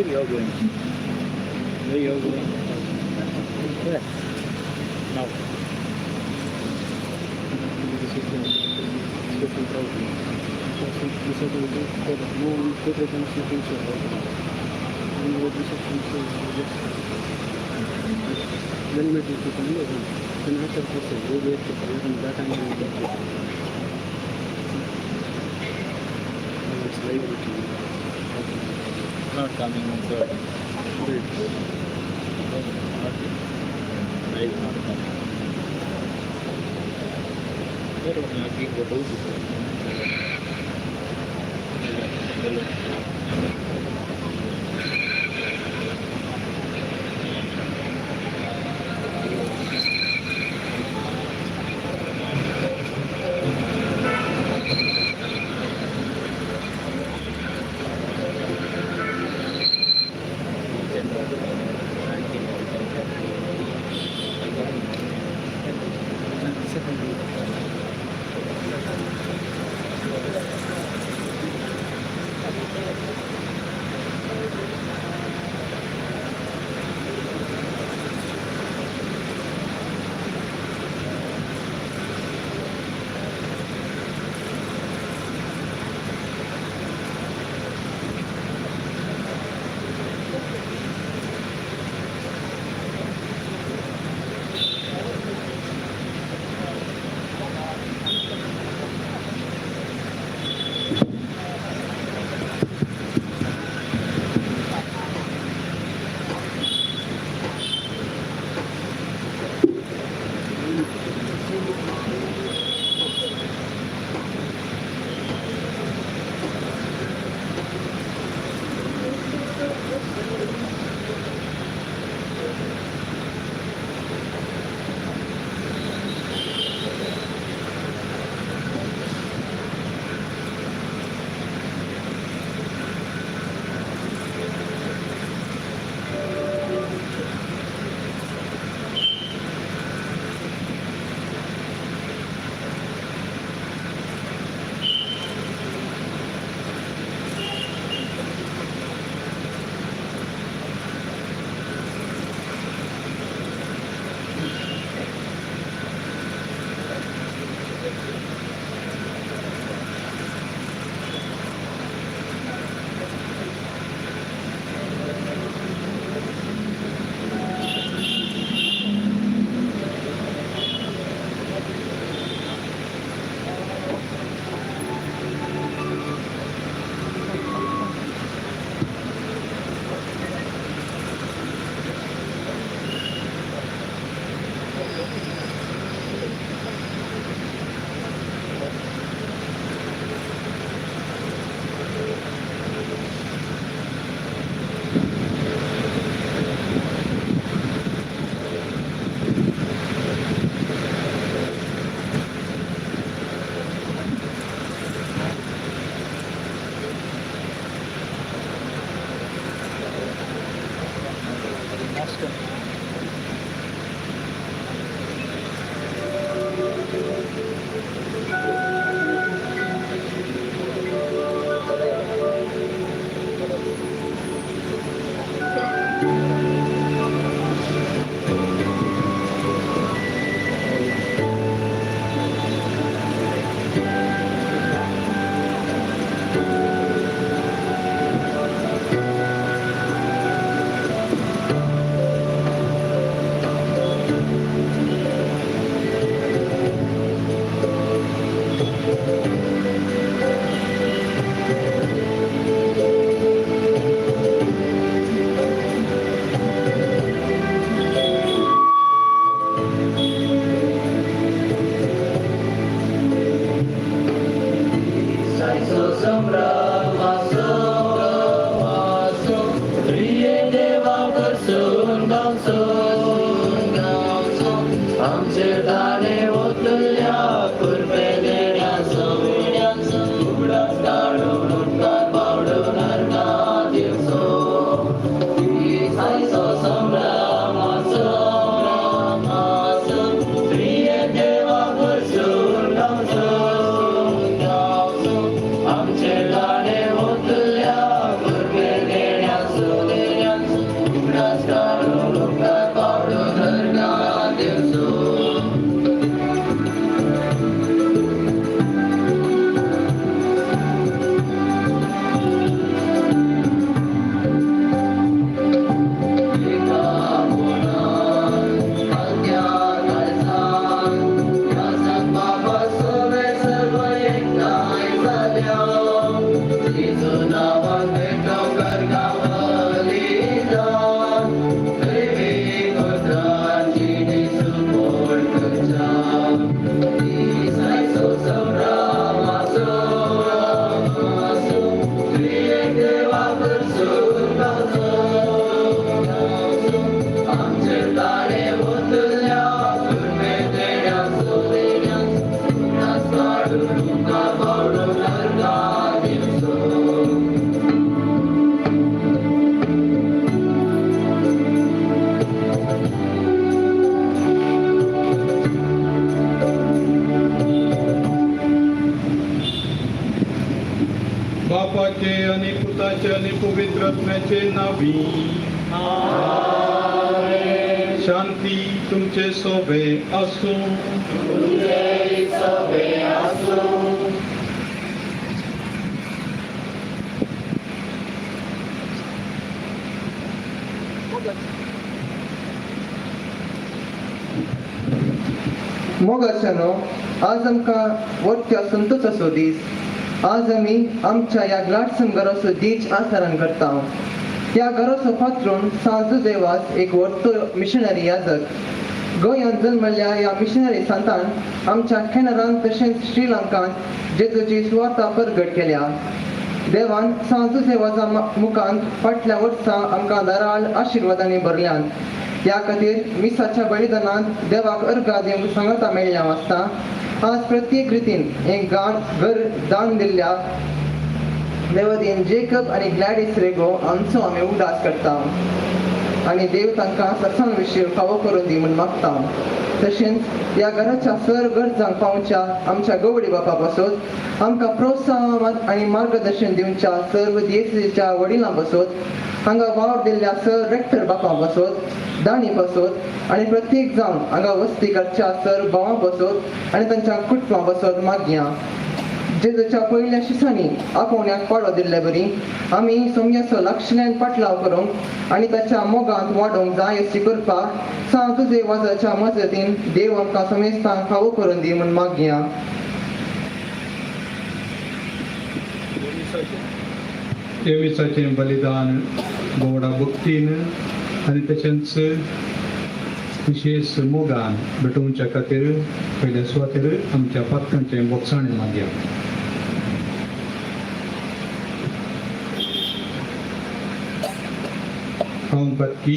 Where you are going? Where you are going? Where? Now. Not coming on third. Live not coming. Pero naging आमचे गाणे होतल्या. बापाचे आणि पुताचे आणि पवित्र आत्म्याचे नावी. शांती तुमचे सोबे असो. मोगाच्यानो, आज आमकां वरत्या संतोषाचो दीस. आज आमी आमच्या ह्या ग्लाडसन घराचो दीच आचरण करता. ह्या घराचो पात्रोन सांजो देवास, एक व्हडतो मिशनरी याजक. गोंयांत जल्मल्ल्या ह्या मिशनरी सांतान आमच्या केनरांत तशेंच श्रीलंकांत जेजूची सुवार्ता परगट केल्या. देवान सांजो देवाच्या मुखांत फाटल्या वर्सा आमकां दराळ आशिर्वादांनी भरल्यान. ह्या खातीर मिसाच्या बलिदानांत देवाक अर्घा दिवंक सांगाता मेळ्ळ्या आसता. आज प्रत्येक रितीन हें गाण घर दान दिल्ल्या देवदीन जेकब आनी ग्लॅडीस रेगो हांचो आमी उगडास करता आनी देव तांकां सत्संग विशीं फावो करून दी म्हूण मागता. तशेंच ह्या घराच्या सर गरजांक पावच्या आमच्या गवळी बापा पासत, आमकां प्रोत्साहन आनी मार्गदर्शन दिवच्या सर्व दियेसीच्या वडिलां पासत, हांगा वावर दिल्ल्या सर रेक्टर बापा पासत, दाणी पासत आनी प्रत्येक जावन हांगा वस्ती करच्या सर भावां पासत आनी तांच्या कुटुंबा पासत मागया. जेजूच्या पयल्या शिसांनी आपोवण्याक पाडो दिल्ले बरी आमी सोमयाचो लक्षल्यान पाटलाव करूंक आनी ताच्या मोगांत वाडोवंक जाय अशी करपा सांग तुजे वाजाच्या मजतीन देव आमकां समेस्तांक फावो करून दी म्हूण मागया. देवीसाचें बलिदान गोडा भक्तीन आनी तशेंच विशेश मोगान भेटोवच्या खातीर पयल्या सुवातेर आमच्या पात्रांचें बोगसाणें मागया. हांव पातकी.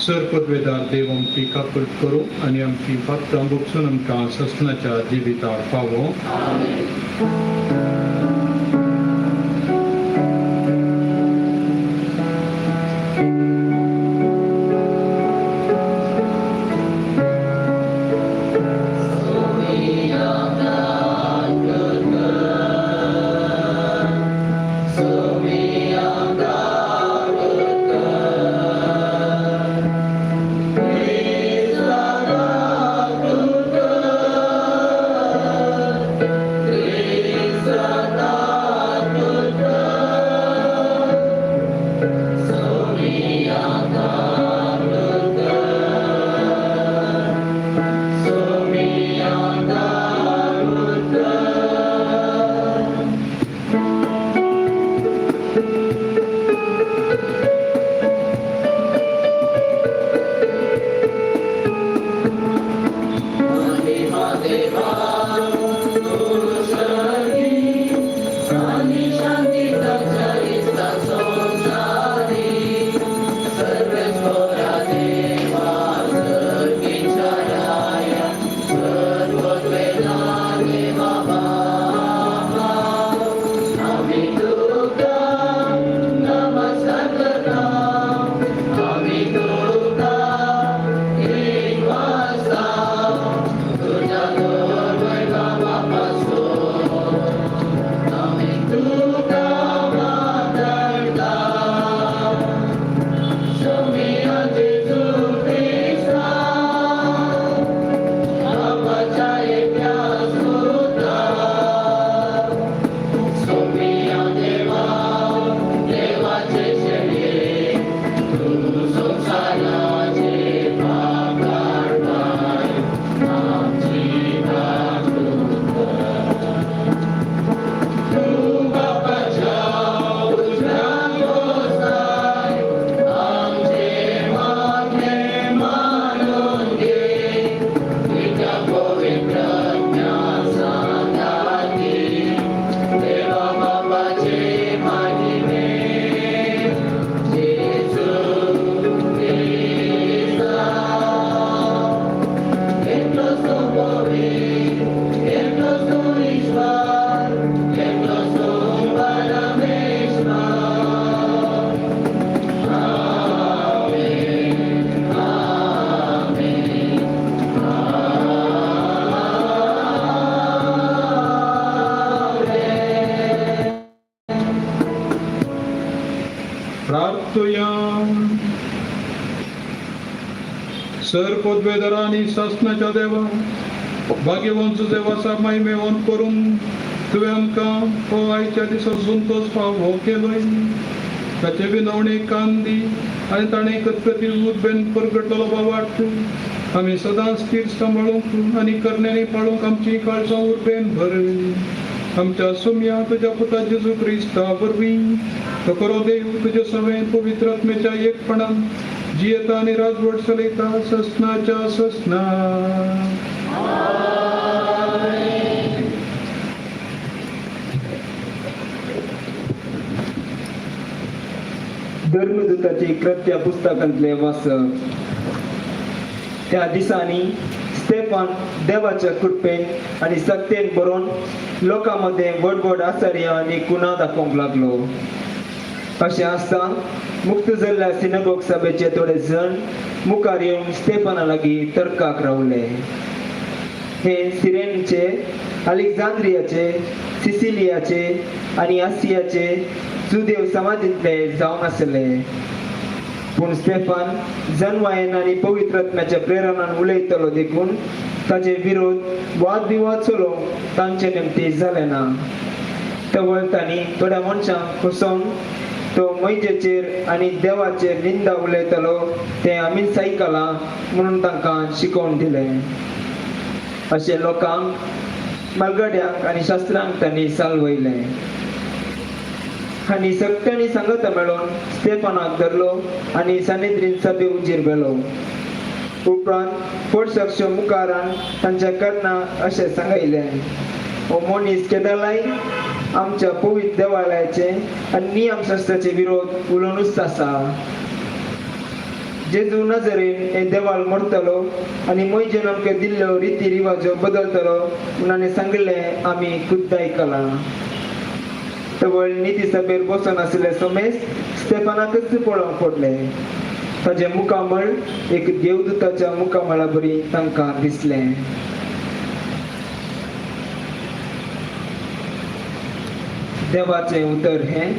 सर पदवेदार देव आमची काकूट करूं आनी आमची पात्रां भोगसून आमकां ससनाच्या जिविताक पावो. Cristo. सर पदवेदारा आनी सासणाच्या देवा, भाग्यवंत देवाचा महिमेवंत करून तुवें आमकां हो आयच्या दिसा संतोष फावो केलोय. ताचे विनवणे कान दी आनी ताणें कतकती उर्बेन परगटलो बावाट आमी सदांच स्थिर सांबाळूंक आनी करण्यांनी पाळूंक आमची काळजां उर्बेन भर. आमच्या सोम्या तुज्या पुता जेजू क्रिस्ता वरवीं, तो खरो देव तुज्या सवें पवित्र आत्म्याच्या एकपणान जियेता आनी राजवट चलयता ससनाच्या ससना. धर्मदूताची कृत्य पुस्तकांतले वाचप. त्या दिसांनी स्तेफान देवाच्या कृपेन आनी सक्तेन बरोवन लोकां मदें व्हड व्हड आचार्य आनी कुणा दाखोवंक लागलो. अशें आसता मुक्त जाल्ल्या सिनेगोग सभेचे थोडे जण मुखार येवन स्तेफाना लागीं तर्काक रावले. हे सिरेनचे, अलेक्झांद्रियाचे, सिसिलियाचे आनी आसियाचे जुदेव समाजींतले जावन आसले. पूण स्टेफान जनवायन आनी पवित्र आत्म्याच्या प्रेरणान उलयतलो देखून ताचे विरोध वाद विवाद चलोवंक तांचे निमती जालें ना. तवळ तांणी थोड्या मनशांक फसोवन तो मैजेचेर आनी देवाचेर निंदा उलयतलो तें आमीच आयकलां म्हणून तांकां शिकोवन दिलें. अशें लोकांक, म्हालगड्यांक आनी शास्त्रांक तांणी चालवयलें आनी सगळ्यांनी सांगता मेळोन स्टेफानाक धरलो आनी सानेद्रीन सभे उजीर व्हेलो. उपरांत फोडसाक्ष मुखारान तांच्या कर्णा अशें सांगयलें, हो मनीस केदलाय आमच्या पवित्र देवालयाचे आनी नियमशास्त्राचे विरोध उलोवनूच आसा. जेजू नजरेन हें देवाल मोडटलो आनी मोयजेन आमकां दिल्ल्यो रिती रिवाजो बदलतलो म्हणून सांगिल्लें आमी खुद्द आयकलां. तवळ निती सभेर बसून आशिल्ले समेस स्टेफानाकच पळोवंक पडले. ताजें मुखामळ एक देवदूताच्या मुखामळा बरी तांकां दिसलें. देवाचें उतर हें.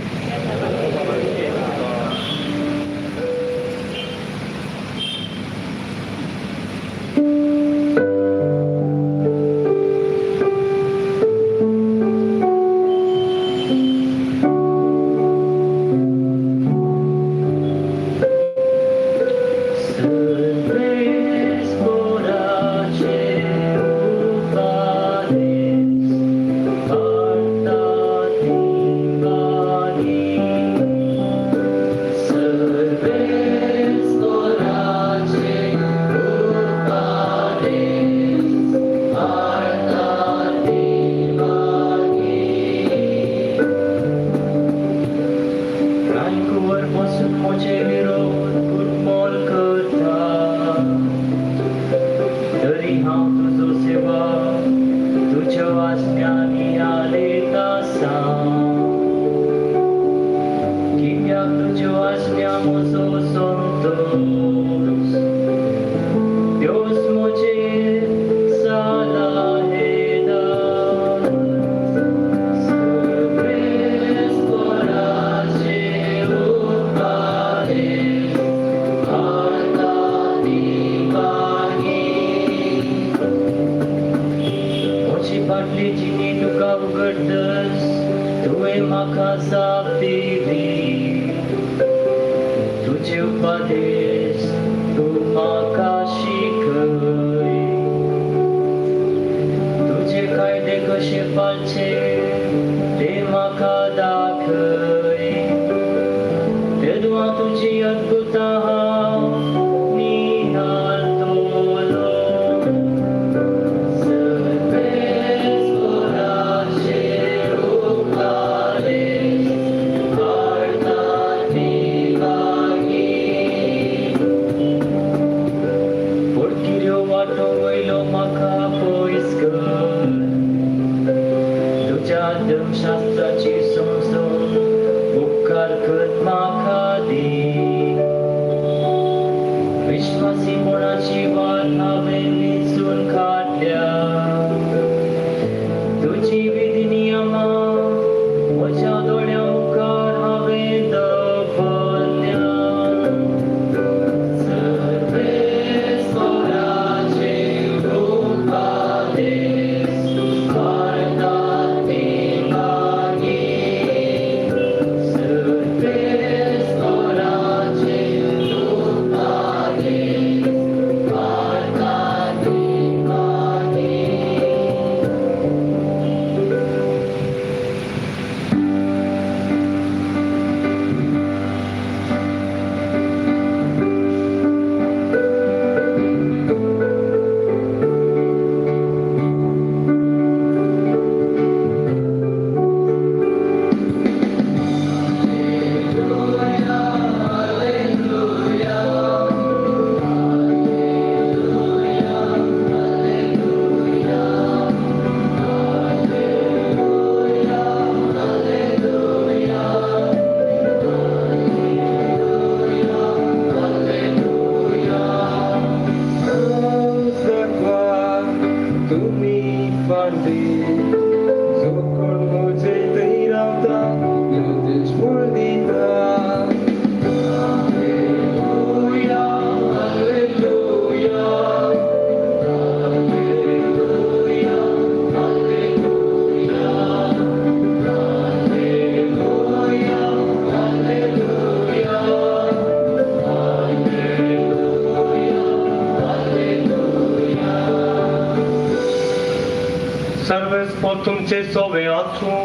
क्रिस्पो तुमचे सोवे आसूं.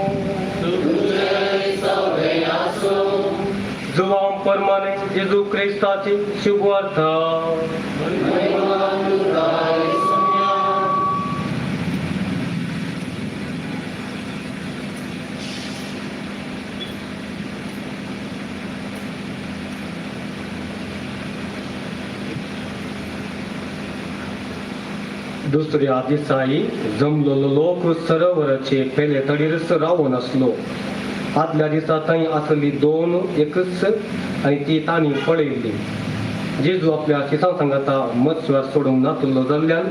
जुवांव परमाने जेजू क्रिस्ताची शुभवार्ता. दुसऱ्या दिसाई जमलेलो लोक सरोवराचे पेले तडीरच रावन आसलो. आदल्या दिसा थंय आसली दोन एकच आनी ती तांणी पळयल्ली. जेजू आपल्या शिसां सांगाता मत्स्यार सोडूंक नातलो जाल्ल्यान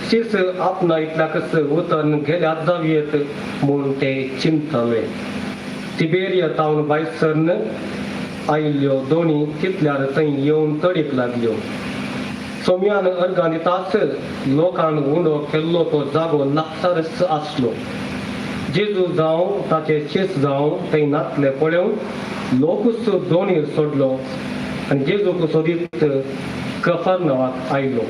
शीस आपणा इतल्याकच उतरन गेल्यात जावयेत म्हूण ते चिंतताले. तिबेरिया तावन भायर सरन आयिल्ल्यो दोनी तितल्यार थंय येवन तडीक लागल्यो. सोम्यान अर्गां दिताच लोकान उंडो केल्लो तो जागो लागसारच आसलो. जेजू जावं ताचे शीस जावं थंय नातले पळोवन लोकूच दोणीर सोडलो आनी जेजूक सोदीत कफर्नवाक आयलो.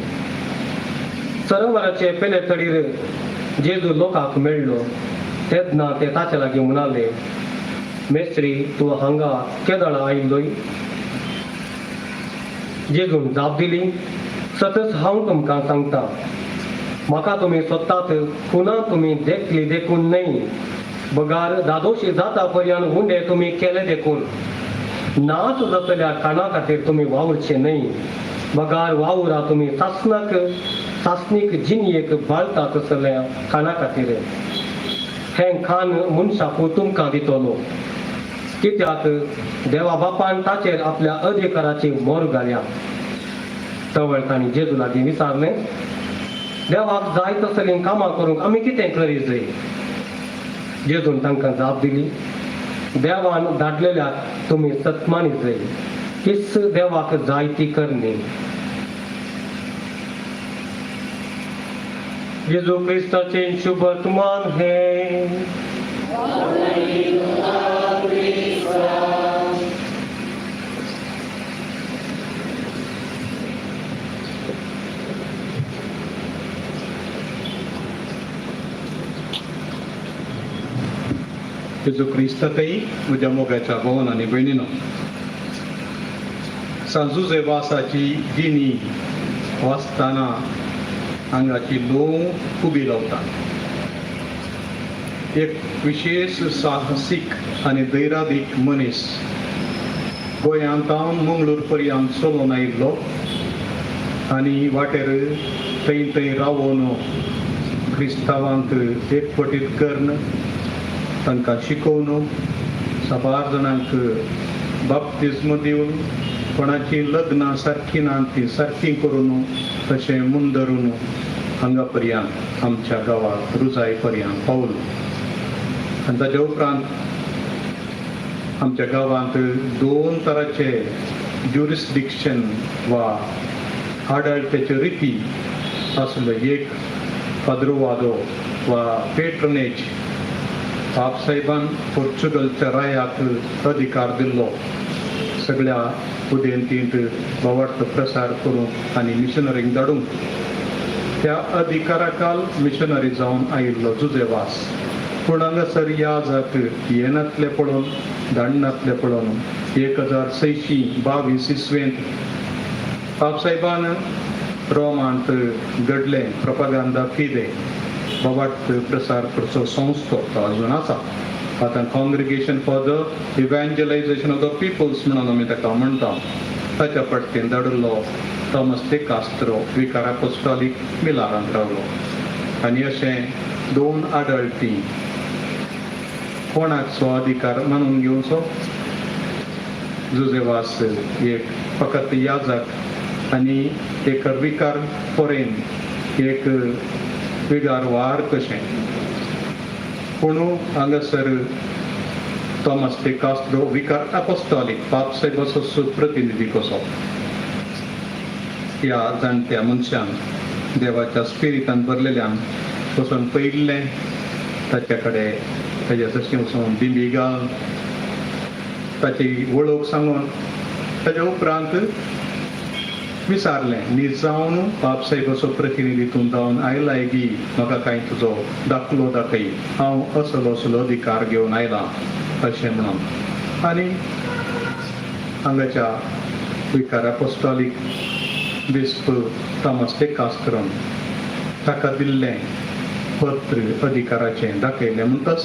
सरोवराचे पेले तडीर जेजू लोकांक मेळ्ळो तेन्ना ते ताचे लागीं म्हणाले, मेस्त्री तूं हांगा केदळा आयिल्लोय? जेजून जाप दिली, सतच हांव तुमकां सांगता, म्हाका तुमी सोदतात खुना तुमी देखली देखून न्हय, बगार दादोशी जाता पर्यंत उंडे तुमी केले देखून. नाच जातल्या काना खातीर तुमी वावुरचे न्हय, बगार वावुरा तुमी सासनाक सासणीक जिनयेक बाळता तसल्या खाणा खातीर. हें खाण मनशाक तुमकां दितलो, कित्याक देवा बापान ताचेर आपल्या अधिकाराची मोर घाल्या. तवळ तांणी जेजू लागीं विचारलें, देवाक जाय तसलीं कामां करूंक आमी कितें करी जाय? जेजून तांकां जाप दिली, देवान धाडलेल्याक तुमी सत्मानी जाय, हीच देवाक जाय ती करणी. जेजू क्रिस्ताचें शुभ वर्तमान हें. जेजू क्रिस्तातही म्हज्या मोगाच्या भोवन आनी भयणीनो, सांजुजे वासाची जिनी वाचतना आंगाची लोव उबी रावता. एक विशेश साहसीक आनी धैरादीक मनीस गोंयांत हांव मंगळूर पर्यंत चलोवन आयिल्लो आनी वाटेर थंय थंय रावोन क्रिस्तांवांक एकवटीत करून तांकां शिकोवन साबार जाणांक बाप्तिज्म दिवन कोणाचीं लग्नां सारकीं ना तीं सारकीं करून तशें मुंदरून हांगा पर्यंत आमच्या गांवाक रुजाय पर्यंत पावलो. आनी ताच्या उपरांत आमच्या गांवांत दोन तराचे ज्युरिस्डिक्शन वा आडळत्याच्यो रिती आसल्यो. एक पाद्रुवादो वा पेट्रनेज, बापसाहेबान पोर्चुगलच्या रायाक अधिकार दिल्लो सगळ्या उदेंतींत भावार्थ प्रसार करूंक आनी मिशनरींक धाडूंक. त्या अधिकाराकाल मिशनरी जावन आयिल्लो जुजेवास. पूण हांगासर याजाक येनातले पळोवन धाडनातले पळोवन 1622 इसवेंत बापसाहेबान रोमांत घडलें प्रपागांदा फिदे भावार्थ प्रसार करचो संस्थो तो अजून आसा. आतां congregation for the evangelization of the peoples म्हणून आमी ताका म्हणटा. ताच्या पट्टेन धाडिल्लो थॉमस दे कास्त्रो विकार आपोस्टॉलीक मिलारांत रावलो. आनी अशें दोन आडळटी कोणाचो अधिकार मानून घेवचो? जुजेवास एक फकत याजक आनी एक विकार फोरेन एक विगार वार कशें. पूण हांगासर थॉमस दे कास्त्रो विकार आपोस्टॉलीक बापसाहेबाचो प्रतिनिधी कसो ह्या जाणट्या मनशान देवाच्या स्पिरितान भरलेल्यान वचून पयिल्लें ताच्या कडेन ताच्या तशें वचून दिंबी घाल ताची वळख सांगून ताच्या उपरांत विचारलें, न्हीद जावन बापसाहेबाचो प्रतिनिधी तूं जावन आयलाय गी, म्हाका कांय तुजो दाखलो दाखय, हांव असलो असलो अधिकार घेवन आयला अशें म्हणून. आनी हांगाच्या विकार अपोस्टॉलीक बिस्प थॉमस दे कास्त्रोन ताका दिल्लें पत्र अधिकाराचें दाखयलें म्हणटच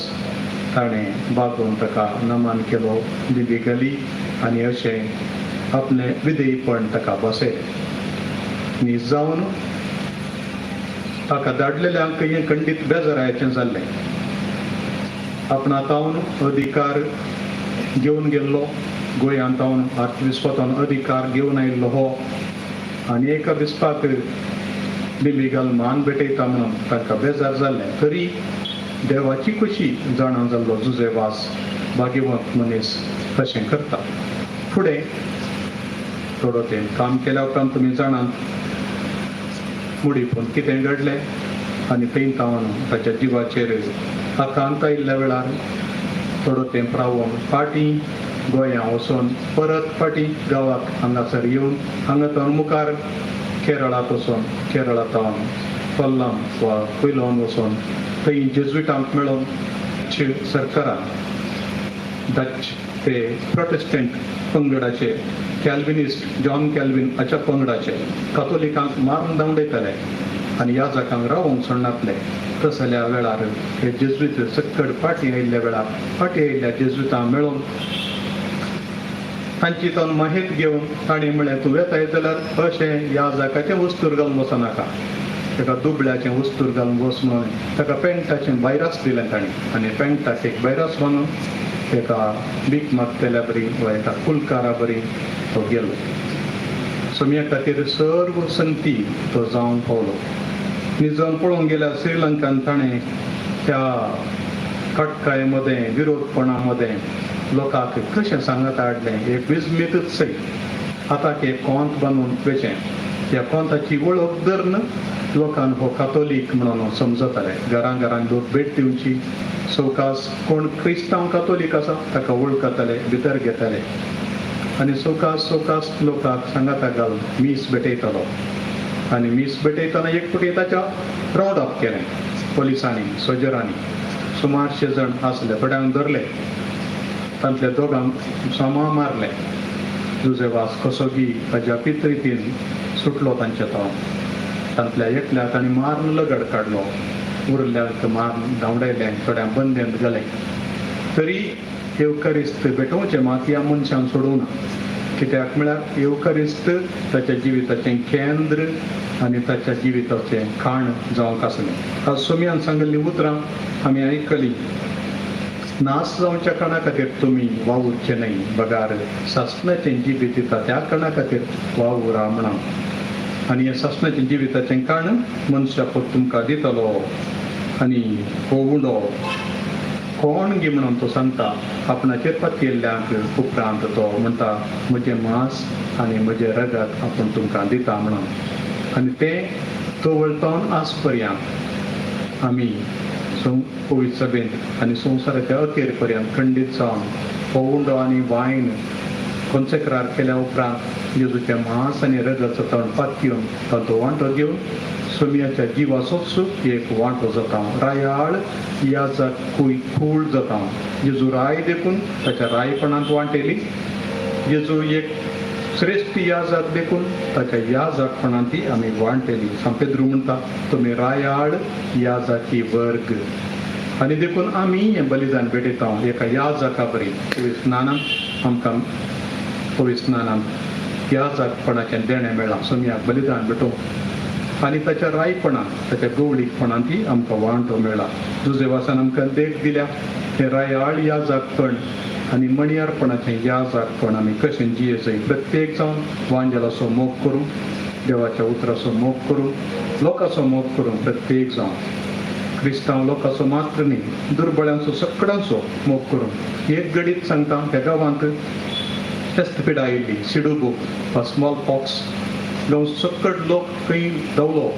ताणें बागोवन ताका नमन केलो, दिदी घाली आनी अशें आपलें विधेयपण ताका बसयलें. न्हीद जावन ताका धाडलेल्यांक हें खंडीत बेजारायचें जाल्लें. आपणा तावन अधिकार घेवन गेल्लो, गोंयांत तावन आर्चबिस्पातावन अधिकार घेवन आयिल्लो हो, आनी एका बिस्पाक दिल्ली मान भेटयता म्हणून तांकां बेजार जाल्लें. तरी देवाची खुशी जाणा जाल्लो जुजेवास भाग्यवंत मनीस तशें करता. फुडें थोडो तेंप काम केल्या उपरांत तुमी जाणात मुडी पूण कितें घडलें आनी थंय तावन ताच्या जिवाचेर आकांत आयिल्ल्या वेळार थोडो तेंप रावन फाटीं गोंया वचून परत फाटीं गांवाक हांगासर येवन हांगा तावन मुखार केरळाक वचून, केरळा तावन कोल्लम वा कुयलोन वचून थंय जेजुइटांक मेळोन सरकारान डच ते प्रोटेस्टंट पंगडाचे कॅल्विनिस्ट जॉन कॅल्विन हाच्या पंगडाचे कातोलिकांक मारून धांवडयताले आनी याजकांक रावोंक सोडनातले. तसल्या वेळार हे जेजुईत सक्कड फाटीं आयिल्ल्या वेळार फाटीं आयिल्ल्या जेजुइतां मेळोन तांची तो माहीत घेवन तांणी म्हणलें, तूं वेताय जाल्यार अशें याजकाचें वस्तूर घालून वचनाका, ताका दुबळ्याचें वस्तूर घालून वच म्हणून ताका पेंटाचें भायरास दिलें तांणी. आनी पेंटाक एक भायरास बांदून एका भीक मागतल्या बरी वा एका कुलकारा बरी तो गेलो. सोम्या खातीर सर्व संगती तो जावन पावलो. निजान पळोवंक गेल्यार श्रीलंकान ताणें त्या कटकाये मदें विरोधपणा मदें लोकांक कशें सांगत हाडलें, एक विजमीतच सय आतां एक कोंत बांदून वेचें. ह्या कोंताची वळख धरून लोकांक हो कातोलीक म्हणून समजताले. घरां घरान लोक भेट दिवची, सवकास कोण क्रिस्तांव कातोलीक आसा ताका वळखताले, भितर घेताले आनी सवकास सवकास लोकांक सांगाता घालून मीस भेटयतालो. आनी मीस भेटयतना एक फावटी ताच्या रावंड अप केलें पोलिसांनी, सोजरांनी. सुमारशे जाण आसले, थोड्यांक धरले, तांतल्या दोगांक सामा मारले. जुजेवास कसोगी ताज्या पित्रितीन सुटलो तांच्या तो. तांतल्या एकल्याक तांणी मारून लगड काडलो, उरल्यांक मारून धांवडायलें, थोड्यांक बंदेंत घालें. तरी येवकरिस्त भेटोवचें मात ह्या मनशान सोडूंक ना. कित्याक म्हळ्यार येवकरिस्त ताच्या जिविताचें केंद्र आनी ताच्या जिविताचें खाण जावंक आसलें. आज सोमयान सांगिल्लीं उतरां आमी आयकलीं. नाश जावच्या कारणा खातीर तुमी वावुरचे न्हय, बगार सासणाचें जिवीत दिता त्या कारणा खातीर वावुरा म्हणा. आनी हें सासणाचें जिविताचें कारण मनशाक तुमकां दितलो. आनी हो उंडो कोण गी म्हणून तो सांगता आपणाचेर पतयेल्ल्यांक. उपरांत तो म्हणटा, म्हजें मांस आनी म्हजें रगत आपूण तुमकां दिता म्हणून. आनी तें तवळतावन आज पर्यंत आमी पवित्र सभेंत आनी संवसाराच्या अखेर पर्यंत खंडीत जावन हो उंडो आनी वायन कोन्सेक्रार केल्या उपरांत जेजूचें मांस आनी रगत जाता पातयेवन तांचो वांटो घेवन सोमयाच्या जिवाचोच एक वांटो जाता. रायाळ याजाकूय कूळ जाता. जेजू राय देखून ताच्या रायपणांत वांटेली, जेजू एक श्रेश्ठ याजाक देखून ताच्या याजाकपणांत ती आमी वांटेली. सांपेद्रू म्हणटा, तुमी रायाळ याजाकी वर्ग. आनी देखून आमी हें बलिदान भेटयता एका याजका बरी. पवित्र स्नानान आमकां पवित्र स्नानान याजकपणाचें देणें मेळ्ळां. सोमयाक बलिदान भेटोवंक आनी ताच्या रायपणान, ताच्या गवळीकपणान ती आमकां वांटो मेळ्ळा. जुजेवासान आमकां देख दिल्या, हें रायाळ याजकपण आनी मणयारपणाचें याजकपण आमी कशें जियेचें. प्रत्येक जावन वांजेलाचो मोग करूं, देवाच्या उतराचो मोग करूं, लोकांचो मोग करूं. प्रत्येक जावन क्रिस्तांव लोकांचो मात्र न्ही, दुर्बळ्यांचो सगळ्यांचो मोग करूं. एक घडीत सांगता, ह्या गांवांत पेस्त पिडा आयिल्ली, सिडुबू वा स्मॉल पॉक्स. गांव सक्कड लोक खंय धांवलो,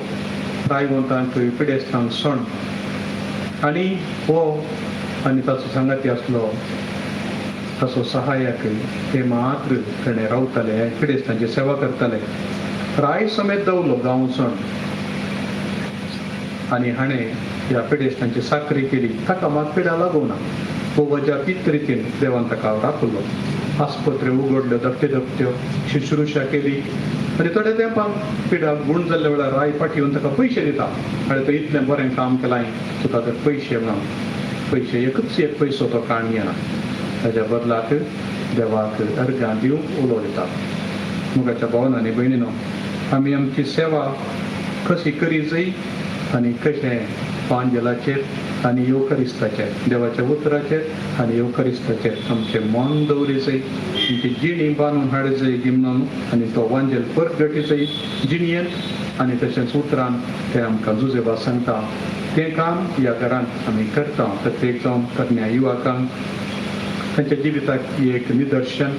रायवंतांक पिडेस्तांक सण. आनी हो आनी ताचो सांगाती आसलो ताचो सहायक, ते मात्र ताणें रावताले, पिडेस्तांची सेवा करताले. राय समेत दवलो गांवसण आनी हाणें ह्या पिडेस्तांची साकरी केली. ताका मात पिडा लागूना. वज्या पित रितीन देवान ताका राखलो. आस्पत्र्यो उगडल्यो धाकट्यो धाकट्यो, शुश्रूषा केली आनी थोड्या तेंपान पिडा गूण जाल्ल्या वेळार राय फाटी येवन ताका पयशे दिता आनी तो इतलें बरें काम केलां, तुका तर पयशे म्हणून पयशे एकूच एक पयसो तो काण घेना. ताच्या बदलाक देवाक अर्गां दिवंक उलो दिता. मोगाच्या भावान आनी भयणीनो, आमी आमची सेवा कशी करी जाय आनी कशें पांजलाचेर आनी येवकरिस्ताचेर, देवाच्या उतराचेर आनी येवकरिस्ताचेर आमचें मन दवरी जाय, आमची जिणी बांदून हाडी जाय गिमनान आनी तो वांजेल परगटी जाय जिणयेंत आनी तशेंच उतरान. तें आमकां जुजेबा सांगता. तें काम ह्या घरांत आमी करता. प्रत्येक जावन तरण्या युवकांक तांच्या जिविताक एक निदर्शन,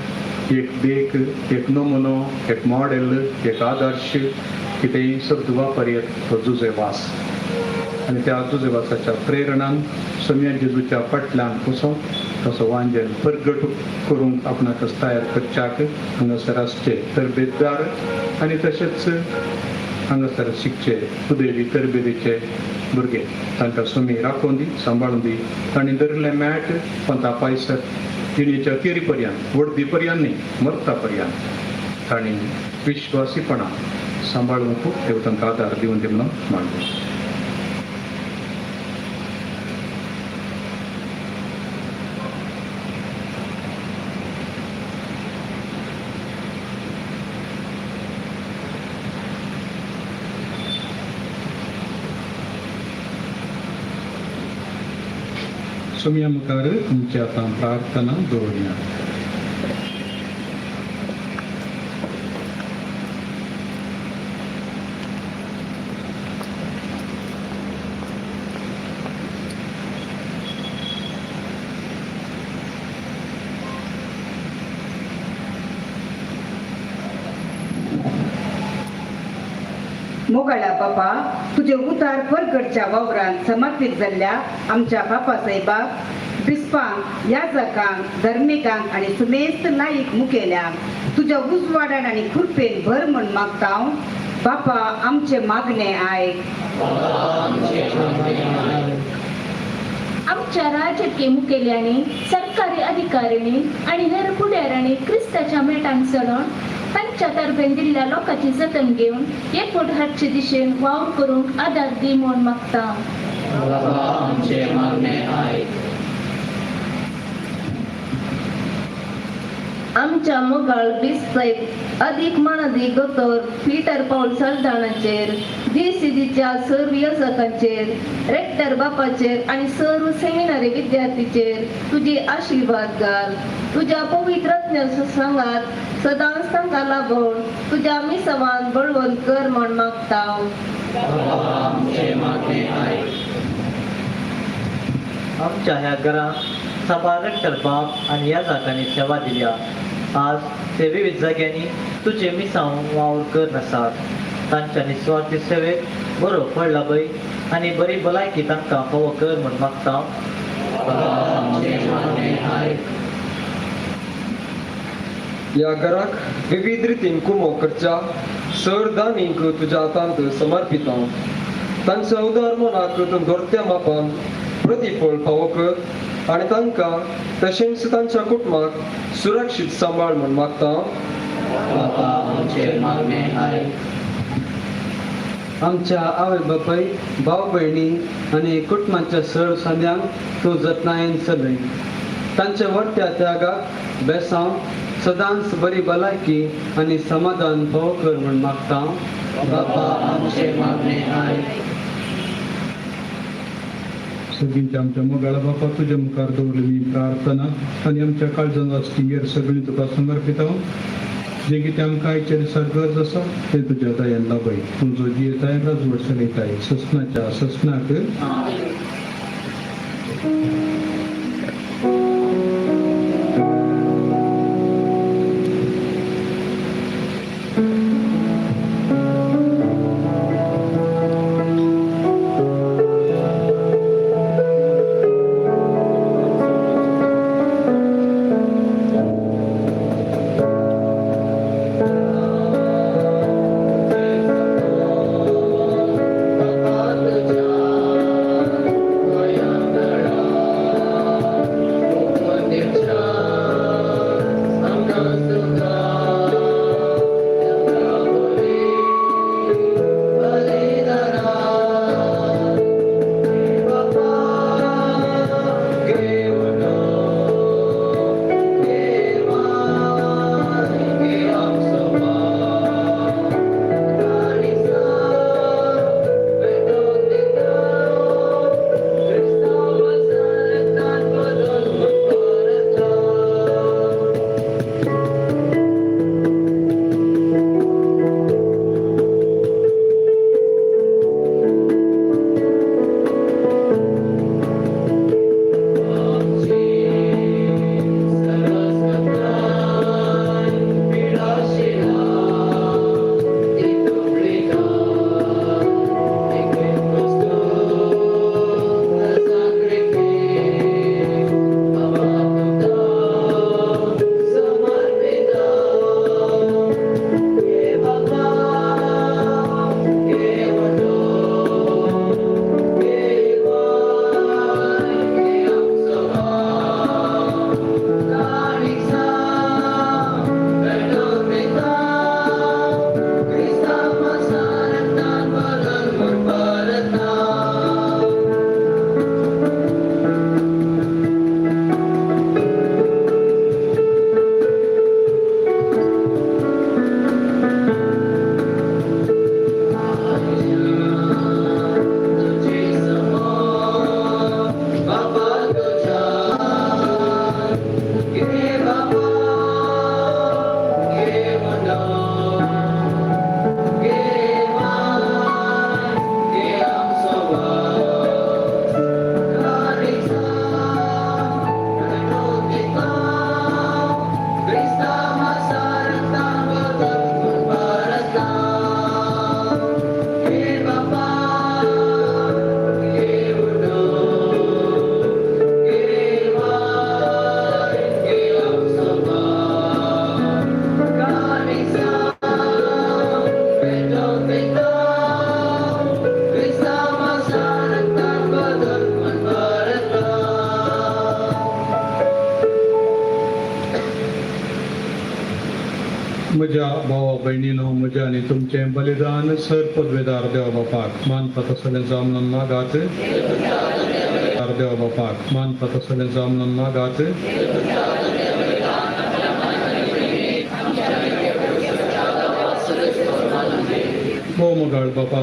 एक देख, एक नमुनो, एक मॉडेल, एक आदर्श कितेंय शब्द वापर तो जुजेवास. आनी त्या जुजेवासाच्या प्रेरणान सोम्या जेजूच्या फाटल्यान वचोन तसो वांजेल परगट करूंक आपणाकच तयार करच्याक हांगासर आसचे तरबेतदार आनी तशेंच हांगासर शिकचे उदेली तरबेदीचे भुरगे, तांकां सुमी राखून दी, सांबाळून दी. तांणी धरिल्लें मॅट पंता पायसर जिणेच्या केरी पर्यंत, वडदी पर्यंत न्ही, मरता पर्यंत तांणी विश्वासीपणान सांबाळूंक देव तांकां आदार दिवन दी म्हणून मागूं. सोमया मुखार तुमची आतां प्रार्थना दवरया. मोगाळा बापा, तुजे उतार परगडच्या वावरान समर्पीत जाल्ल्या आमच्या बापासाहेबाक, बिस्पांक, याजकांक, धर्मिकांक आनी सुमेस्त लायक मुखेल्यांक तुज्या उजवाडान आनी कृपेन भर म्हूण मागता. बापा, आमचे मागणे आयक. आमच्या राजकीय मुखेल्यांनी, सरकारी अधिकाऱ्यांनी आणि हेर फुडाऱ्यांनी क्रिस्ताच्या मेटान चलोवन तांच्या तारखेन दिल्ल्या लोकांची जतन घेवन एकवट हाडचे दिशेन वावर करूंक आदार दी म्हूण मागता. आमचे मागणे आयक. आमच्या मोगाळ बिस्सायब अधिक मानादीक दोतोर पीटर पावल सलदानाचेर, डीसीजीच्या सर्व याजकांचेर, रेक्टर बापाचेर आनी सर्व सेमिनारी विद्यार्थीचेर तुजी आशिर्वाद घाल. तुज्या पवित्र आत्म्याचो सांगात सदांच तांकां लागून तुज्या मिसवान बळवंत कर म्हण मागता. आमचे मागणे आयक. आमच्या ह्या घरांत साबार रेक्टर बाब आनी याजकांनी सेवा दिल्या. आज ते विविध जाग्यांनी तुजे मिसांव वावर कर आसात. तांच्या निस्वार्थी सेवेक बरो फळ लाभय आनी बरी भलायकी तांकां फावो कर म्हूण मागता. आमचे मागणे आयक. ह्या घराक विविध रितीन कुमो करच्या सर दानींक तुज्या हातांत समर्पिता. तांच्या उदार मनाक तूं धोरत्या मापान प्रतिफळ फावो कर आनी तांकां तशेंच तांच्या कुटुंबाक सुरक्षीत सांबाळ म्हूण मागता. बापा, आमचे मागणे आयक. आमच्या आवय बापाय, भाव भयणी आनी कुटुंबाच्या सर सद्यांक तूं जतनायेन चलय. तांच्या वट्ट्या त्यागाक बेसांव सदांच बरी भलायकी आनी समाधान फावो कर म्हूण मागता. बापा, आमचे मागणे आयक. सगळींच्या आमच्या मोगाळा बापा, तुज्या मुखार दवरलेली प्रार्थना आनी आमच्या काळजान आसची हेर सगळीं तुका समर्पिता. जें कितें आमकां आयच्या दिसा गरज आसा तें तुज्या दयान लाभय. तुजो जियेताय, राजवट चलयताय ससनाच्या ससनाक. म्हज्या भावा भयणीनो, म्हज्या आनी तुमचें बलिदान सर पदवेदार देवा बापाक मानता तसलें जावं म्हणून मागात. देवा बापाक मानता तसलें जावं म्हणून मागात. हो मोगाळ बापा,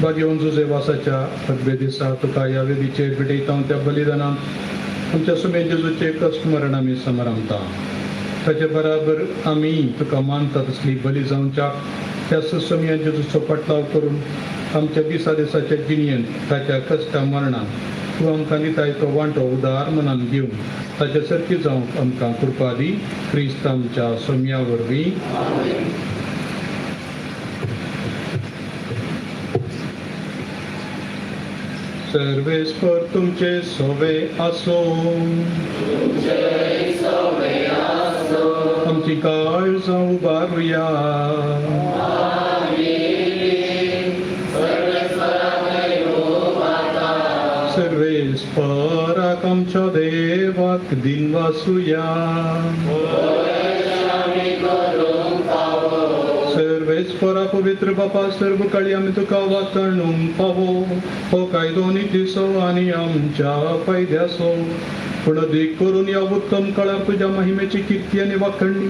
भाग्यवंत जुजेवासाच्या पदवे दिसा तुका ह्या वेदीचेर भेटयता. त्या बलिदानांत आमच्या सुमे जेजूचें कश्ट मरण आमी समारंभता. ताचे बराबर आमी तुका मानता तसली बली जावच्या त्या सुसमया जेजूचो पटलाव करून आमच्या दिसा दिसाच्या जिणयेंत ताच्या कश्टा मरणान तूं आमकां दिताय तो वांटो उदार मनान घेवन ताचे सारकी जावंक आमकां कृपा दी. क्रिस्त आमच्या सोम्या वरवीं. सर्वेस्पर तुमचे सोवे आसो. आमची काळजां उबारुया. सर्वेस्पराक आमच्या देवाक दिनवासुया. सर्वेस्परा पवित्र बापा, सर्व काळी आमी तुका वाताणूंक पावो हो कायदो नितीचो आनी आमच्या फायद्याचो. पूण अदीक करून ह्या उत्तम काळार तुज्या महिमेची किर्ती आनी वाखणणी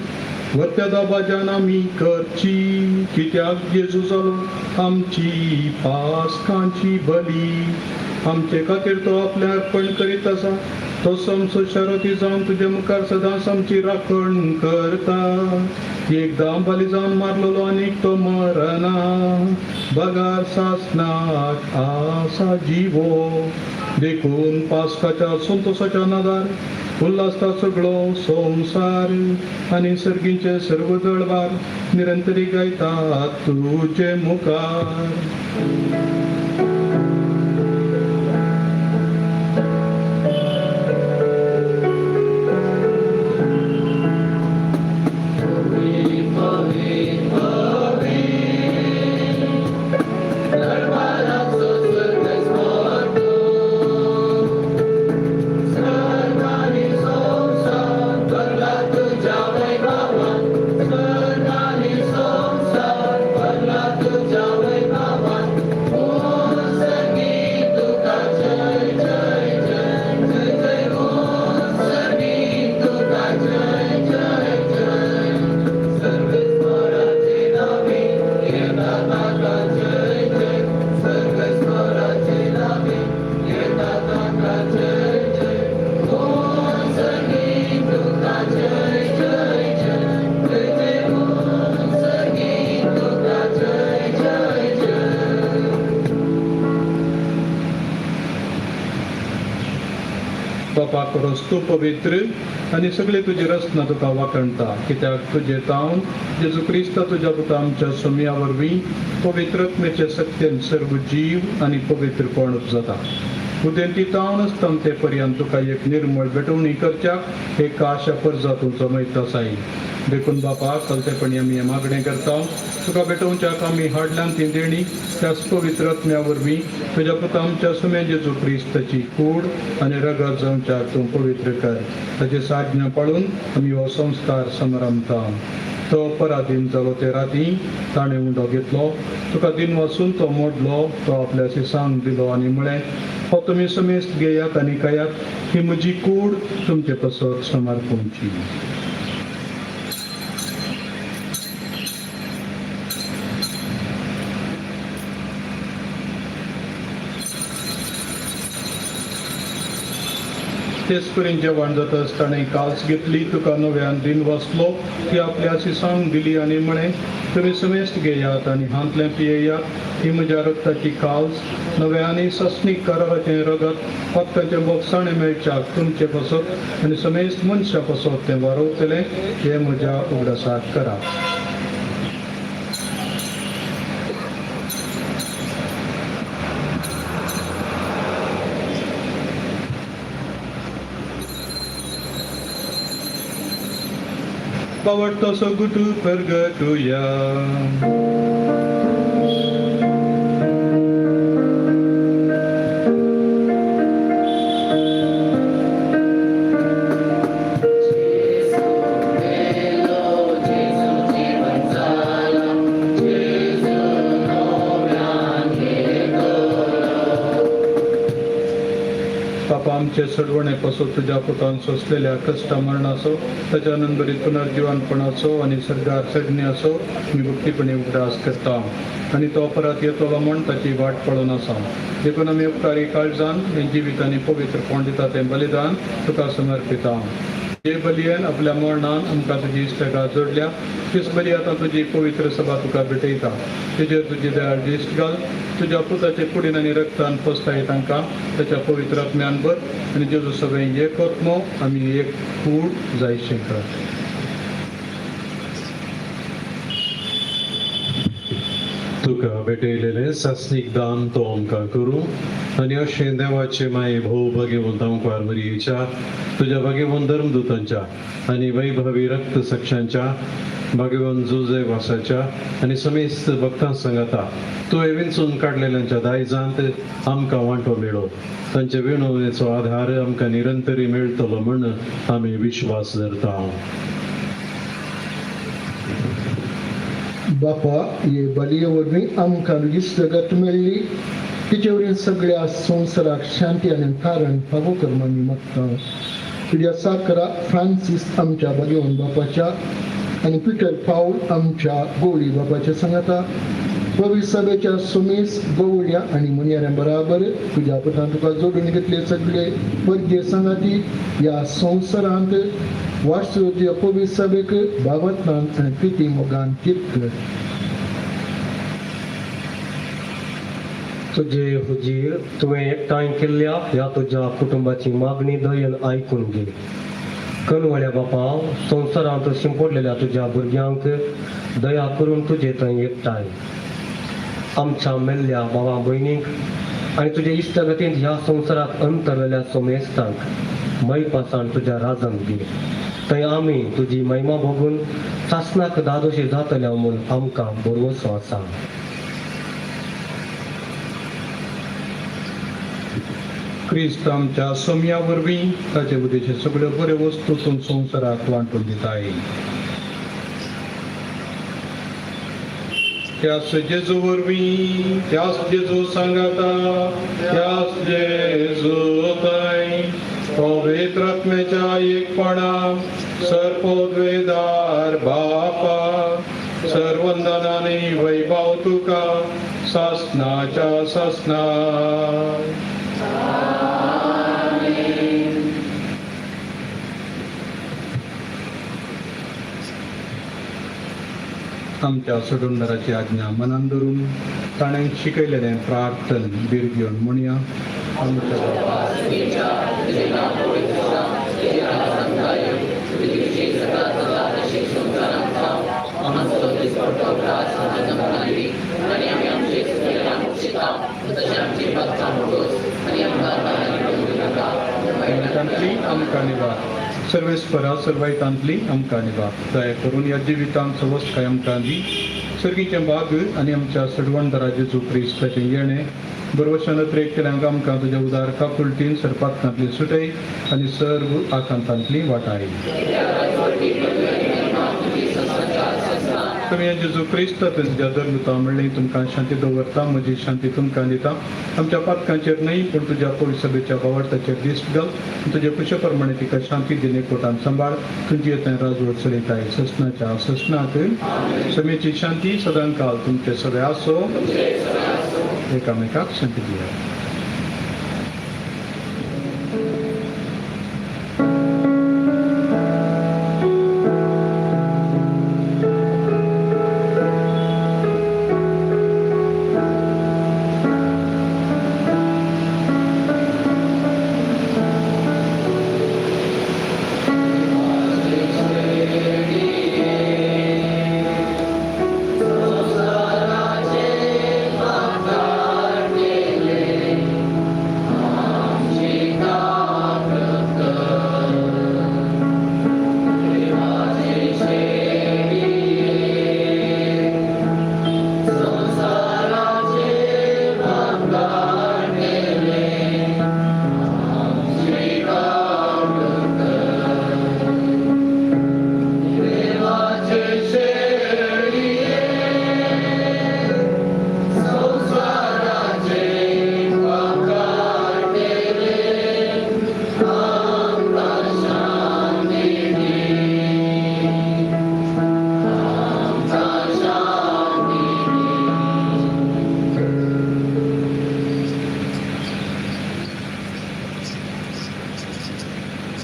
वत्या दाबाज्यान आमी करची. कित्याक जेजू जालो आमची पासकांची बली. आमचे खातीर तो आपलें अर्पण करीत आसा. तो आमचो शारती जावन तुजे मुखार सदांच आमची राखण करता. एकदां बली जावन मारलेलो आनीक तो मरना बगार सासनाक आसा जिवो. देखून पासकाच्या संतोसाच्या नादार उल्हासता सगळो संवसार आनी सर्गींचे सर्व दळबार निरंतरी गायतात तुजे मुखार. तुझ्या बापा खरोच तूं पवित्र आनी सगळी तुजी रचना तुका वाखणटा, कित्याक तुजे तावन जेजू क्रिस्त तुज्या पुता आमच्या सोमया वरवीं पवित्रत्मेचे सत्यान सर्व जीव आनी पवित्रपण जाता. उदेंती तावनच तमते पर्यंत तुका एक निर्मळ भेटवणी करच्याक एक आशा परजा तूं जमयत आसाय. देखून बापा चलतेपणी आमी हें मागणें करता, तुका भेटोवच्याक आमी हाडल्यान ती देणी त्याच पवित्र आत्म्या वरवीं तुज्या पुता आमच्या सुम्या जेजू क्रिस्ताची कूड आनी रगत जावच्याक तूं पवित्र कर. ताची साज्ञा पाळून आमी हो संस्कार समरंभता. तो पराधीन जालो ते राती ताणें उंडो घेतलो, तुका दिन वासून तो मोडलो, तो आपल्या शिसांक दिलो आनी म्हळें, हो तुमी समेस्त घेयात आनी खायात, ही म्हजी कूड तुमचे पासत समर्पूंची. तेच करीन जेवण जाताच ताणें कास घेतली, तुका नव्यान दिन वाचलो, ती आपल्या शिसांक दिली आनी म्हळें, तुमी समेस्त घेयात आनी हांतलें पियेयात, ही म्हज्या रक्ताची कास नव्या आनी सस्नीक कराराचें रगत पातकांचें बोगसाणें मेळच्याक तुमचे पासत आनी समेस्त मनशां पासत तें वारोवतलें, हें म्हज्या उगडासाक करा. बावडतो सगुटू परगटुया. आमचे सोडवणे पासून तुज्या पुतान सोंसलेल्या कश्ट मरणाचो, ताच्या नंदरीत पुनर्जिवनपणाचो आनी सर्गार चडण्याचो मी भक्तीपणे उगडास करता आनी तो परत येतलो म्हण ताची वाट पळोवन आसा. देखून आमी उपकारी काळजान हें जिवीत आनी पवित्रपण दिता तें बलिदान तुका समर्पिता. जे बलियन आपल्या मरणान आमकां तुजी इश्टगात जोडल्या, तीच बली आतां तुजी पवित्र सभा तुका भेटयता. तुजेर तुजी दयाळ दिश्ट घाल, तुज्या पुताचे कुडीन आनी रक्तान पोसताय तांकां ताच्या पवित्र आत्म्यान भर आनी जेजू सगळें एक आत्मो आमी एक कूड जायशें कर. तुका भेटयलेलें सासणीक दान तो आमकां करूं आनी अशें देवाचे माये भोव भाग्यवंत अंकार मरियेच्या तुज्या भाग्यवंत धर्मदूतांच्या आनी वैभवी रक्त सक्षांच्या भाग्यवंत जुजे वासाच्या आनी समेस्त भक्तां सांगाता तुवें विंचून काडलेल्यांच्या दायजांत आमकां वांटो मेळो. तांचे विणवणेचो आधार आमकां निरंतरी मेळटलो म्हण आमी विश्वास धरता. बापा हे बलये वरवीं आमकां इश्टगत मेळ्ळी, तिचे वरवीं सगळ्या संवसाराक शांती आनी कारण फावो कर म्हूण आमी मागता. तुज्या साकरा फ्रांसीस आमच्या भाग्यवंत बापाच्या आनी पिटर पावल आमच्या गोवळी बापाच्या सांगाता पवित्र सभेच्या सुमेस गोवळ्या आनी मुनयाऱ्यां बराबर तुज्या पुतान तुका जोडून घेतले सगळे परगे सांगाती ह्या संवसारांत वारसो तुज्या पवित्र सभेक भावतान आनी प्रिती मोगान तीर्थ कर. तुजे हुजीर तुवें एकठांय केल्ल्या ह्या तुज्या कुटुंबाची मागणी दयेन आयकून घे. कनवळ्या बापा, संवसारांत शिंपडलेल्या तुज्या भुरग्यांक दया करून तुजे थंय एकठांय आमच्या मेल्ल्या भावा भयणींक आनी तुजे इश्टगतींत ह्या संवसाराक अंतरलेल्या सोमेस्तांक मैपासान तुज्या राजांत घे. थंय आमी तुजी महिमा भोगून सासणाक दादोशी जातल्या म्हूण आमकां भरवसो आसा. क्रिस्त आमच्या सोमया वरवीं ताचे उद्देश सगळ्यो बऱ्यो वस्तू तूं संवसाराक वांटून दिताय. त्यास जेजू वरवीं, त्यास जेजू सांगाता, त्यास जेजू थंय पवित्र आत्म्याच्या एकपणा सर्पोद्वेदार बापा सर्वंदनानी वैभव तुका सासनाच्या सासना. आमच्या सोडणदाराची आज्ञा मनान धरून ताणें शिकयलेलें प्रार्थन धीर घेवन म्हणया. आमच्या बापा, तांतली आमकां निवार, सर्वेस्परा सर्वायतांतली आमकां निवार. दया करून ह्या जिवितांत सवस्काय आमकां दी. सर्गीचें बाग आनी आमच्या सडवणदारा जेजू क्रिस्ताचें येणें बरवशान अत्रेक केल्यांक आमकां तुज्या उदार काकुळटीन सरपातकांतली सुटय आनी सर्व आकांतांतली वाटाय. तुमी जेजू क्रिस्त तुज्या धर्मता म्हणलें तुमकां शांती दवरता, म्हजी शांती तुमकां दिता. आमच्या पातकांचेर न्हय पूण तुज्या पवित्र सभेच्या भावार्थाचेर दीस घाल. तुज्या कुशे प्रमाणे तिका शांती दिने कोटान सांबाळ. तुमची येता राजवट चलयताय ससनाच्या ससनाक. समेची शांती सदांकाल तुमचे सगळे आसो. एकामेकाक शांती दिया.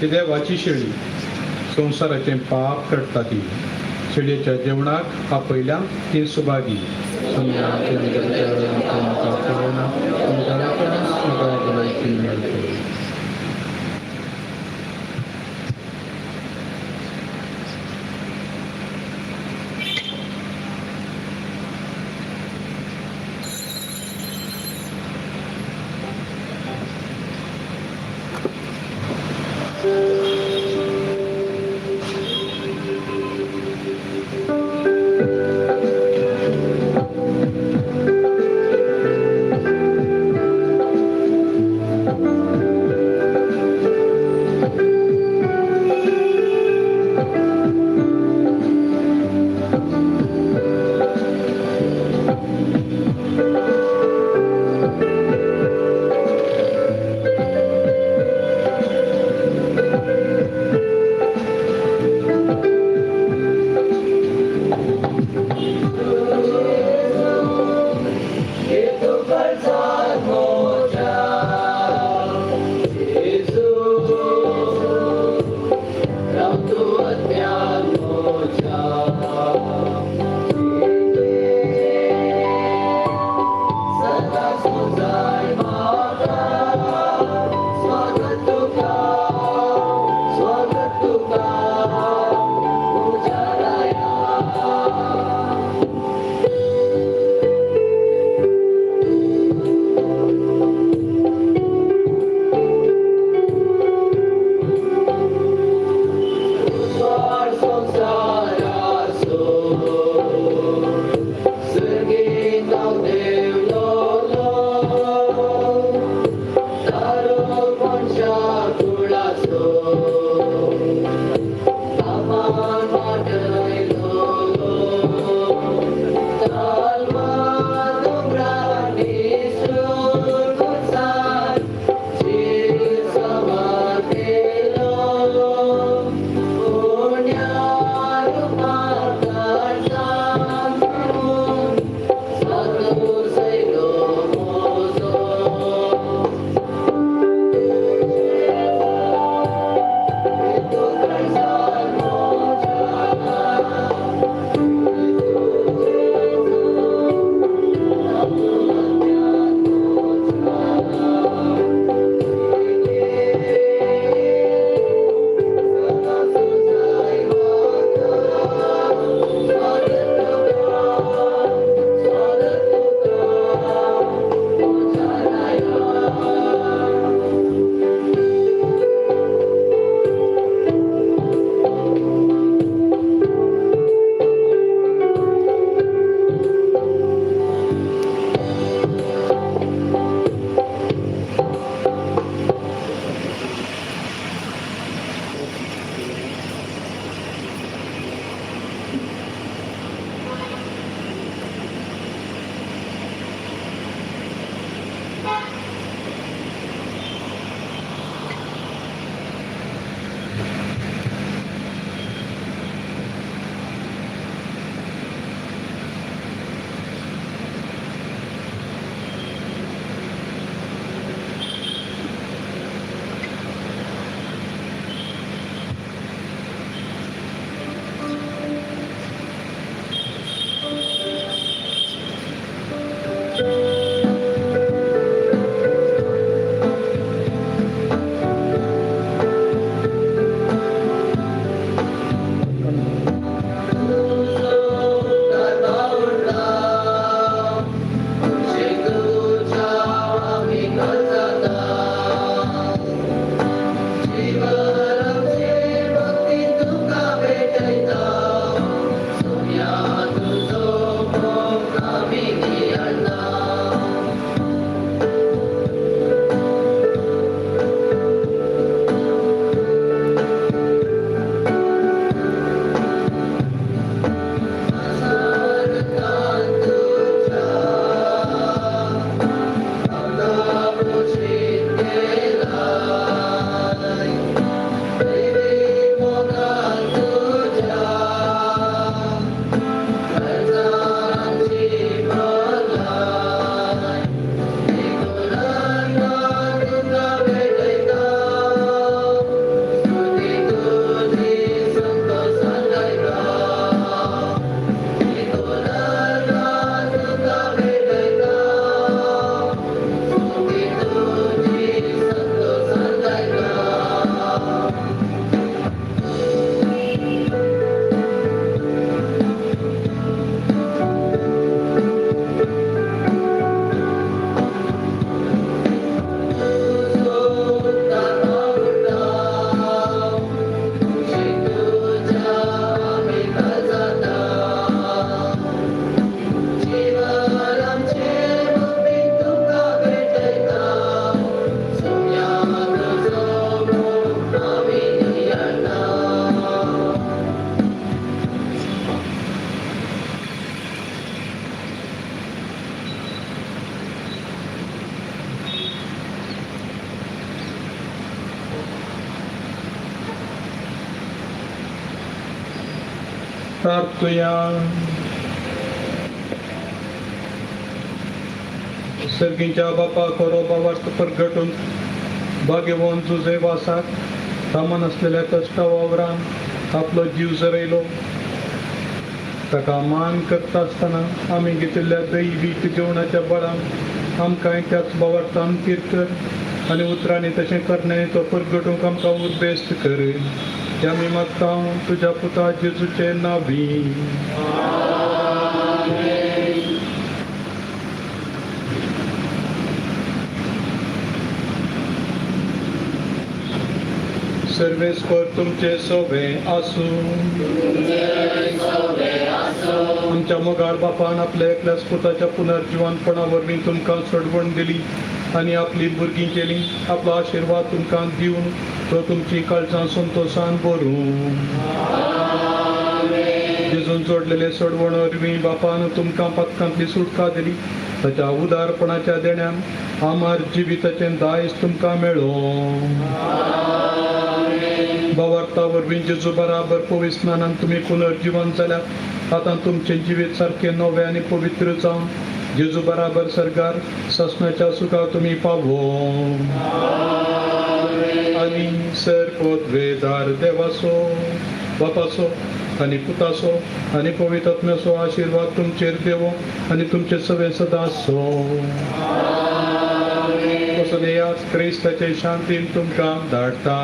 ती देवाची शेळी संवसाराचें पाप काडटा. ती शेळयेच्या जेवणाक आपयल्या ती सुभागी. प्रार्थुया. सर्गींच्या बापा खरो बाबार्थ प्रगटून भाग्यवंत जुझेवासाक सामान असलेल्या कश्टा वावरान आपलो जीव जरयलो. ताका मान करता आसतना आमी घेतिल्ल्या दैवीक जेवणाच्या बळान आमकांय त्याच बाबार्थान तीर कर आनी उतरांनी तशें करणे तो प्रगटूंक आमकां उर्बेस्त कर. आमी मागता तुज्या पुता जेजूचे नावी. सर्वेस्पर तुमचे सोबे आसूं. आमच्या मोगाळ बापान आपल्या एकल्याच पुताच्या पुनर्जिवनपणा वरवीं तुमकां सोडवण दिली आनी आपली भुरगीं केली. आपलो आशिर्वाद तुमकां दिवन तो तुमची काळजां संतोशान भरूं. जेजून जोडलेले सोडवण वरवीं बापान तुमकां पातकांतली सुटका दिली. ताच्या उदारपणाच्या देण्यान आमार जिविताचें दायज तुमकां मेळों. भावार्था वरवीं जेजू बराबर पवित्र स्नानान तुमी पुनर्जिवन जाल्यात. आतां तुमचें जिवीत सारकें नवें आनी पवित्र जावन जेजू बराबर सरकार ससनाच्या सुखाक तुमी पावो. आनी सर पदवेदार देवाचो बापाचो आनी पुताचो आनी पवित्र आत्म्याचो आशिर्वाद तुमचेर देवो आनी तुमचे सगळे सदां आसूं. वचून येयात, क्रिस्ताचे शांतीन तुमकां धाडटा.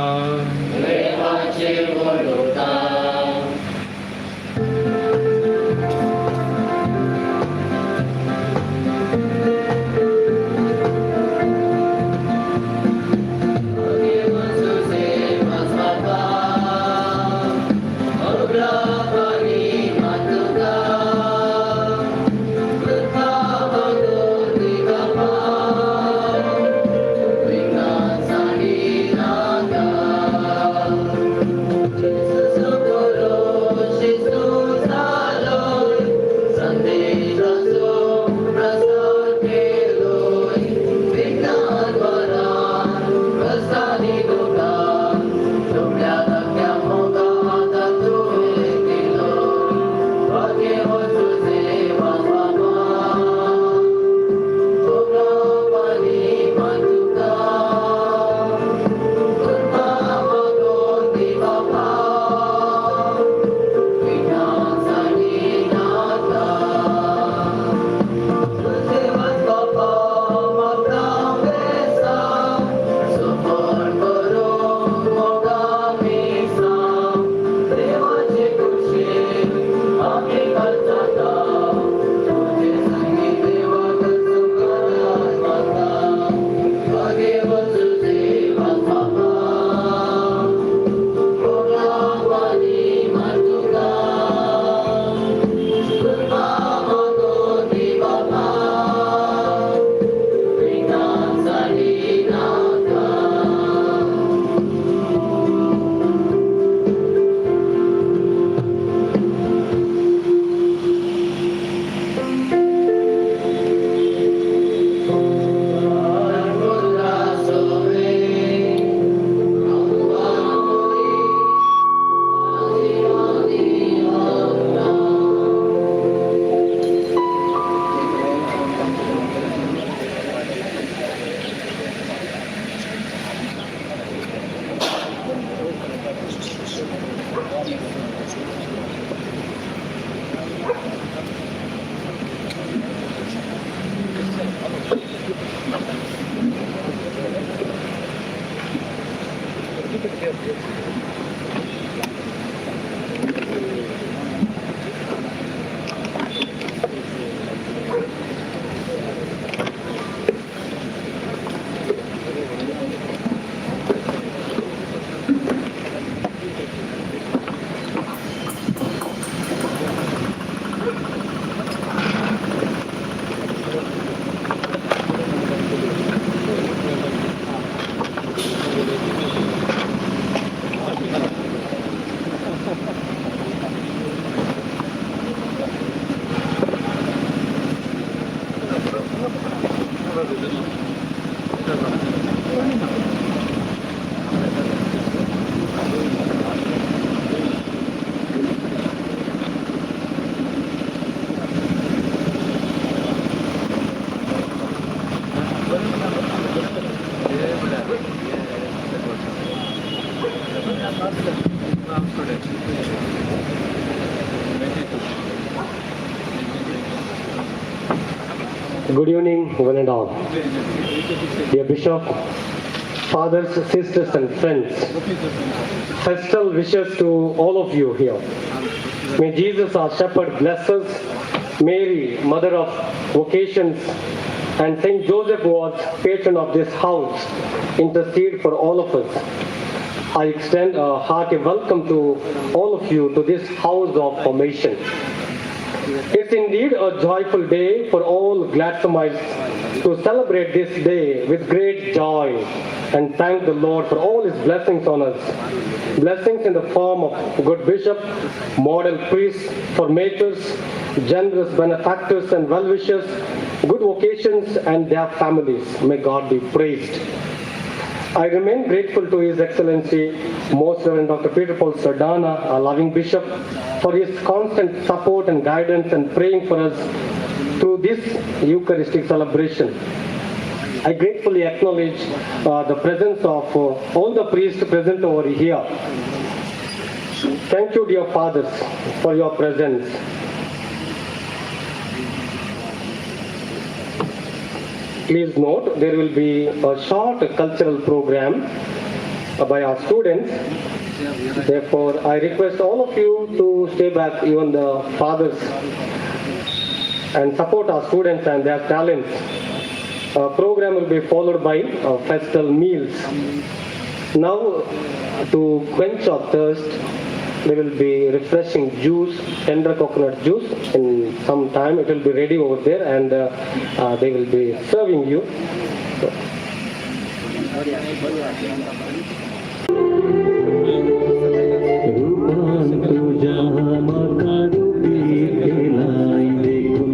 Good evening, one and all. Dear Bishop, fathers, sisters and friends, festal wishes to all of you here. May Jesus our Shepherd bless us, Mary, Mother of Vocations, and Saint Joseph was patron of this house, intercede for all of us. I extend a hearty welcome to all of you to this house of formation. It's indeed a joyful day for all Gladsomites to celebrate this day with great joy and thank the Lord for all His blessings on us. Blessings in the form of good bishop, model priests, formators, generous benefactors and well-wishers, good vocations and their families. May God be praised. I remain grateful to His Excellency, Most Reverend Dr. Peter Paul Sardana, our loving bishop, for his constant support and guidance and praying for us through this Eucharistic celebration. I gratefully acknowledge the presence of all the priests present over here. Thank you, dear fathers, for your presence. Please note there will be a short cultural program by our students. Therefore, I request all of you to stay back, even the fathers, and support our students and their talents. Program will be followed by festal meals. Now, to quench our thirst, there will be refreshing juice, tender coconut juice. In some time, it will be ready over there, and they will be serving you. So, रूपान तुज्या म्हाका रुपी केलाय देखून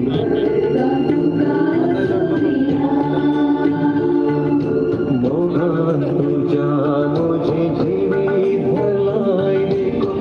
मोगान तुज्या म्हजें जिवीत भरलाय देखून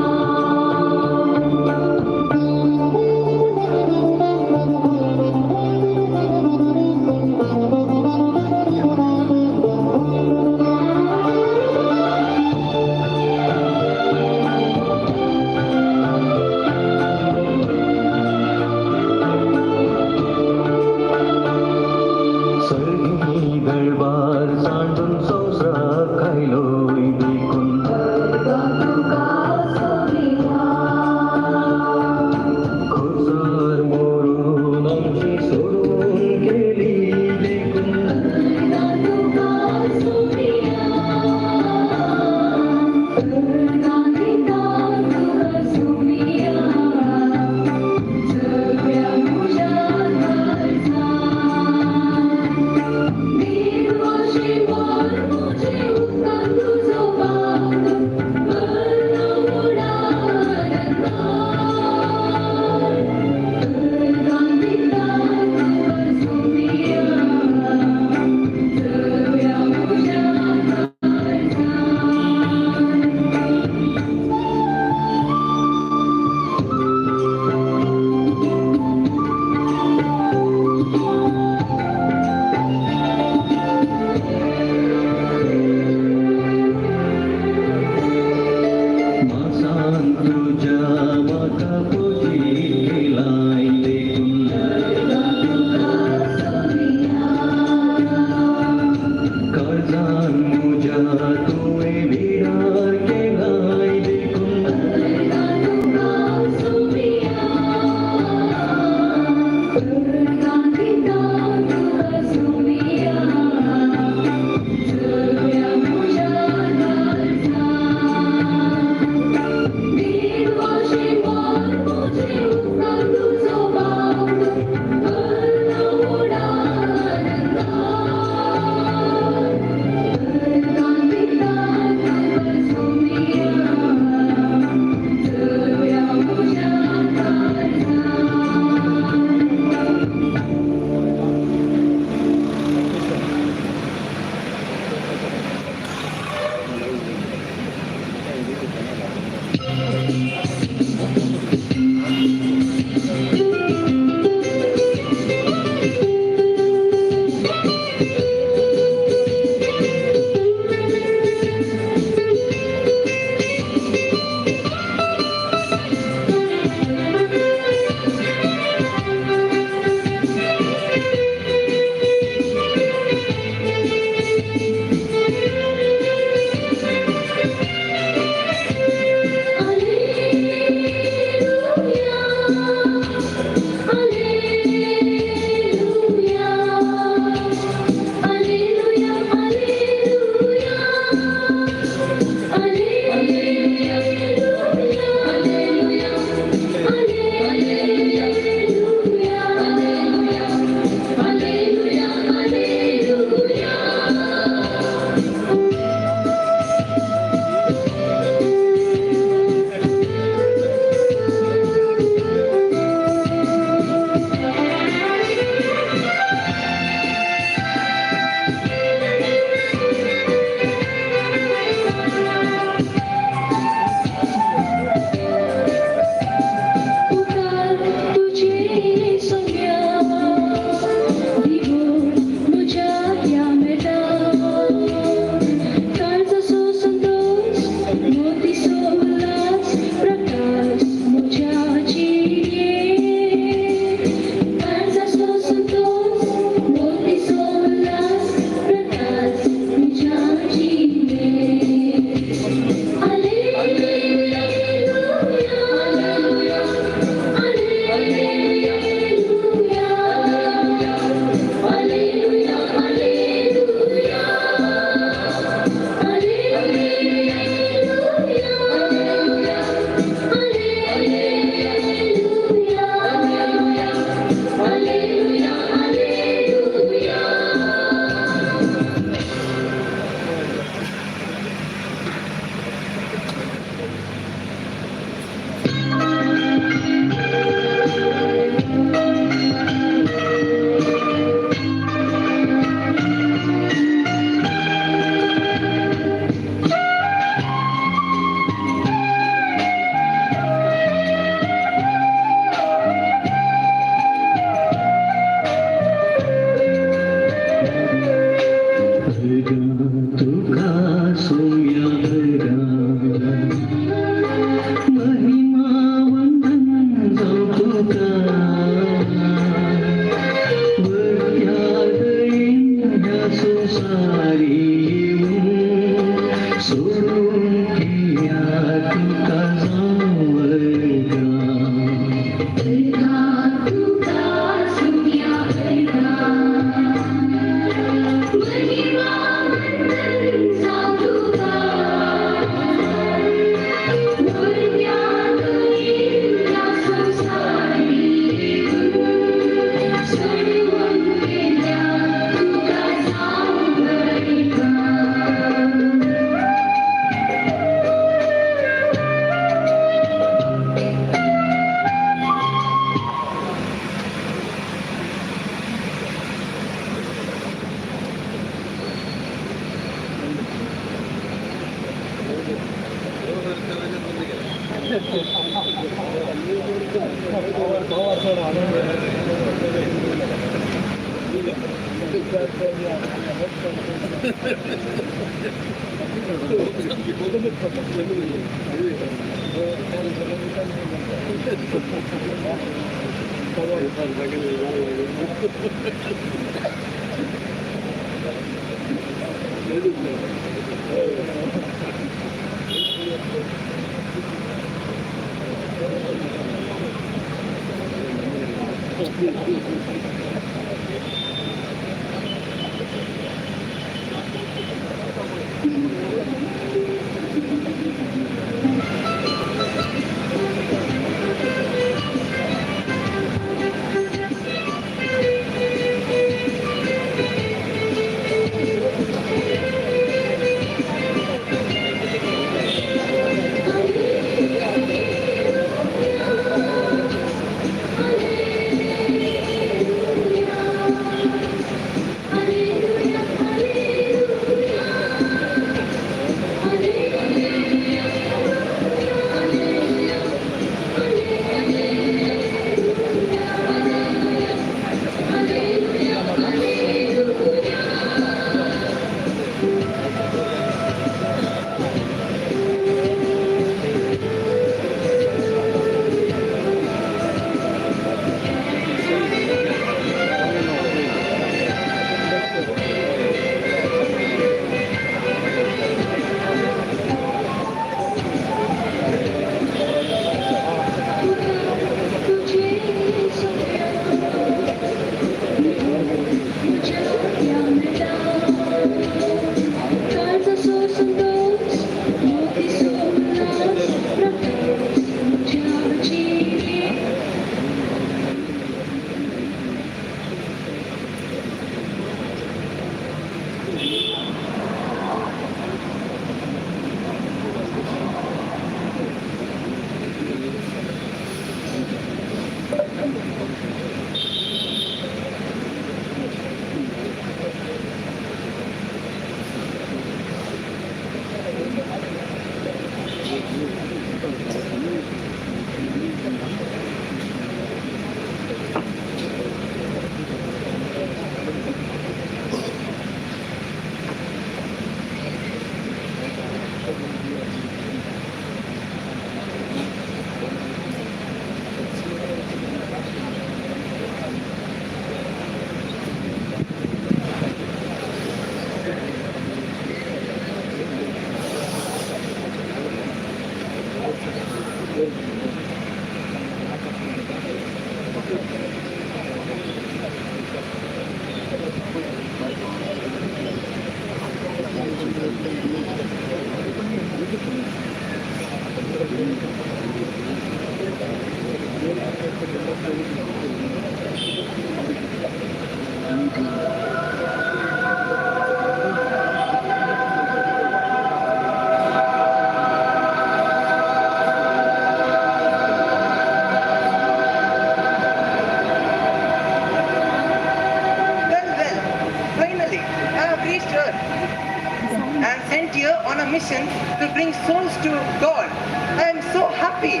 Mission to bring souls to God. I am so happy.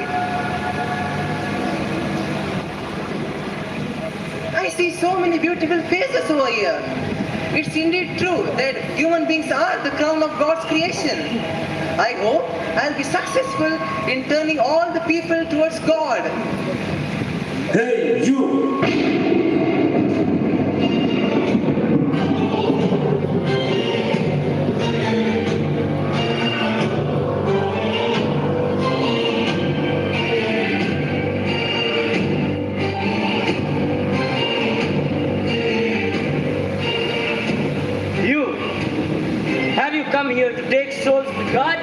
I see so many beautiful faces over here. It's indeed true that human beings are the crown of God's creation. I hope I'll be successful in turning all the people towards God. Hey, you! Come here to take souls to God?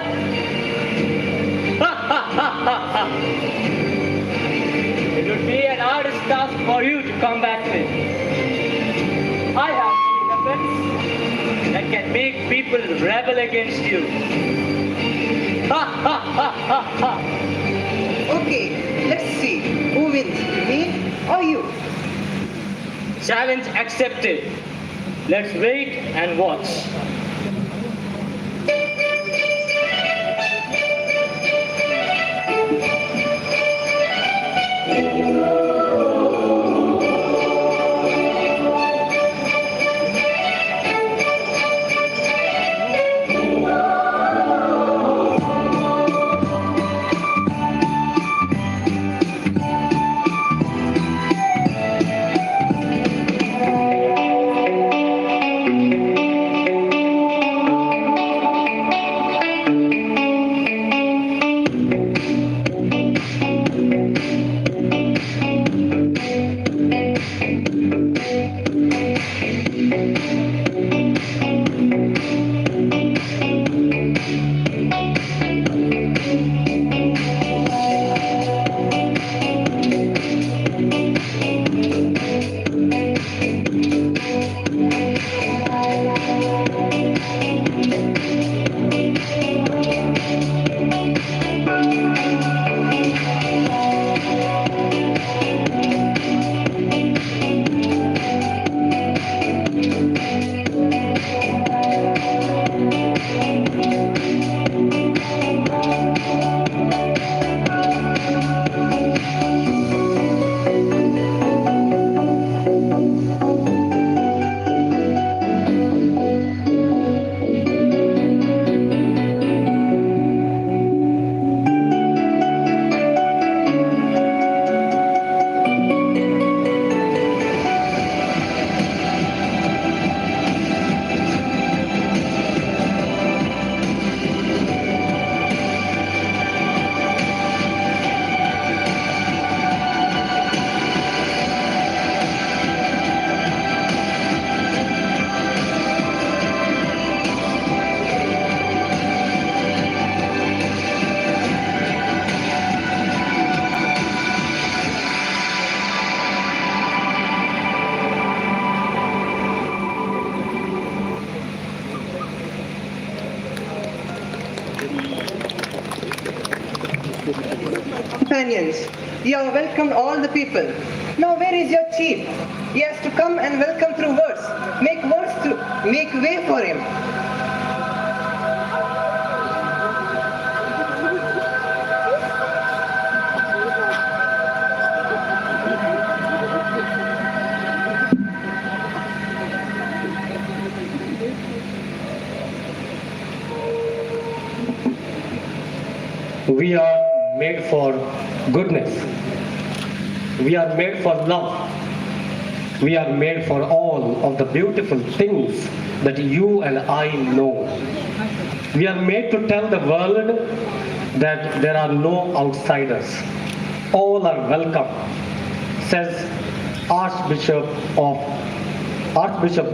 It would be an arduous task for you to combat with. I have weapons that can make people rebel against you. Okay, let's see who wins, me or you. Challenge accepted. Let's wait and watch. companions. You have welcomed all the people. Now where is your chief? He has to come and welcome through words. Make words to make way for him. We are made for goodness. We are made for love. We are made for all of the beautiful things that you and I know. We are made to tell the world that there are no outsiders. All are welcome, says Archbishop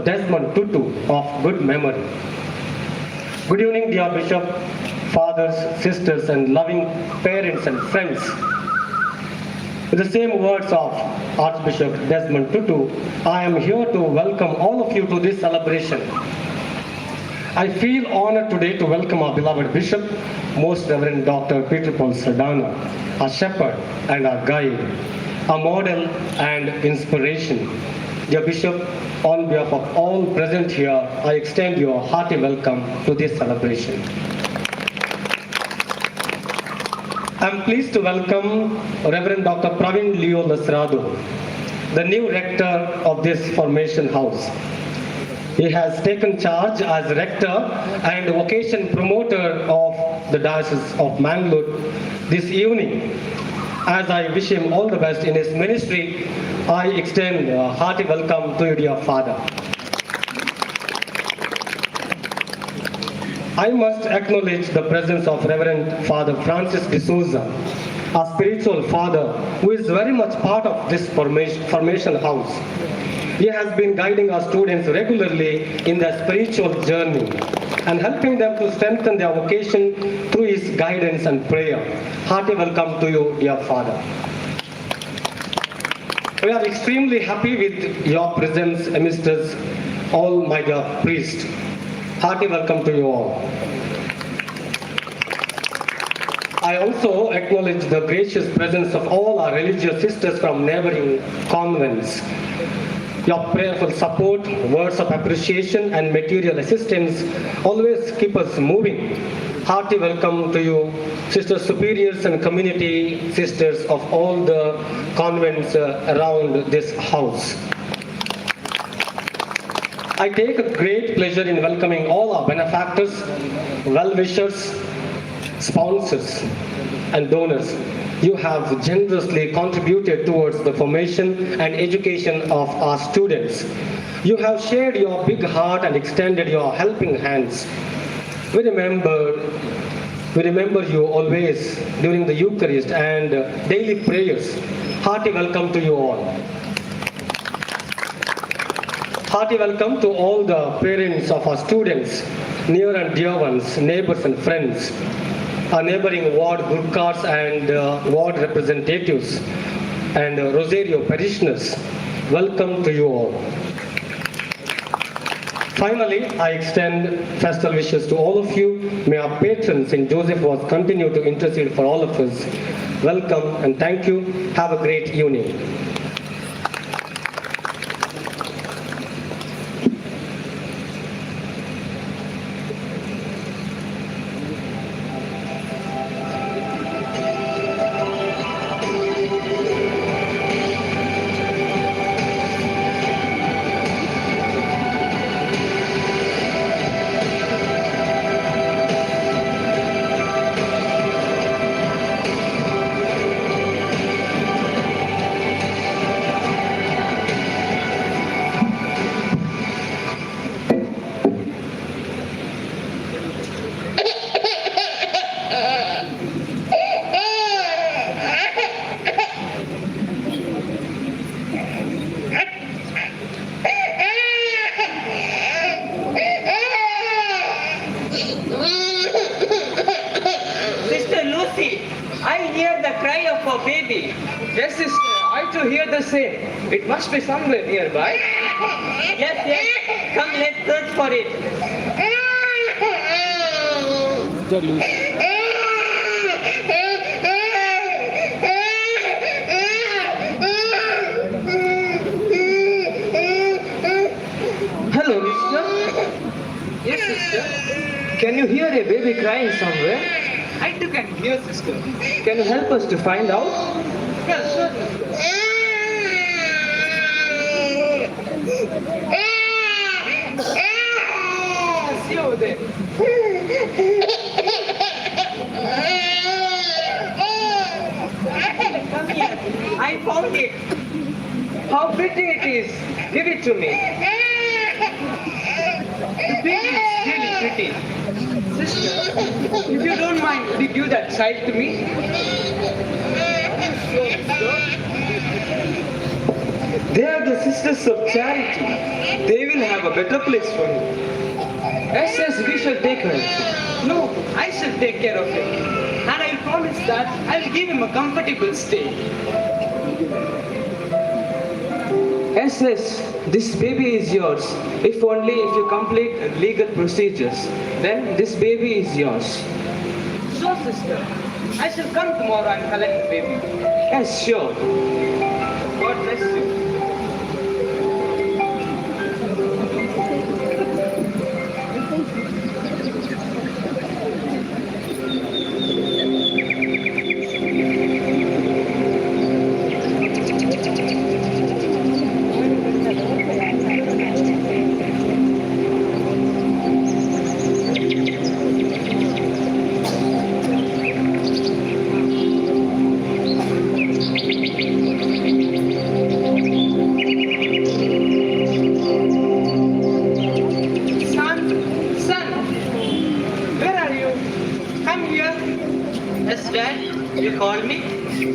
Desmond Tutu of good memory. Good evening, dear Bishop, fathers, sisters, and loving parents and friends. With the same words of Archbishop Desmond Tutu, I am here to welcome all of you to this celebration. I feel honored today to welcome our beloved Bishop, Most Reverend Dr. Peter Paul Saldanha, our shepherd and our guide, our model and inspiration. Dear Bishop, on behalf of all present here, I extend your hearty welcome to this celebration. I'm pleased to welcome Reverend Dr. Praveen Leo Lasrado, the new rector of this formation house. He has taken charge as rector and vocation promoter of the Diocese of Mangalore this evening. As I wish him all the best in his ministry, I extend a hearty welcome to you, dear Father. I must acknowledge the presence of Reverend Father Francis D'Souza, our spiritual father, who is very much part of this formation house. He has been guiding our students regularly in their spiritual journey and helping them to strengthen their vocation through his guidance and prayer. Hearty welcome to you, dear Father. We are extremely happy with your presence amidst us, all my dear priests. Hearty welcome to you all. I also acknowledge the gracious presence of all our religious sisters from neighboring convents. Your prayerful support, words of appreciation, and material assistance always keep us moving. Hearty welcome to you, sister superiors and community sisters of all the convents around this house. I take a great pleasure in welcoming all our benefactors, well-wishers, sponsors, and donors. You have generously contributed towards the formation and education of our students. You have shared your big heart and extended your helping hands. We remember you always during the Eucharist and daily prayers. Hearty welcome to you all. Hearty welcome to all the parents of our students, near and dear ones, neighbors and friends, our neighboring ward Gurkhas and ward representatives, and Rosario parishioners. Welcome to you all. Finally, I extend festal wishes to all of you. May our patron, Saint Joseph Vaz, continue to intercede for all of us. Welcome and thank you. Have a great evening. Sister Lucy, I hear the cry of a baby. Yes, sister, I too hear the same. It must be somewhere nearby. Yes, yes. Come, let's search for it. Sister Lucy. Can you hear a baby crying somewhere? I too can hear, sister. Can you help us to find out? Well, sure, sister. See over there. Come here. I found it. How pretty it is. Give it to me. The baby is really pretty. Sister, if you don't mind, would you give that child to me? Sure, sister. They are the Sisters of Charity. They will have a better place for you. Yes, yes, we shall take her. No, I shall take care of him. And I promise that I will give him a comfortable stay. Yes, yes, this baby is yours. If only if you complete legal procedures, then this baby is yours. Sure, sister. I shall come tomorrow and collect the baby. Yes, sure. God bless you. Son, son, where are you? Come here. Yes, Dad, you called me?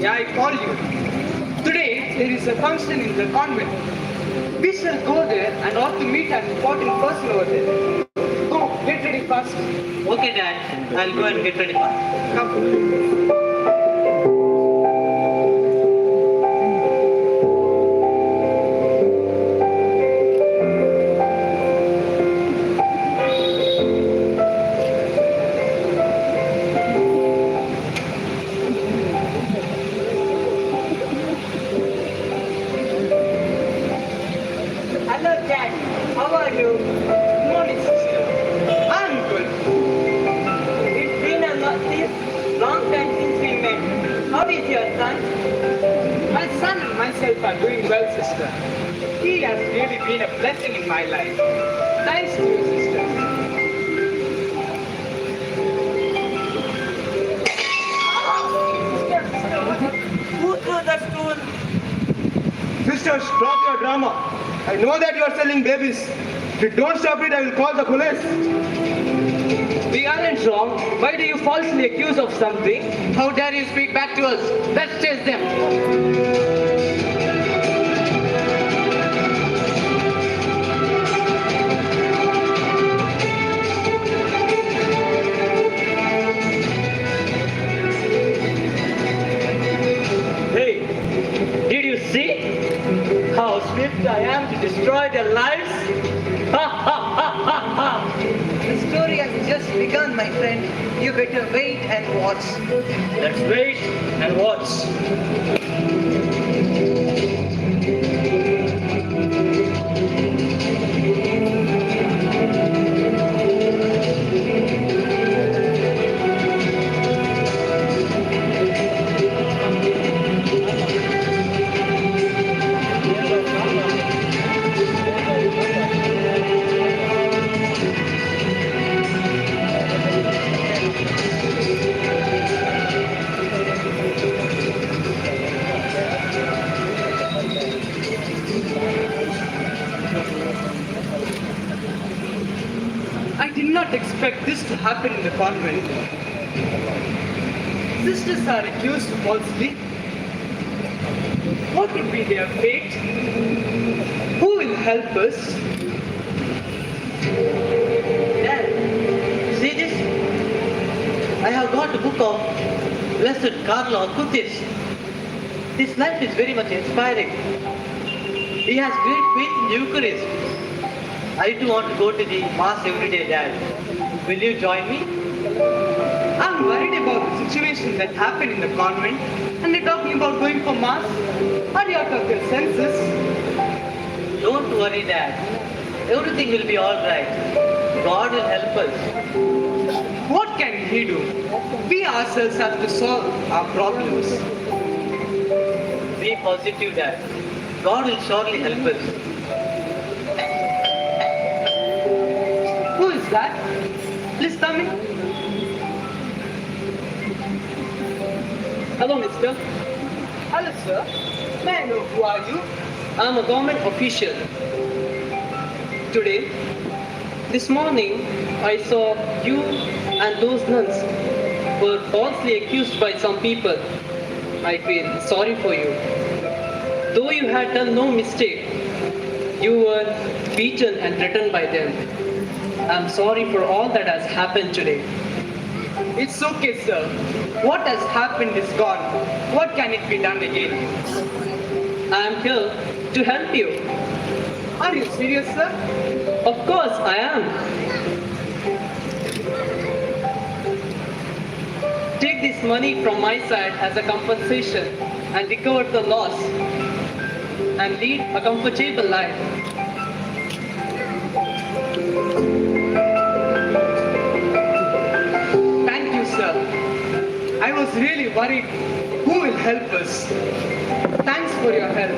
Yeah, I called you. Today there is a function in the convent. We shall go there and ought to meet an important person over there. Go, get ready fast. Okay, Dad, I'll go and get ready fast. Come. Hello, Dad. How are you? Good morning, sister. I'm good. It's been a long time since we met. How is your son? My son and myself are doing well, sister. He has really been a blessing in my life. Thanks to you, sister. Who threw the stool? Sister, stop your drama. I know that you are selling babies. If you don't stop it, I will call the police. We aren't wrong. Why do you falsely accuse of something? How dare you speak back to us? Let's chase them. Hey, did you see how swift I am to destroy their lives? Ha ha ha ha ha! The story has just begun, my friend. You better wait and watch. Let's wait and watch. I did not expect this to happen in the convent. Sisters are accused falsely. What would be their fate? Who will help us? Dad, see this? I have got a book of Blessed Carlo Acutis. His life is very much inspiring. He has great faith in the Eucharist. I too want to go to the Mass every day, Dad. Will you join me? I'm worried about the situation that happened in the convent, and they're talking about going for Mass. Are you out of your senses? Don't worry, Dad. Everything will be all right. God will help us. What can he do? We ourselves have to solve our problems. Be positive, Dad. God will surely help us. Who is that? Please come in. Hello, mister. Hello, sir. May I know who are you? I'm a government official. Today, this morning, I saw you and those nuns were falsely accused by some people. I feel sorry for you. Though you had done no mistake, you were beaten and threatened by them. I'm sorry for all that has happened today. It's okay, sir. What has happened is gone. What can it be done again? I am here to help you. Are you serious, sir? Of course, I am. Take this money from my side as a compensation and recover the loss and lead a comfortable life. Thank you, sir. I was really worried. Who will help us? Thanks for your help.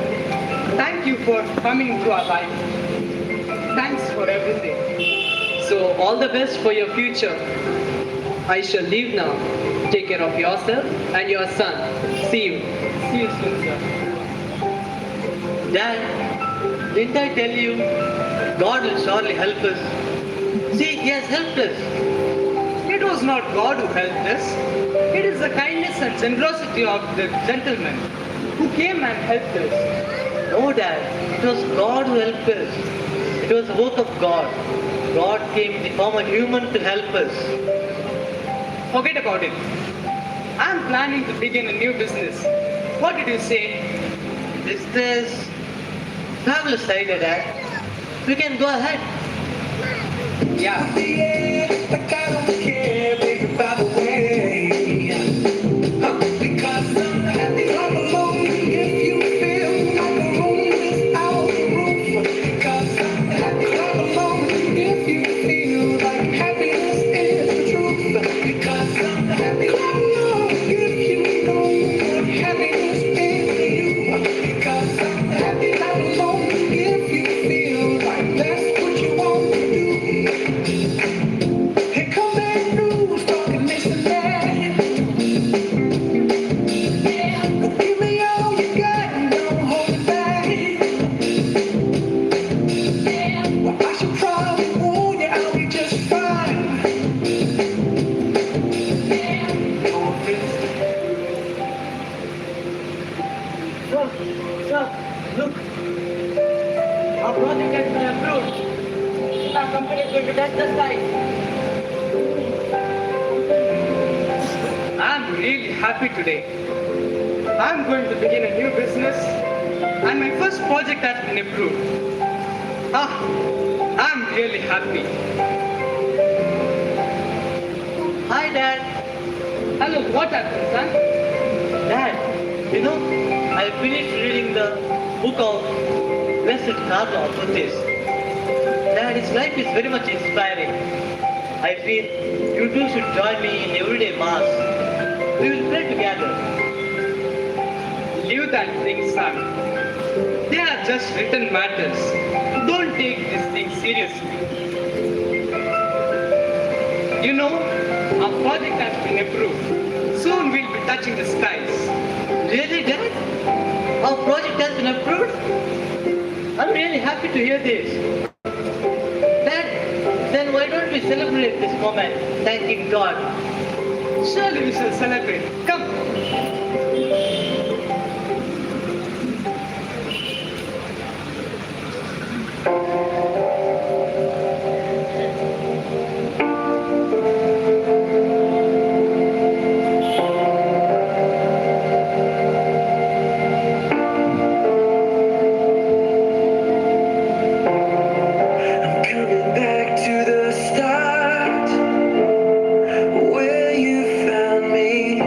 Thank you for coming to our life. Thanks for everything. So, all the best for your future. I shall leave now. Take care of yourself and your son. See you. See you soon, sir. Dad, didn't I tell you God will surely help us? See, He has helped us. It was not God who helped us. It is the kindness and generosity of the gentleman who came and helped us. No, Dad, it was God who helped us. It was the work of God. God came in the form of human to help us. Forget about it. I am planning to begin a new business. What did you say? Business. Fabulous idea, Dad. We can go ahead. Yeah. Like I don't care, baby, by the way. Because I'm happy I'm alone. If you feel like a room without a roof. Because I'm happy I'm alone. If you feel like happiness is the truth. Because I'm happy I'm alone. If you know what happiness is to you. Because I'm happy I'm alone. If you feel like that's what you want to do. Here come bad news, talking this and that. Give me all you got and don't hold it back. Well, I should probably warn you, I'll be just fine. No offense. Sir, sir, look. Our project has been approved. Our company is going to test the site. I'm really happy today. I'm going to begin a new business and my first project has been approved. I'm really happy. Hi, Dad. Hello, what happened, son? Dad, you know, I finished reading the book of Blessed Carlo Acutis. Dad, his life is very much inspiring. I feel you too should join me in everyday Mass. We will pray together. Leave that thing, son. They are just written matters. Don't take this thing seriously. You know, our project has been approved. Soon we'll be touching the skies. Really, Dad? Our project has been approved? I'm really happy to hear this. Dad, then why don't we celebrate this moment, thanking God? Surely we shall celebrate. Come. I'm coming back to the start, where you found me.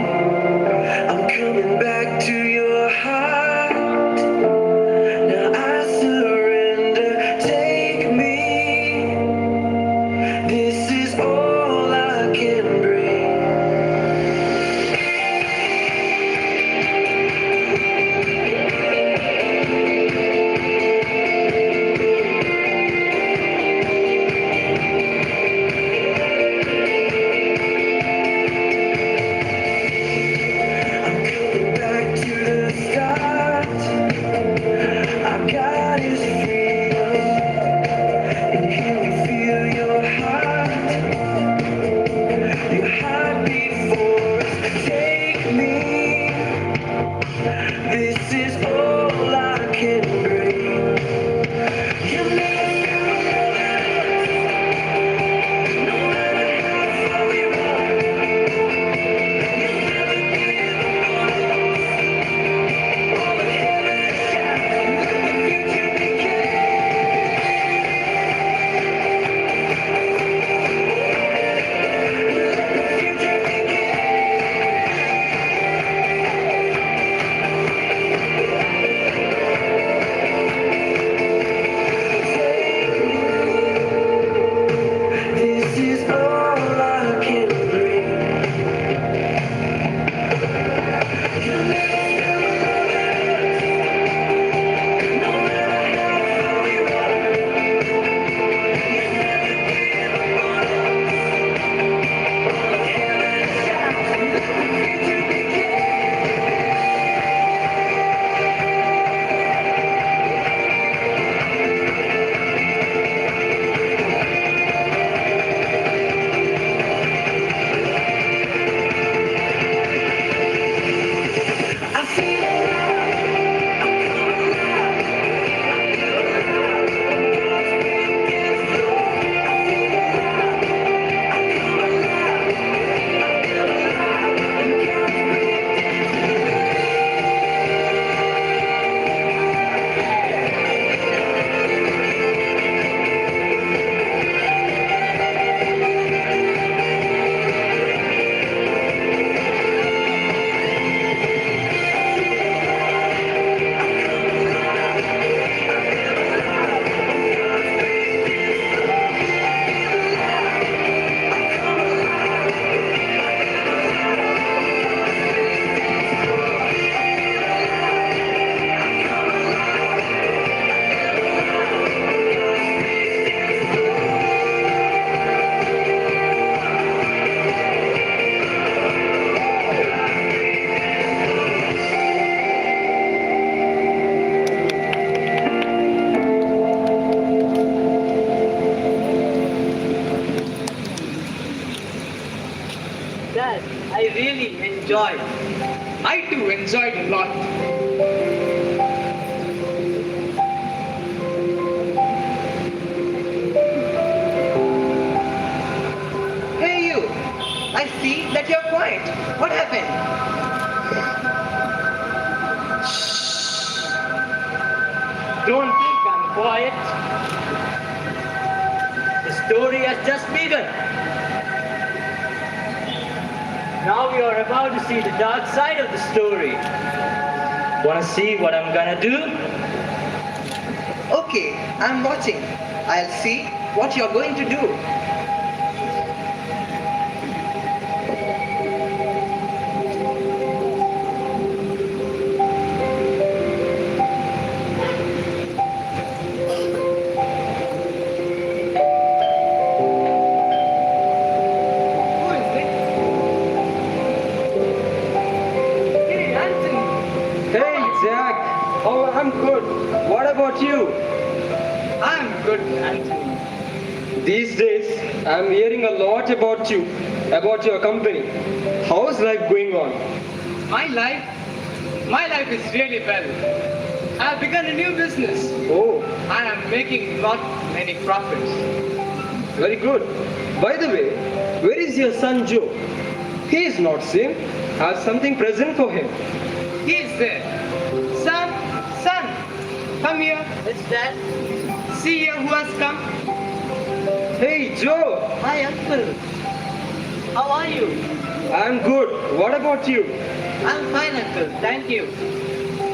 enjoyed. I too enjoyed a lot. Hey you! I see that you're quiet. What happened? Don't think I'm quiet. The story has just begun. Now we are about to see the dark side of the story. Wanna see what I'm gonna do? Okay, I'm watching. I'll see what you're going to do. Who is it? Hey, Anthony. Hey, Jack. Oh, I'm good. What about you? I'm good, Anthony. These days, I'm hearing a lot about you, about your company. How's life going on? My life? My life is really well. I've begun a new business. Oh. I am making not many profits. Very good. By the way, where is your son Joe? He is not seen. I have something present for him. He is there. Son, son, come here. It's Dad. See here who has come. Hey, Joe. Hi, Uncle. How are you? I'm good. What about you? I'm fine, Uncle. Thank you.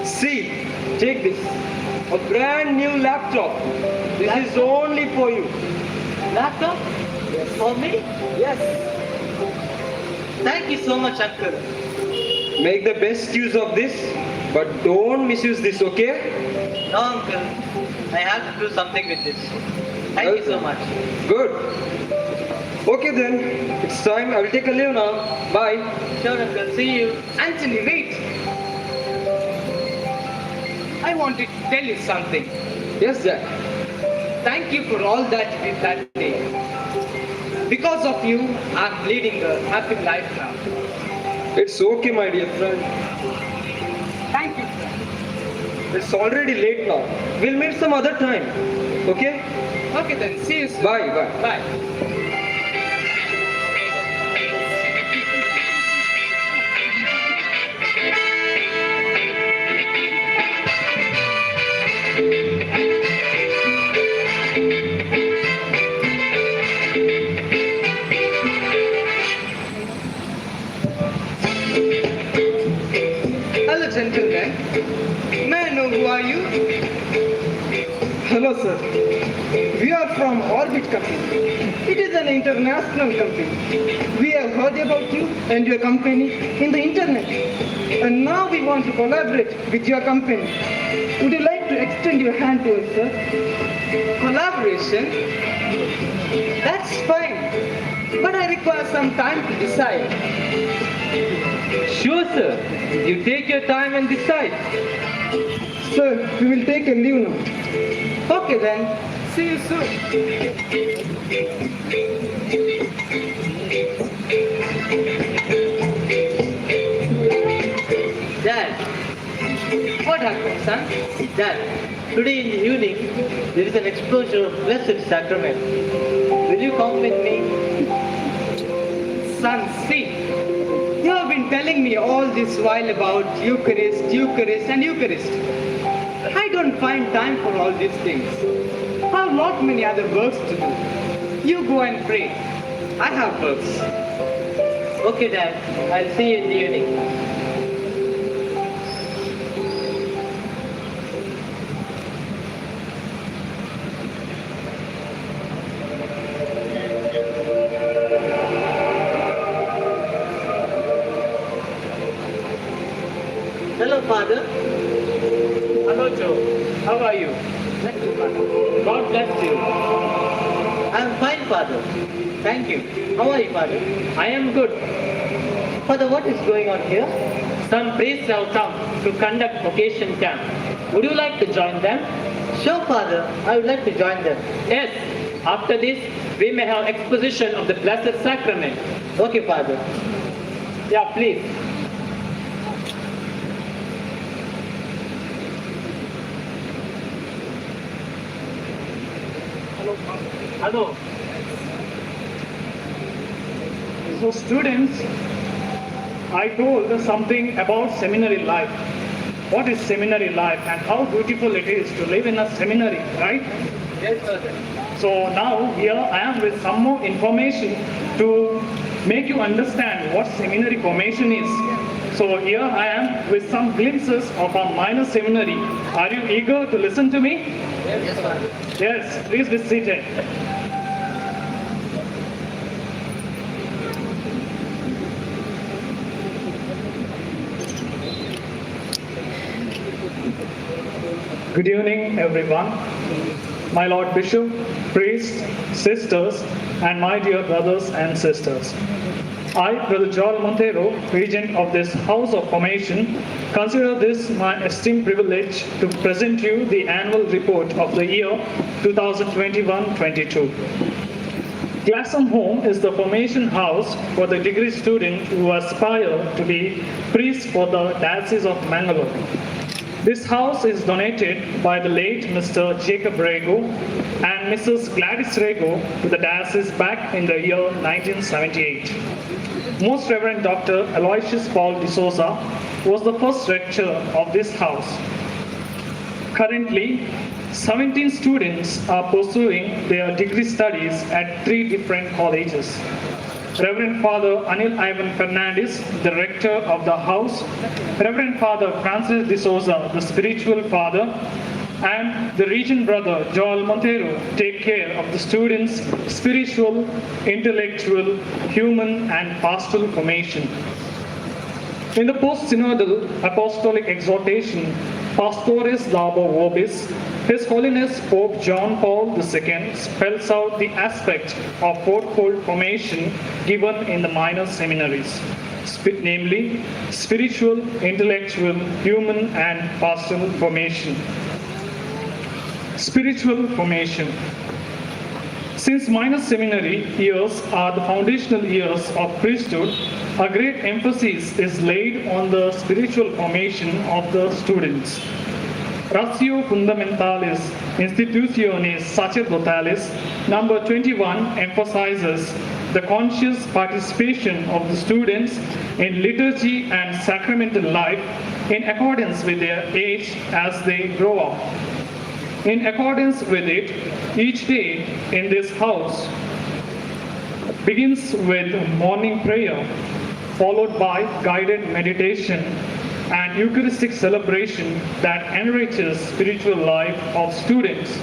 See, take this. A brand new laptop. This is only for you. Laptop? Yes. For me? Yes. Thank you so much, Uncle. Make the best use of this, but don't misuse this, okay? No, Uncle. I have to do something with this. Thank you so much. Good. Okay then, it's time. I will take a leave now. Bye. Sure, Uncle. See you. Anthony, wait. I want to tell you something. Yes, Jack. Thank you for all that you did that day. Because of you, I'm leading a happy life now. It's okay, my dear friend. Thank you, friend. It's already late now. We'll meet some other time. Okay? Okay then, see you soon. Bye, bye. Bye. Hello, gentlemen. May I know who are you? Hello, sir. We are from Orbit Company. It is an international company. We have heard about you and your company in the internet. And now we want to collaborate with your company. Would you like to extend your hand to us, sir? Collaboration? That's fine. But I require some time to decide. Sure, sir. You take your time and decide. Sir, we will take a leave now. Okay then. See you soon. Dad. What happened, son? Dad, today in the evening, there is an exposure of Blessed Sacrament. Will you come with me? Son, see. You have been telling me all this while about Eucharist, Eucharist, and Eucharist. I don't find time for all these things. I have not many other works to do. You go and pray. I have works. Okay, Dad. I'll see you in the evening. Hello, Father. Hello, Joe. How are you? Thank you, Father. God bless you. I'm fine, Father. Thank you. How are you, Father? I am good. Father, what is going on here? Some priests have come to conduct vocation camp. Would you like to join them? Sure, Father. I would like to join them. Yes. After this, we may have exposition of the Blessed Sacrament. Okay, Father. Yeah, please. Hello. Hello. So students, I told something about seminary life. What is seminary life and how beautiful it is to live in a seminary, right? Yes, Father. So now here I am with some more information to make you understand what seminary formation is. So here I am with some glimpses of our minor seminary. Are you eager to listen to me? Yes, Father. Yes, please be seated. Good evening, everyone. My Lord Bishop, priests, sisters, and my dear brothers and sisters. I, Brother Joel Montero, regent of this House of Formation, consider this my esteemed privilege to present you the annual report of the year 2021-22. Gladsome Home is the formation house for the degree student who aspire to be priests for the Diocese of Mangalore. This house is donated by the late Mr. Jacob Rego and Mrs. Gladys Rego to the diocese back in the year 1978. Most Reverend Dr. Aloysius Paul D'Souza was the first rector of this house. Currently, 17 students are pursuing their degree studies at 3 different colleges. Reverend Father Anil Ivan Fernandez, the rector of the house, Reverend Father Francis D'Souza, the spiritual father, and the regent brother Joel Montero take care of the students' spiritual, intellectual, human, and pastoral formation. In the post-synodal apostolic exhortation, Pastores Dabo Vobis, His Holiness Pope John Paul II spells out the aspect of fourfold formation given in the minor seminaries, namely spiritual, intellectual, human, and pastoral formation. Spiritual formation. Since minor seminary years are the foundational years of priesthood, a great emphasis is laid on the spiritual formation of the students. Ratio Fundamentalis Institutionis Sacerdotalis, number 21, emphasizes the conscious participation of the students in liturgy and sacramental life in accordance with their age as they grow up. In accordance with it, each day in this house begins with morning prayer, followed by guided meditation and Eucharistic celebration that enriches spiritual life of students.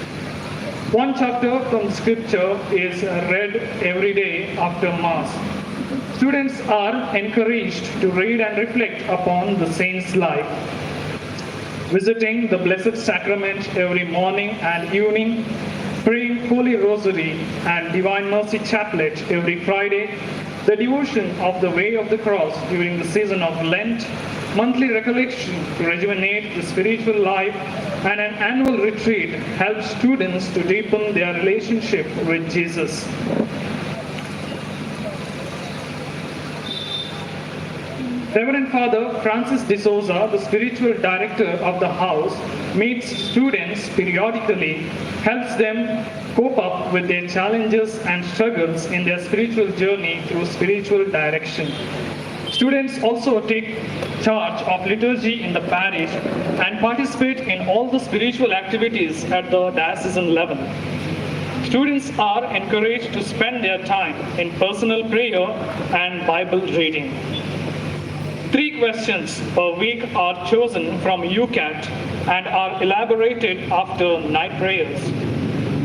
One chapter from Scripture is read every day after Mass. Students are encouraged to read and reflect upon the saint's life. Visiting the Blessed Sacrament every morning and evening, praying Holy Rosary and Divine Mercy Chaplet every Friday, the devotion of the Way of the Cross during the season of Lent, monthly recollection to rejuvenate the spiritual life, and an annual retreat helps students to deepen their relationship with Jesus. Reverend Father Francis D'Souza, the spiritual director of the house, meets students periodically, helps them cope up with their challenges and struggles in their spiritual journey through spiritual direction. Students also take charge of liturgy in the parish and participate in all the spiritual activities at the diocesan level. Students are encouraged to spend their time in personal prayer and Bible reading. 3 questions per week are chosen from UCAT and are elaborated after night prayers.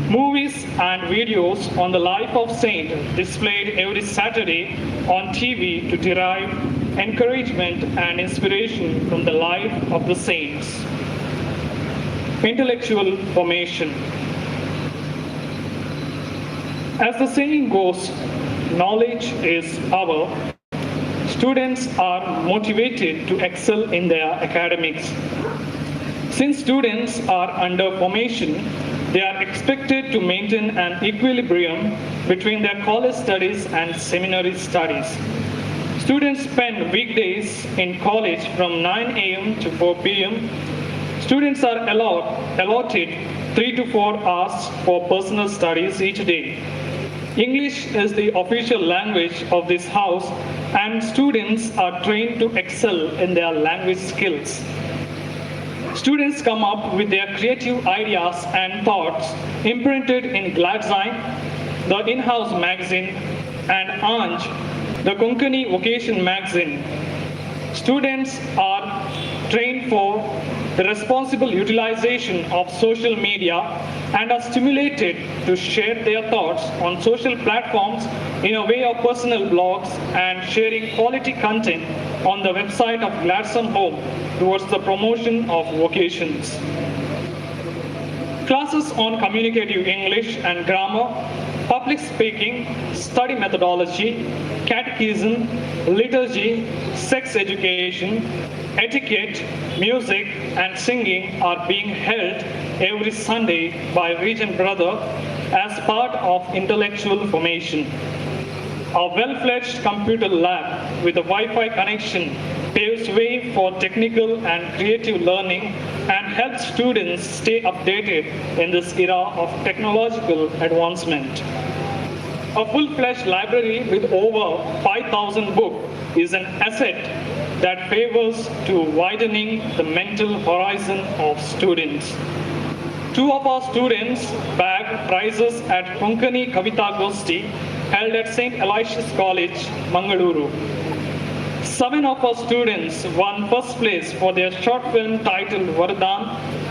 Movies and videos on the life of saint displayed every Saturday on TV to derive encouragement and inspiration from the life of the saints. Intellectual formation. As the saying goes, knowledge is power. Students are motivated to excel in their academics. Since students are under formation, they are expected to maintain an equilibrium between their college studies and seminary studies. Students spend weekdays in college from 9 a.m. to 4 p.m. Students are allotted 3 to 4 hours for personal studies each day. English is the official language of this house, and students are trained to excel in their language skills. Students come up with their creative ideas and thoughts imprinted in Gladsheim, the in-house magazine, and Anj, the Konkani vocation magazine. Students are trained for the responsible utilization of social media and are stimulated to share their thoughts on social platforms in a way of personal blogs and sharing quality content on the website of Gladsheim Home towards the promotion of vocations. Classes on communicative English and grammar, public speaking, study methodology, catechism, liturgy, sex education, etiquette, music, and singing are being held every Sunday by Regent Brother as part of intellectual formation. A well-fledged computer lab with a Wi-Fi connection paves way for technical and creative learning and helps students stay updated in this era of technological advancement. A full-fledged library with over 5,000 books is an asset that favors to widening the mental horizon of students. 2 of our students bagged prizes at Konkani Kavita Gosti held at St. Aloysius College, Mangaluru. 7 of our students won first place for their short film titled Vardhan,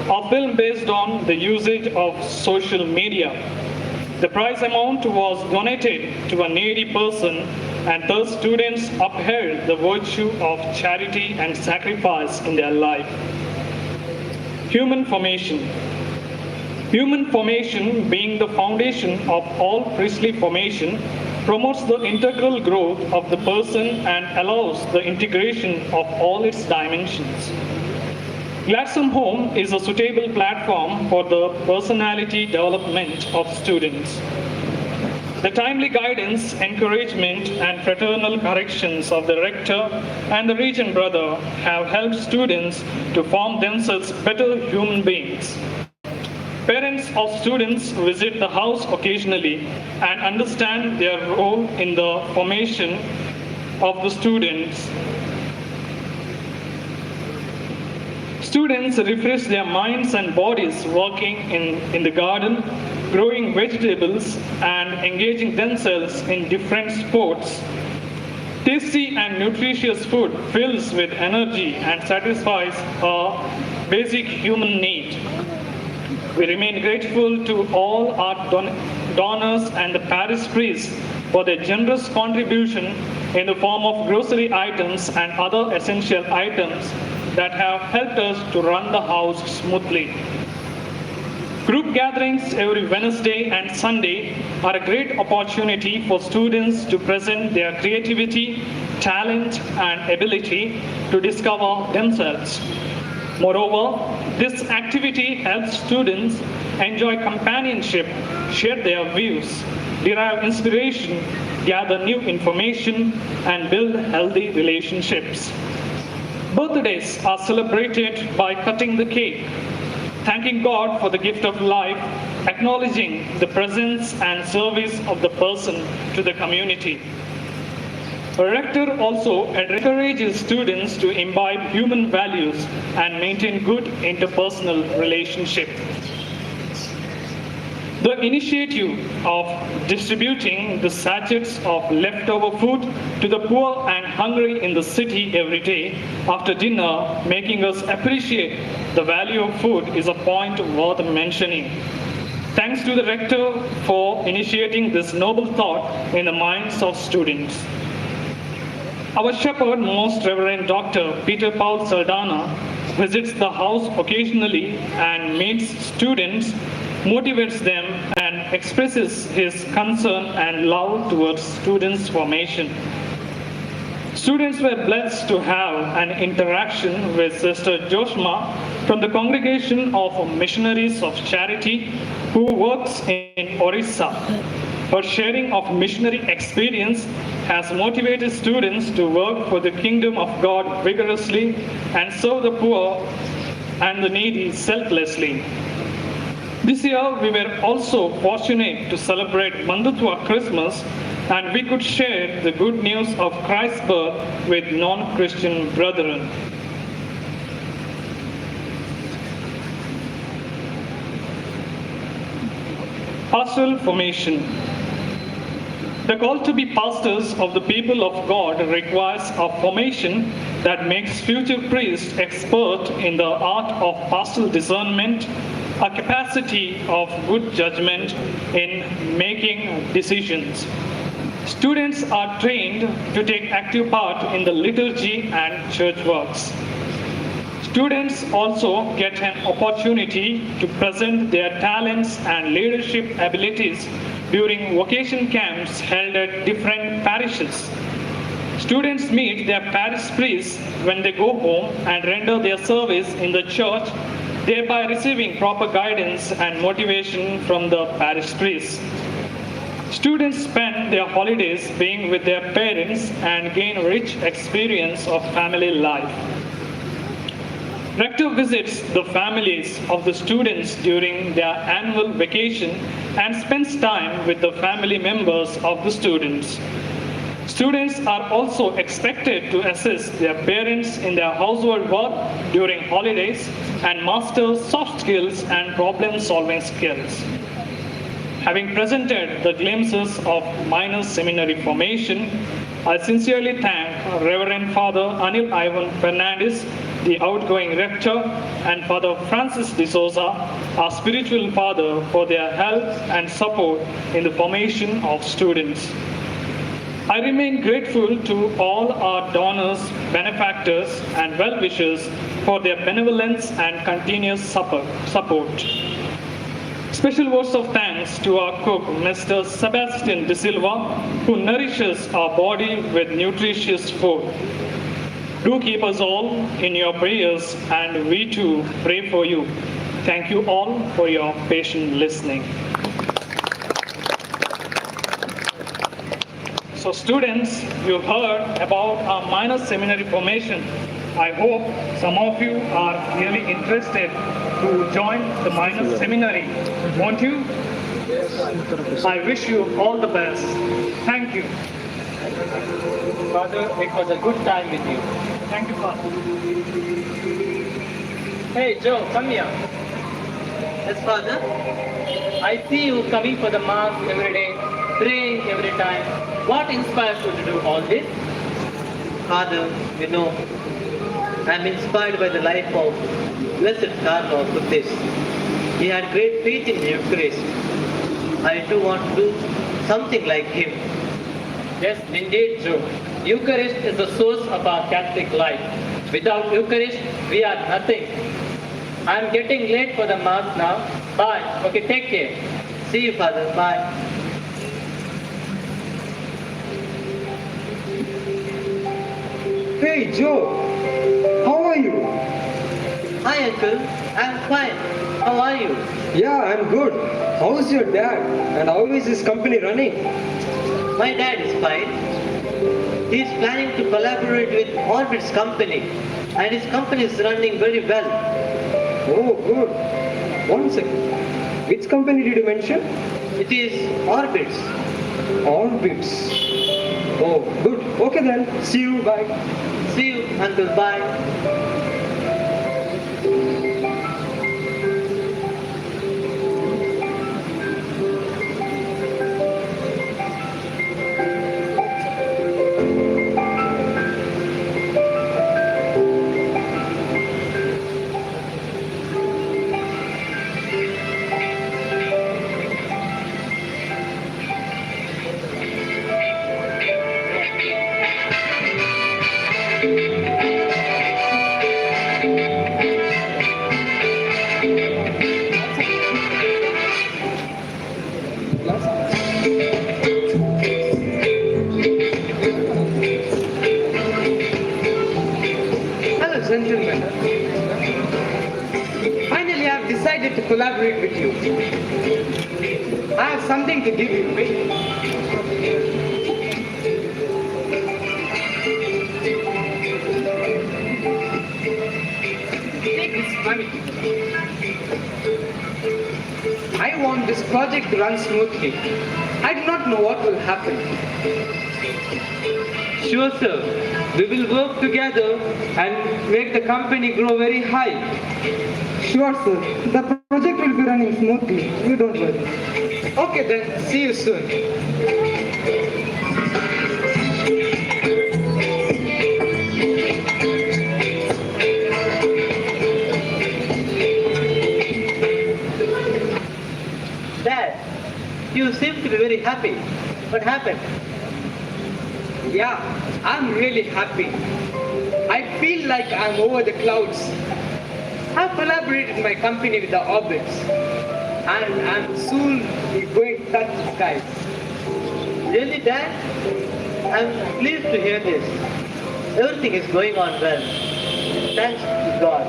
a film based on the usage of social media. The prize amount was donated to a needy person, and thus students upheld the virtue of charity and sacrifice in their life. Human formation. Human formation, being the foundation of all priestly formation, promotes the integral growth of the person and allows the integration of all its dimensions. Gladsheim Home is a suitable platform for the personality development of students. The timely guidance, encouragement, and fraternal corrections of the rector and the regent brother have helped students to form themselves better human beings. Parents of students visit the house occasionally and understand their role in the formation of the students. Students refresh their minds and bodies working in the garden, growing vegetables, and engaging themselves in different sports. Tasty and nutritious food fills with energy and satisfies a basic human need. We remain grateful to all our donors and the parish priests for their generous contribution in the form of grocery items and other essential items that have helped us to run the house smoothly. Group gatherings every Wednesday and Sunday are a great opportunity for students to present their creativity, talent, and ability to discover themselves. Moreover, this activity helps students enjoy companionship, share their views, derive inspiration, gather new information, and build healthy relationships. Birthdays are celebrated by cutting the cake, thanking God for the gift of life, acknowledging the presence and service of the person to the community. A rector also encourages students to imbibe human values and maintain good interpersonal relationships. The initiative of distributing the sachets of leftover food to the poor and hungry in the city every day after dinner, making us appreciate the value of food, is a point worth mentioning. Thanks to the rector for initiating this noble thought in the minds of students. Our shepherd, Most Reverend Dr. Peter Paul Saldana, visits the house occasionally and meets students, motivates them, and expresses his concern and love towards students' formation. Students were blessed to have an interaction with Sister Joshma from the Congregation of Missionaries of Charity, who works in Orissa. Her sharing of missionary experience has motivated students to work for the kingdom of God vigorously and serve the poor and the needy selflessly. This year, we were also fortunate to celebrate Bandhutva Christmas, and we could share the good news of Christ's birth with non-Christian brethren. Pastoral formation. The call to be pastors of the people of God requires a formation that makes future priests expert in the art of pastoral discernment, a capacity of good judgment in making decisions. Students are trained to take active part in the liturgy and church works. Students also get an opportunity to present their talents and leadership abilities during vocation camps held at different parishes. Students meet their parish priests when they go home and render their service in the church, thereby receiving proper guidance and motivation from the parish priests. Students spend their holidays being with their parents and gain rich experience of family life. Rector visits the families of the students during their annual vacation and spends time with the family members of the students. Students are also expected to assist their parents in their household work during holidays and master soft skills and problem-solving skills. Having presented the glimpses of minor seminary formation, I sincerely thank Reverend Father Anil Ivan Fernandez, the outgoing rector, and Father Francis de Souza, our spiritual father, for their help and support in the formation of students. I remain grateful to all our donors, benefactors, and well-wishers for their benevolence and continuous support. Special words of thanks to our cook, Mr. Sebastian De Silva, who nourishes our body with nutritious food. Do keep us all in your prayers, and we too pray for you. Thank you all for your patient listening. So students, you've heard about our minor seminary formation. I hope some of you are really interested to join the minor seminary. Won't you? Yes. I wish you all the best. Thank you. Father, it was a good time with you. Thank you, Father. Hey, Joe, come here. Yes, Father. I see you coming for the Mass every day, praying every time. What inspires you to do all this? Father, you know, I am inspired by the life of Blessed Carlo Acutis. He had great faith in the Eucharist. I too want to do something like him. Yes, indeed, Joe. Eucharist is the source of our Catholic life. Without Eucharist, we are nothing. I am getting late for the Mass now. Bye. Okay, take care. See you, Father. Bye. Hey, Joe. How are you? Hi, Uncle. I'm fine. How are you? Yeah, I'm good. How's your dad? And how is his company running? My dad is fine. He is planning to collaborate with Orbit's company, and his company is running very well. Oh, good. One second. Which company did you mention? It is Orbit's. Orbit's. Oh, good. Okay then. See you. Bye. See you, Uncle. Bye. Hello, gentlemen. Finally, I have decided to collaborate with you. I have something to give you. Take this money. this project to run smoothly. I do not know what will happen. Sure, sir. We will work together and make the company grow very high. Sure, sir. The project will be running smoothly. You don't worry. Okay then, see you soon. Dad, you seem to be very happy. What happened? Yeah, I'm really happy. I feel like I'm over the clouds. I've collaborated my company with the Orbits, and I'm soon be going to touch the skies. Really, Dad? I'm pleased to hear this. Everything is going on well. Thanks to God.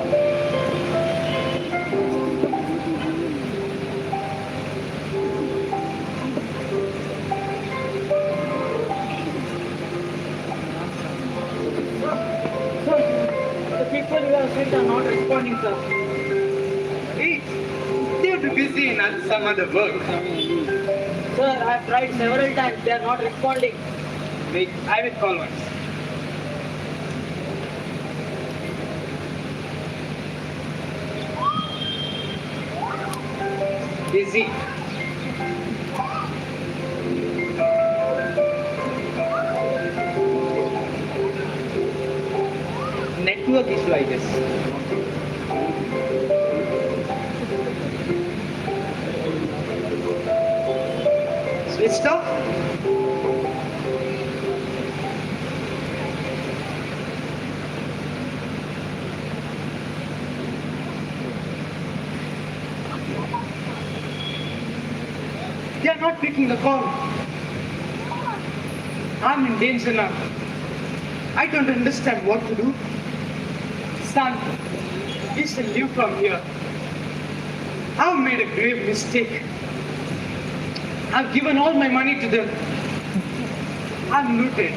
Sir, the people you have sent are not responding, sir. Wait, they are too busy in some other work. Sir, I have tried several times. They are not responding. Wait, I will call once. Busy. Network issue, I guess. Switched off? They are not picking the call. I'm in danger now. I don't understand what to do. Son, we shall leave from here. I've made a grave mistake. I've given all my money to them. I'm looted.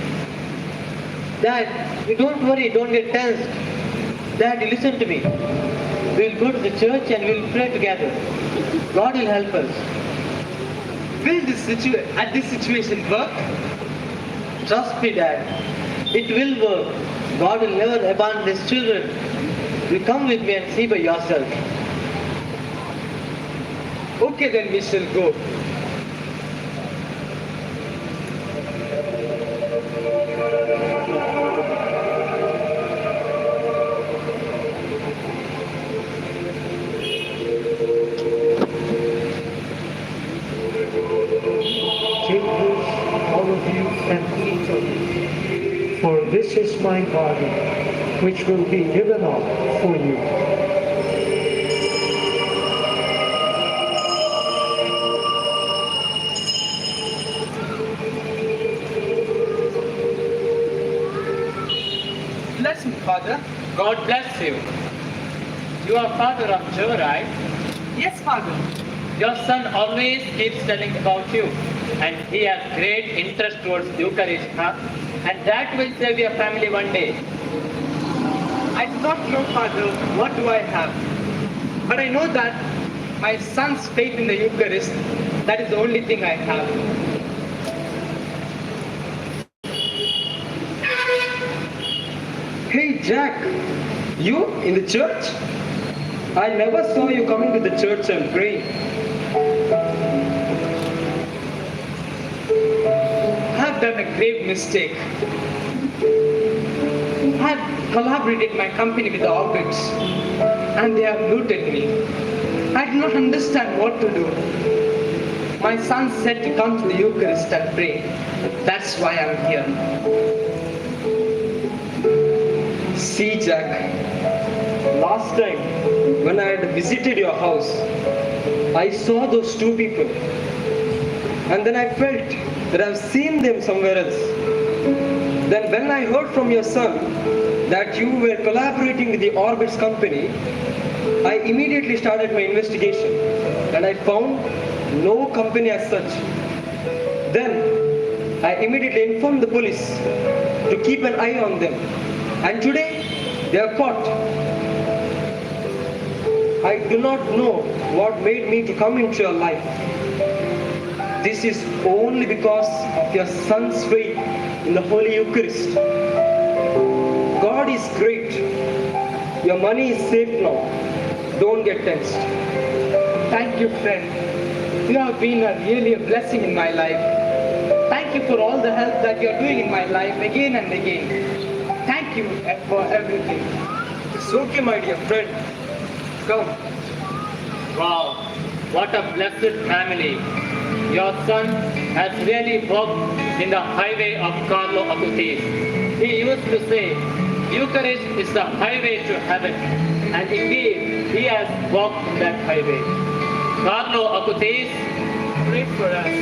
Dad, you don't worry, don't get tensed. Dad, you listen to me. We'll go to the church and we'll pray together. God will help us. Will this at this situation work? Trust me, Dad. It will work. God will never abandon His children. You come with me and see by yourself. Okay, then we shall go. Take this, all of you, and eat of it, for this is my body, which will be given up for you. Bless me, Father. God bless you. You are father of Joe, right? Yes, Father. Your son always keeps telling about you, and he has great interest towards Eucharist, huh? And that will save your family one day. I do not know, Father, what do I have? But I know that my son's faith in the Eucharist, that is the only thing I have. Hey Jack, you in the church? I never saw you coming to the church and praying. I have done a grave mistake. I have collaborated my company with the Orbits, and they have looted me. I do not understand what to do. My son said to come to the Eucharist and pray. That's why I'm here. See, Jack, last time when I had visited your house, I saw those two people. And then I felt that I've seen them somewhere else. Then when I heard from your son that you were collaborating with the Orbits company, I immediately started my investigation and I found no company as such. Then I immediately informed the police to keep an eye on them. And today they are caught. I do not know what made me to come into your life. This is only because of your son's faith in the Holy Eucharist. God is great. Your money is safe now. Don't get tensed. Thank you, friend. You have been really a blessing in my life. Thank you for all the help that you are doing in my life again and again. Thank you for everything. It's okay, my dear friend. Come. Wow, what a blessed family. Your son has really walked in the highway of Carlo Acutis. He used to say, Eucharist is the highway to heaven. And indeed, he has walked in that highway. Carlo Acutis, pray for us.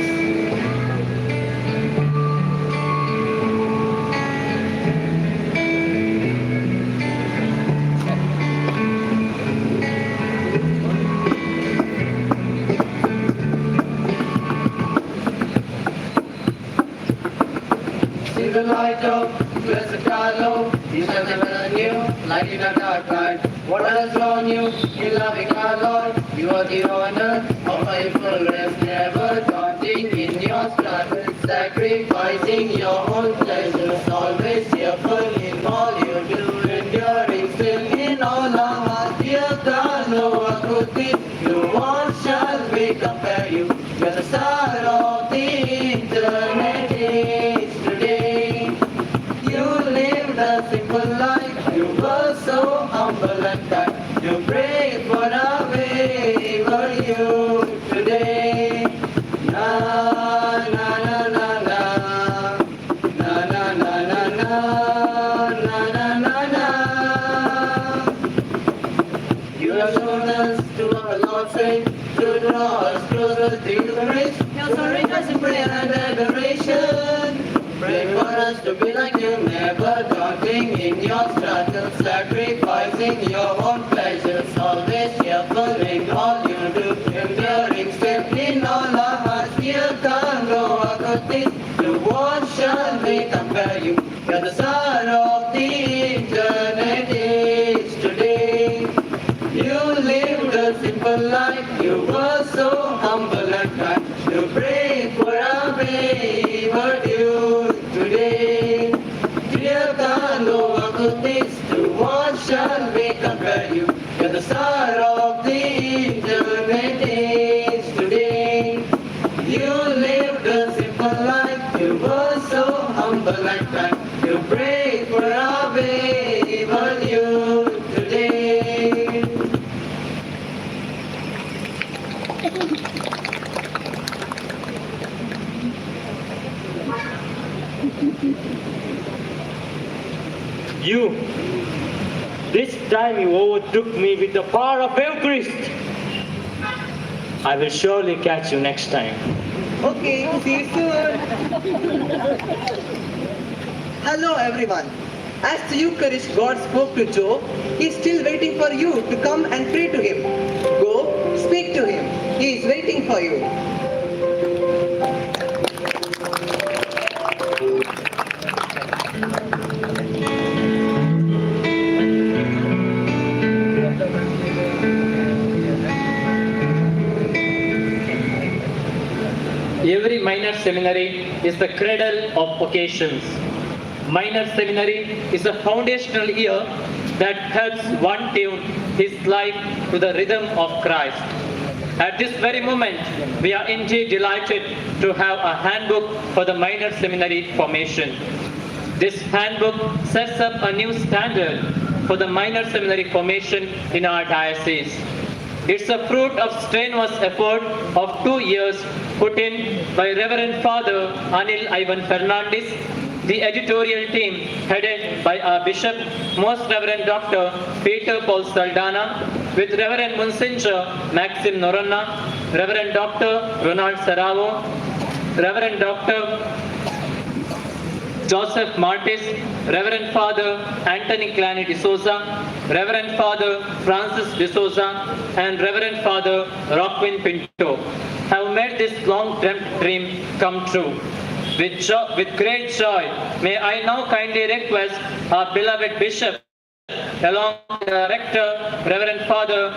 See the light of blessed Carlo, he shall never new, light in a dark night. What has drawn you in loving our Lord? You are the owner of faithfulness, never daunting in your struggle, sacrificing your own pleasures, always cheerful in all you do, enduring still in all our hearts. Dear Carlo Acutis, no one shall we compare you. You are the star of the internet age today. You lived a simple life, you were so humble and kind. You prayed for our wayward youth today. Na na na na na na na na na na na na na. You have shown us to our Lord's sake, to draw us closer to Christ. Your surrender in prayer and adoration. Pray for us to be like you, never daunting in your struggle, sacrificing your own pleasures, always cheerful in all you do, enduring still in all our hearts. Dear Carlo Acutis, to what shall we compare you? You're the star of the internet age today. You lived a simple life, you were so humble and kind. You prayed for our wayward youth today. Dear Carlo Acutis, to what shall we compare you? You're the star of the internet age today. You lived a simple life, you were so humble and kind. You prayed for our wayward youth today. You, this time you overtook me with the power of Eucharist. I will surely catch you next time. Okay, see you soon. Hello everyone. As the Eucharist God spoke to Joe, he is still waiting for you to come and pray to him. Go, speak to him. He is waiting for you. Every minor seminary is the cradle of vocations. Minor seminary is a foundational year that helps one tune his life to the rhythm of Christ. At this very moment, we are indeed delighted to have a handbook for the minor seminary formation. This handbook sets up a new standard for the minor seminary formation in our diocese. It's a fruit of strenuous effort of 2 years put in by Reverend Father Anil Ivan Fernandez, the editorial team headed by our Bishop, Most Reverend Dr. Peter Paul Saldana, with Reverend Monsignor Maxim Noronna, Reverend Dr. Ronald Saravo, Reverend Dr. Joseph Martis, Reverend Father Anthony Clany D'Souza, Reverend Father Francis D'Souza, and Reverend Father Rockwin Pinto have made this long-dreamt dream come true. With great joy, may I now kindly request our beloved Bishop, along with the Rector, Reverend Father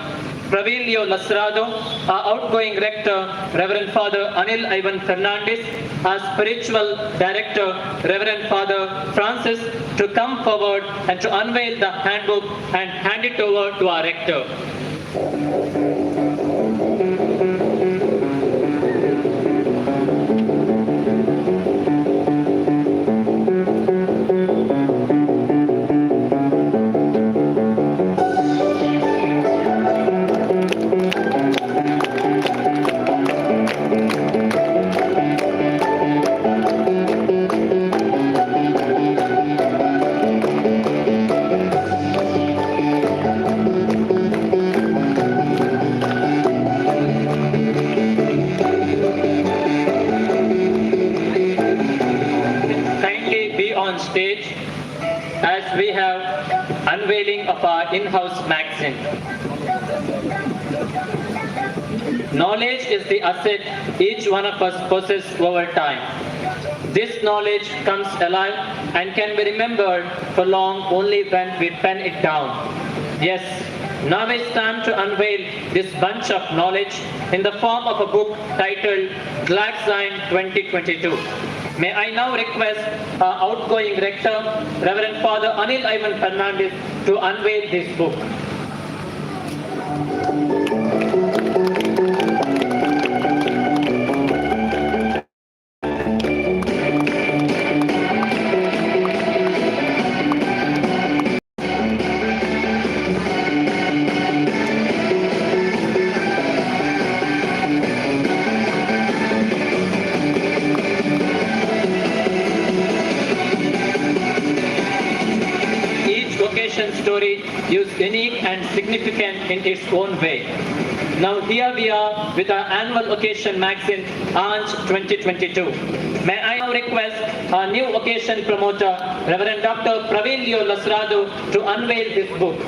Pravilio Lasrado, our outgoing rector, Reverend Father Anil Ivan Fernandez, our spiritual director, Reverend Father Francis, to come forward and to unveil the handbook and hand it over to our rector. Kindly be on stage as we have unveiling of our in-house magazine. Knowledge is the asset each one of us possesses over time. This knowledge comes alive and can be remembered for long only when we pen it down. Yes, now it's time to unveil this bunch of knowledge in the form of a book titled Glaxine 2022. May I now request our outgoing rector, Reverend Father Anil Ivan Fernandez, to unveil this book. Each vocation story is unique and significant in its own way. Now here we are with our annual occasion magazine, ANJ 2022. May I now request our new occasion promoter, Reverend Dr. Pravilio Lasrado, to unveil this book.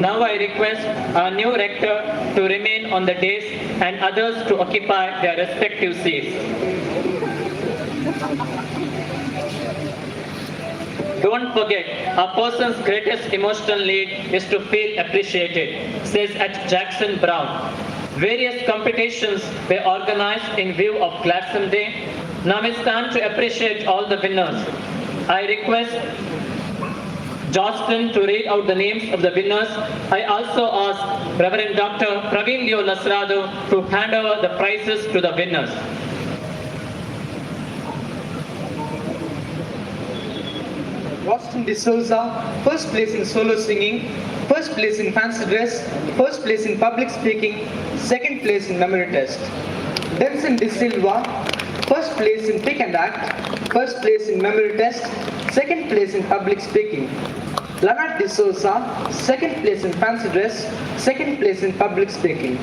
Now I request our new rector to remain on the dais and others to occupy their respective seats. Don't forget, a person's greatest emotional need is to feel appreciated, says at Jackson Brown. Various competitions were organized in view of Glaxon Day. Now it's time to appreciate all the winners. I request Justin to read out the names of the winners. I also ask Reverend Dr. Pravilio Lasrado to hand over the prizes to the winners. Roston D'Souza, first place in solo singing, first place in fancy dress, first place in public speaking, second place in memory test. Denson De Silva, first place in pick and act, first place in memory test, second place in public speaking. Leonard D'Souza, second place in fancy dress, second place in public speaking.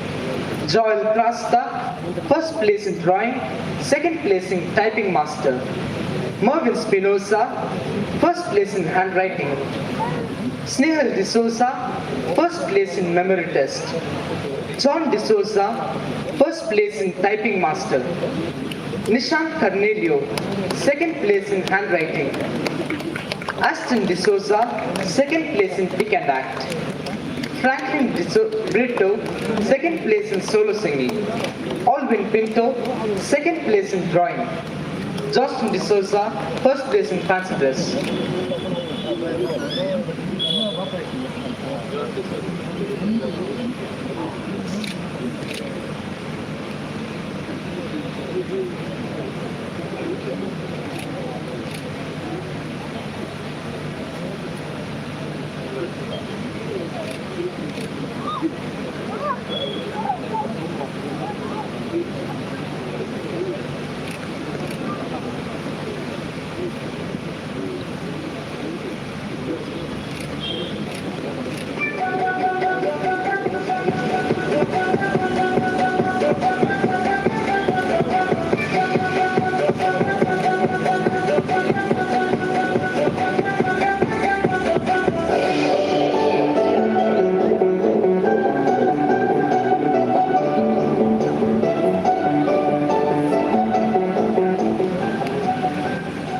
Joel Prasta, first place in drawing, second place in typing master. Mervyn Spinoza, first place in handwriting. Snehal D'Souza, first place in memory test. John D'Souza, first place in typing master. Nishant Cornelio, second place in handwriting. Aston D'Souza, second place in pick and act. Franklin Brito, second place in solo singing. Alvin Pinto, second place in drawing. Justin D'Souza, first place in fancy dress.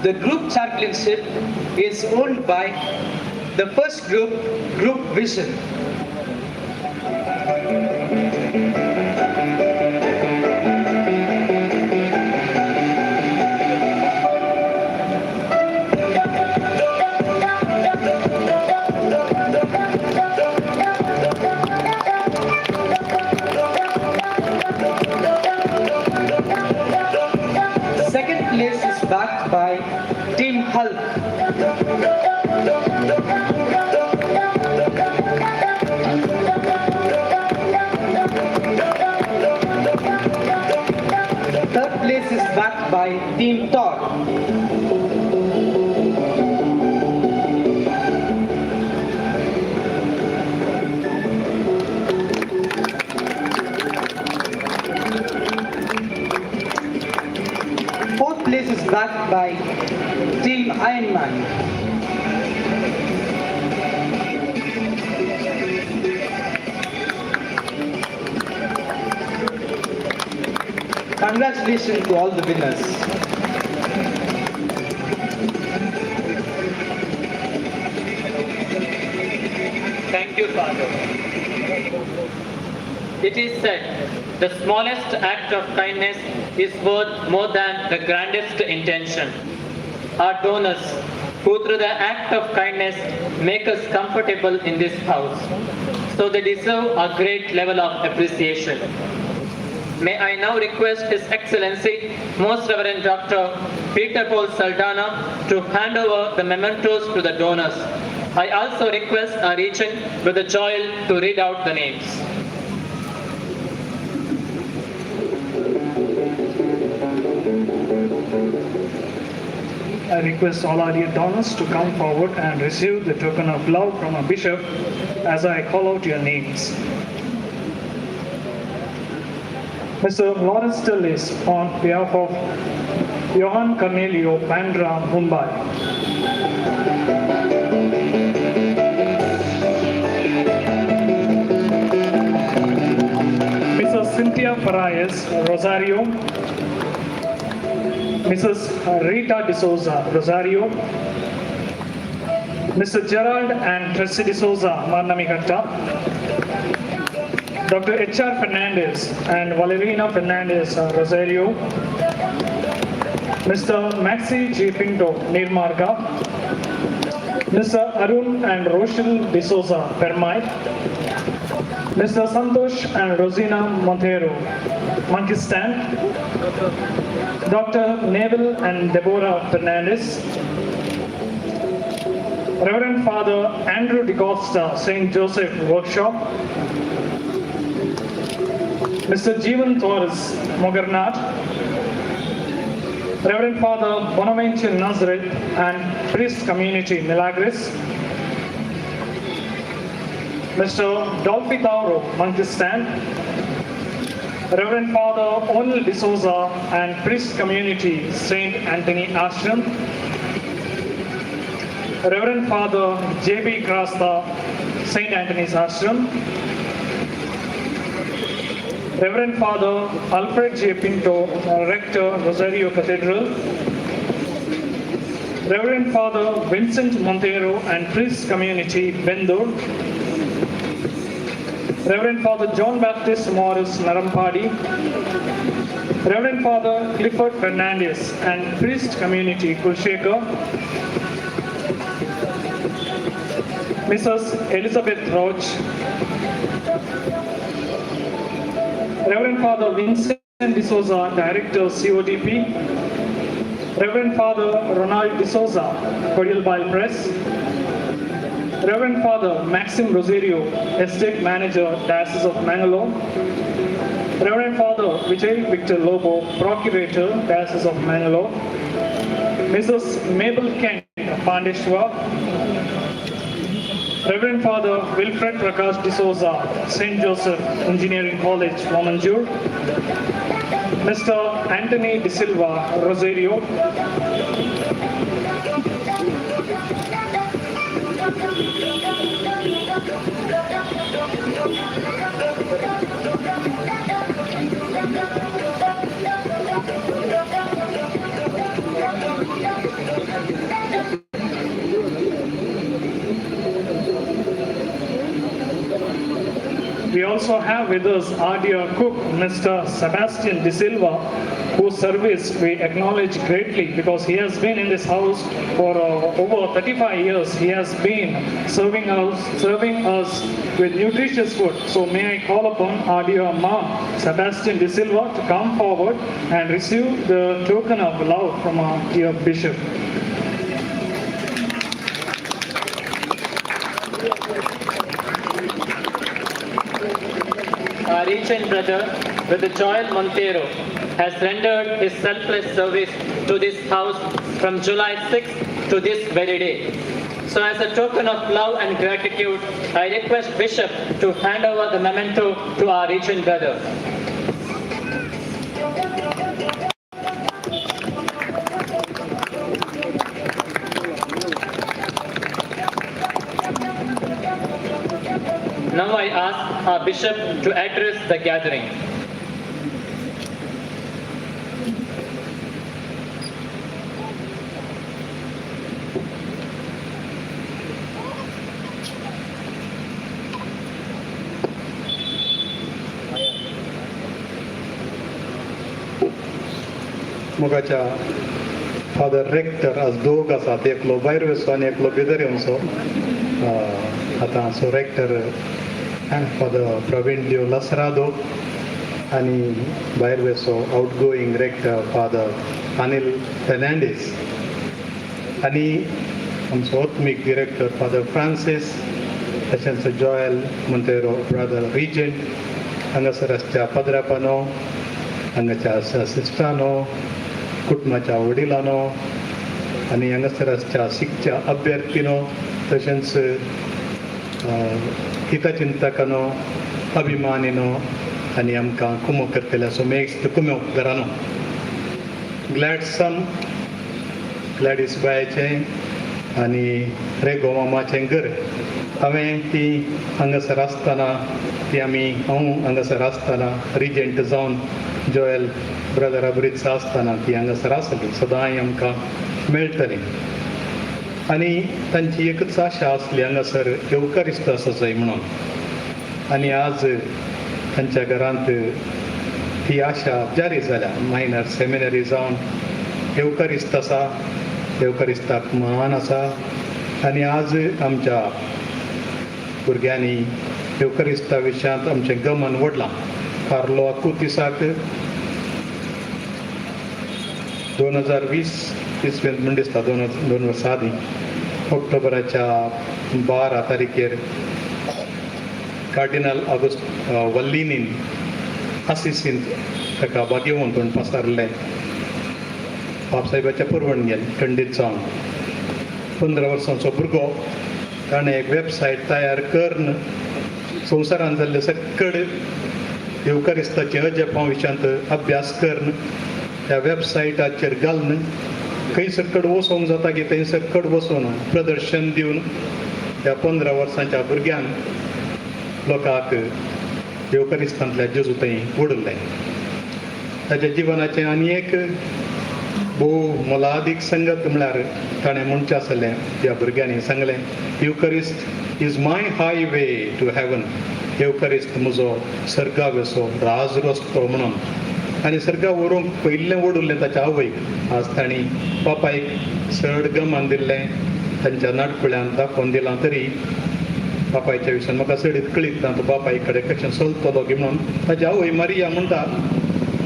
The group championship is owned by the first group, Group Vision. Second place is backed by Team Hulk. Third place is backed by Team Thor. Fourth place is backed by Team Iron Man. Congratulations to all the winners. Thank you, Father. It is said, the smallest act of kindness is worth more than the grandest intention. Our donors, who through the act of kindness make us comfortable in this house, so they deserve a great level of appreciation. May I now request His Excellency, Most Reverend Dr. Peter Paul Saldana, to hand over the mementos to the donors. I also request our regent, Brother Joel, to read out the names. I request all our dear donors to come forward and receive the token of love from our bishop as I call out your names. Mr. Lawrence Tillis on behalf of Johan Cornelio, Bandra, Mumbai. Mrs. Cynthia Farias, Rosario. Mrs. Rita D'Souza, Rosario. Mr. Gerald and Tracy D'Souza, Marnamikatta. Dr. H.R. Fernandez and Valerina Fernandez, Rosario. Mr. Maxi G. Pinto, Nirmarga. Mr. Arun and Rochelle D'Souza, Permai. Mr. Santosh and Rosina Montero, Monkistan. Dr. Neville and Deborah Fernandez. Reverend Father Andrew DeCosta, St. Joseph Workshop. Mr. Jeevan Torres, Mogarnat. Reverend Father Bonaventure Nazareth and Priest Community, Milagres. Mr. Dolphy Tauro, Monkistan. Reverend Father Onil D'Souza and Priest Community, St. Anthony Ashram. Reverend Father J.B. Krasta, St. Anthony's Ashram. Reverend Father Alfred J. Pinto, Rector, Rosario Cathedral. Reverend Father Vincent Montero and Priest Community, Bendur. Reverend Father John Baptist Morris, Narampadi. Reverend Father Clifford Fernandez and Priest Community, Kulshekar. Mrs. Elizabeth Roach. Reverend Father Vincent D'Souza, Director, CODP. Reverend Father Ronald D'Souza, Cordial Press. Reverend Father Maxim Rosario, Estate Manager, Diocese of Mangalore. Reverend Father Vijay Victor Lobo, Procurator, Diocese of Mangalore. Mrs. Mabel Kent, Pandeshwar. Reverend Father Wilfred Prakash D'Souza, St. Joseph Engineering College, Vamanjur. Mr. Anthony De Silva, Rosario. have with us our dear cook, Mr. Sebastian De Silva, whose service we acknowledge greatly because he has been in this house for over 35 years. He has been serving us with nutritious food. So may I call upon our dear mom, Sebastian De Silva, to come forward and receive the token of love from our dear bishop. Our regent brother, Brother Joel Montero, has rendered his selfless service to this house from July 6th to this very day. So as a token of love and gratitude, I request Bishop to hand over the memento to our regent brother. Now I ask our bishop to address the gathering. मोगाच्या father rector आज दोग आसात, एकलो भायर वचो आनी एकलो भितर येवचो. आतां आमचो रेक्टर फादर प्रवीण लियो लसरादो आनी भायर वेचो outgoing rector Father Anil Fernandes आनी आमचो आत्मीक डिरेक्टर फादर फ्रांसीस, तशेंच जॉयल मोंतेरो ब्रदर रिजंट, हांगासर आसच्या पदरापानो, हांगाच्या सिस्टरानो, कुटुंबाच्या वडिलांनो आनी हांगासर आसच्या शिकच्या अभ्यर्थीनो, तशेंच हितचिंतकानो, अभिमानीनो आनी आमकां कुमो करतल्या सुमेस्त कुमो घरानो. ग्लॅडसन ग्लॅडीस बायचें आनी रेगो मामाचें घर हांवें ती हांगासर आसतना ती आमी हांव हांगासर आसतना रिजंट जावन जोयल ब्रदर अब्रित्स आसतना ती हांगासर आसली, सदांय आमकां मेळटली. आनी तांची एकच आशा आसली हांगासर येवकारिस्त आसा जाय म्हणून, आनी आज तांच्या घरांत ती आशा जारी जाल्या. मायनर सेमिनरी जावन येवकारिस्त आसा, येवकारिस्ताक मान आसा आनी आज आमच्या भुरग्यांनी येवकारिस्ता विशयांत आमचें गमन वडलां. कार्लो आकुतिसाक 2020 इसवेंत म्हण दिसता, दोन वर्सां आदीं ऑक्टोबराच्या 12 तारखेर कार्डिनल ऑगस्ट वल्लिनीन आसिसीन ताका भाग्यवंत म्हूण पसारलें. बापसाहेबाच्या परवणगेन खंडीत जावन 15 वर्सांचो भुरगो ताणें एक वेबसायट तयार करून संवसारांत जाल्ले सकड येवकारिस्ताचे अजपां विशयांत अभ्यास करून त्या वेबसायटाचेर घालून खंय सकड वचोंक जाता की थंय सकड वचून प्रदर्शन दिवन त्या 15 वर्सांच्या भुरग्यांक लोकांक येवकारिस्तांतल्या जेजू थंय उडलें. ताच्या जिवनाचें आनी एक भोव मोलादीक संगत म्हळ्यार ताणें म्हणचें आसलें, त्या भुरग्यांनी सांगलें, Eucharist is my highway to heaven. येवकारिस्त म्हजो सर्गावेसो राज रस्तो म्हणून. आनी सर्गा व्हरूंक पयलें ओडुल्लें ताच्या आवयक. आज तांणी बापायक चड गमान दिल्लें, तांच्या नाटकुळ्यान दाखोवन दिलां तरी बापायच्या विशयान म्हाका चडीत कळीत ना तो बापाय कडेन कशें चलतलो की म्हणून. ताची आवय मारिया म्हणटा,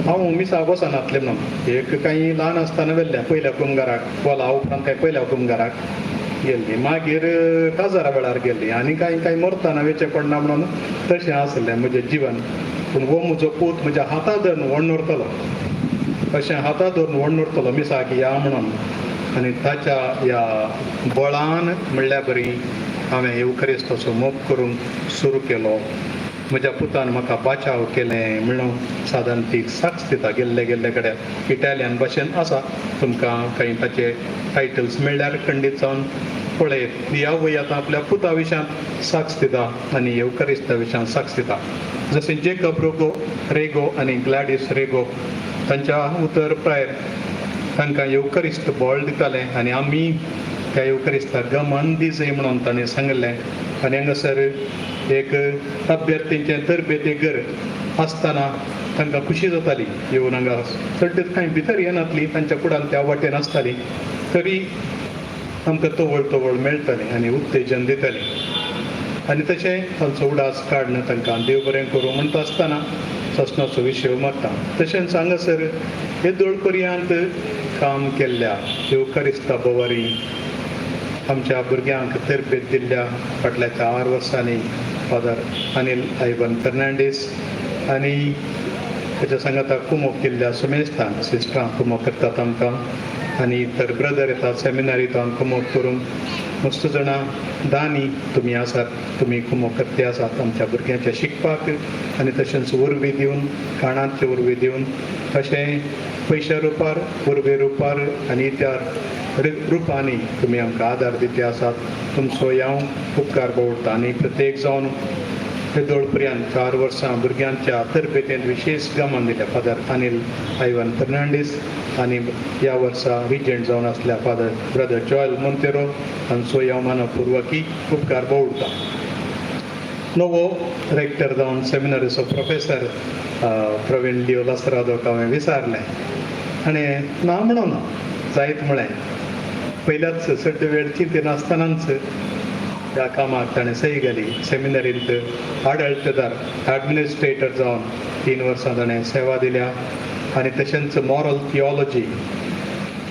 हांव मिसाक वचनातलें म्हणून. एक कांय ल्हान आसतना व्हेल्लें पयल्या कुमगाराक, वोला उपरांत कांय पयल्या कुमगाराक गेल्ली, मागीर काजारा वेळार गेल्ली आनी कांय कांय मरतना वेचें पडना म्हणून तशें आसलें म्हजें जिवन. पूण हो म्हजो पूत म्हज्या हाता धरून व्हडून व्हरतलो, अशें हाता धरून व्हडून व्हरतलो मिसाक या म्हणून. आनी ताच्या ह्या बळान म्हणल्या बरी हांवें येवकारिस्ताचो मोग करूंक सुरू केलो. म्हज्या पुतान म्हाका बाचाव केलें म्हणून सादारण ती साक्ष दिता गेल्ले गेल्ले कडेन. इटालियन भाशेन आसा, तुमकां कांय ताचे टायटल्स मेळ्ळ्यार खंडीत जावन पळयत. ती आवय आतां आपल्या पुता विशयांत साक्ष दिता आनी येवकारिस्ता विशयांत साक्ष दिता. जशें जेकब रेगो आनी ग्लॅडीस रेगो तांच्या उतर प्रायर तांकां येवकारिस्त बळ दितालें आनी आमी त्या येवकारिस्ताक गमन दिजय म्हणून ताणें सांगलें. आनी हांगासर एक अभ्यर्थींचें तरबेती घर आसतना तांकां खुशी जाताली येवन हांगा. चड कांय भितर येनासली, तांच्या कुडान त्या वाटेन आसताली, तरी आमकां तवळ तवळ मेळटालें आनी उत्तेजन दितालें. आनी तशें तांचो उडास काडून तांकां देव बरें करूं म्हणटा आसतना ससनाचो विशय मारता. तशेंच हांगासर येदोळ पर्यंत काम केल्ल्या येवकारिस्ता बोवारी आमच्या भुरग्यांक तरबेत दिल्ल्या फाटल्या 4 वर्सांनी फादर अनिल आयवन फेर्नांडीस आनी ताच्या सांगाता कुमोक केल्ल्या सुमेस्तान सिस्टरां कुमोक करतात आमकां आनी इतर ब्रदर येतात सेमिनारींत कुमोक करूंक. मस्त जाणां दानी तुमी आसात, तुमी कुमोक करते आसात आमच्या भुरग्यांच्या शिकपाक आनी तशेंच उर्बी दिवन, खाणांचे उर्बी दिवन, तशें पयशा रुपार, उर्बे रुपार आनी त्या रुपांनी तुमी आमकां आदार दिते आसात. तुमचो हांव उपकार बावडटा. आनी प्रत्येक जावन येदोळ पर्यंत 4 वर्सां भुरग्यांच्या तरबेतेंत विशेश गमन दिल्या फादर अनिल आयवन फेर्नांडीस आनी ह्या वर्सा रिजंट जावन आसल्या फादर ब्रदर जॉयल मोंतेरो हांचो हांव मनपूर्वकी उपकार बावडटा. नवो रेक्टर जावन सेमिनारीचो प्रोफेसर प्रवीण लियो लासरादोक हांवें विचारलें आनी ना म्हणून जायत म्हळें. पयल्याच चड वेळ चिंतिनासतनाच ह्या कामाक ताणें सही घाली. सेमिनारींत आडळतेदार एडमिनिस्ट्रेटर जावन 3 वर्सां ताणें सेवा दिल्या आनी तशेंच मॉरल थियोलॉजी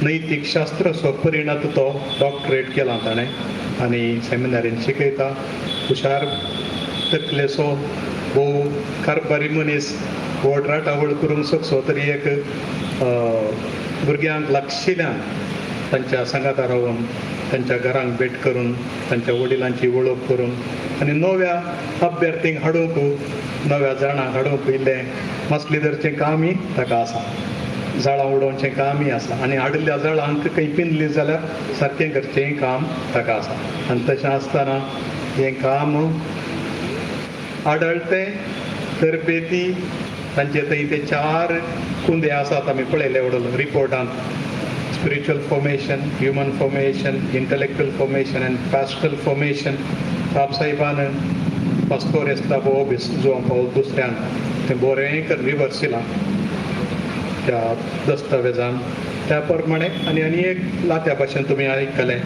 नैतीक शास्त्राचो परिणत तो डॉक्टरेट केला ताणें आनी सेमिनारींत शिकयता. हुशार तकलेचो भोव कारभारी मनीस, व्हड राटावळ करूंक शकचो तरी एक भुरग्यांक लागशिल्ल्यान तांच्या सांगाता रावन तांच्या घरांक भेट करून तांच्या वडिलांची वळख करून आनी नव्या अभ्यर्थींक हाडूंक, नव्या जाणांक हाडूंक इल्लें मसली धरचें कामय ताका आसा, जाळां उडोवचें कामय आसा आनी हाडिल्ल्या जाळांक खंय पिंदली जाल्यार सारकें करचेंय काम ताका आसा. आनी तशें आसतना हें काम आडळतें तरबेती तांचे थंय ते 4 कुंदे आसात आमी पळयले वडल रिपोर्टांत, spiritual formation, human formation, intellectual formation and pastoral formation. बाप साहेबान पास्तोर एस्ताबो ओबीस जुआं पावल दुसऱ्यान तें बरें कर विवर्सिलां त्या दस्तावेजान त्या प्रमाणे. आनी आनी एक लात्या भाशेन तुमी आयकलें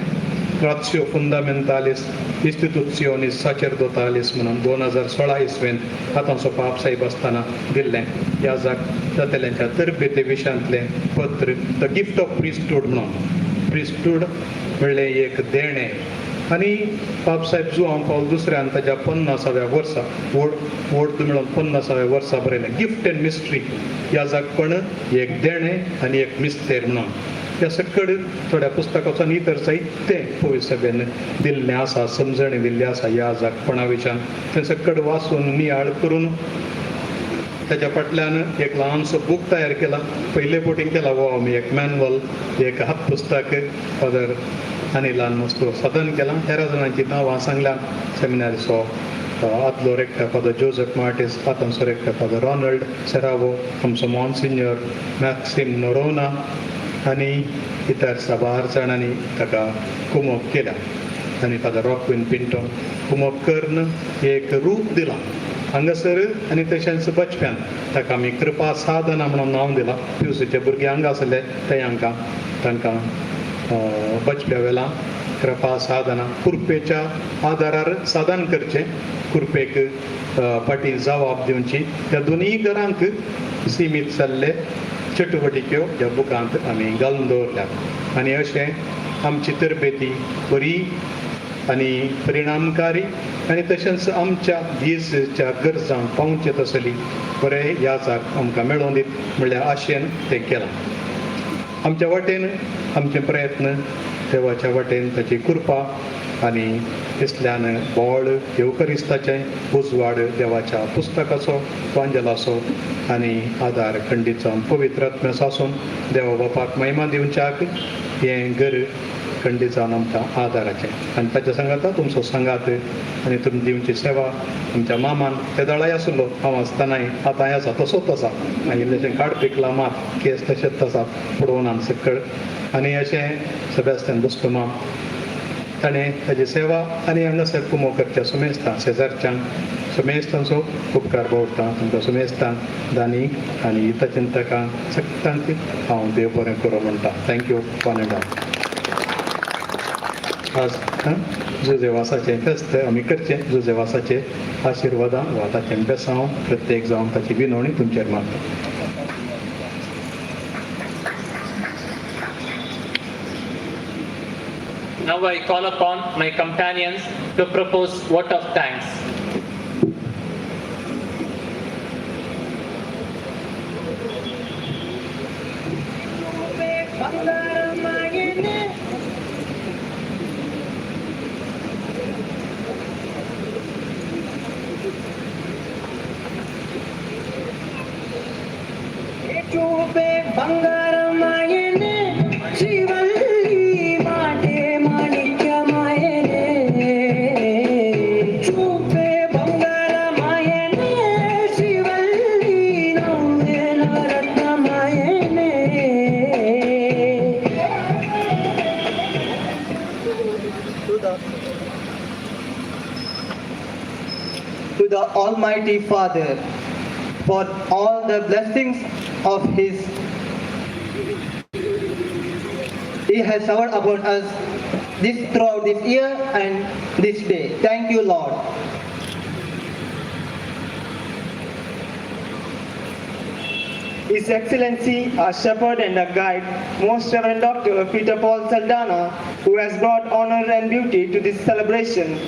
रात्स्यो फुंदामेंतालीस इन्स्टिट्युसियोनीस साचेरदोतालीस म्हणून 2016 इसवेंत आतांचो पाप साहेब आसतना दिल्लें ह्या जाग जातल्यांच्या तरबेते विशयांतलें पत्र, the gift of priesthood म्हणून. प्रिस्टूड म्हणलें एक देणें. आनी बाब साहेब जुआंव पावल दुसऱ्यान ताच्या 50व्या वर्सा व्हड व्हड मेळून 50व्या वर्सा बरयलें गिफ्ट एंड मिस्ट्री, ह्या जागपण एक देणें आनी एक मिस्तेर म्हणून. ह्या सकड थोड्या पुस्तकाचो आनी इतर जायते पवित्र सभेन दिल्लें आसा, समजणी दिल्ली आसा ह्या जागपणा विशयान. तें सकड वाचून नियाळ करून ताच्या फाटल्यान एक ल्हानसो बूक तयार केला. पयले बोटींग केला हो आमी एक मॅन्युअल, एक हात पुस्तक फादर अनिलान मस्तो साधन केलां. तेरा जाणांची नांवां सांगल्या. सेमिनारीचो आदलो रेक्टर फादर जोजफ मार्टीस, आतांचो रेक्टर फादर रॉनल्ड सेरावो, आमचो मॉन्सिन्योर मॅक्सिम नोरोना आनी इतर साबार जाणांनी ताका कुमोक केल्या. आनी फादर रॉकविन पिंटो कुमोक करून एक रूप दिलां हांगासर आनी तशेंच बचप्यान ताका आमी कृपा साधना म्हणून नांव दिलां. पिवसीचे भुरगे हांगा आसले ते हांकां तांकां बचप्या वेला कृपा साधना कुरपेच्या आदारार साधन करचें, कुरपेक फाटीं जबाब दिवची. ह्या दोनूय घरांक सिमीत जाल्ले चटुवटिक्यो ह्या बुकांत आमी घालून दवरल्यात. आनी अशें आमची तरबेती बरी आनी परिणामकारी आनी तशेंच आमच्या दीसच्या गरजांक पावचे तसली बरें ह्या जाग आमकां मेळोवन दीत म्हणल्यार आशेन तें केलां. आमच्या वाटेन आमचे प्रयत्न देवाच्या वाटेन ताची कृपा आनी इसल्यान बोळ येवकरिस्ताचें उजवाड देवाच्या पुस्तकाचो वांजेलाचो आनी आदार खंडीत जावन पवित्र आत्म्याचो आसून देवा बापाक महिमा दिवच्याक हें घर खंडीत जावन आमच्या आदाराचें. आनी ताच्या सांगाता तुमचो सांगात आनी तुमी दिवची सेवा आमच्या मामान तेदळाय आसलो हांव आसतनाय आतांय आसा तसोच आसा. मागीर इल्लेशें काड पिकलां मात केस तशेंच आसा पडोवन सकळ. आनी अशें सेबॅस्तियन बुस्तुमा ताणें ताजी सेवा आनी हांगासर कुमो करच्या सुमेस्तां शेजारच्यांक सुमेस्तांचो उपकार बावडटा. तुमकां सुमेस्तांक दानी आनी हितचिंतकांक सगळ्यांक हांव देव बरें करूं म्हणटा. Thank you one and all. आज जुजेवासाचें फेस्त आमी करचें. जुजेवासाचे आशिर्वादां वा ताचें बेसांव प्रत्येक जावन ताची विनवणी तुमचेर मारता. Now I call upon my companions to propose vote of thanks. To the Almighty Father, for all the blessings of His He has showered upon us this throughout this year and this day. Thank you, Lord. His Excellency, our Shepherd and our Guide, Most Reverend Dr. Peter Paul Saldana, who has brought honor and beauty to this celebration.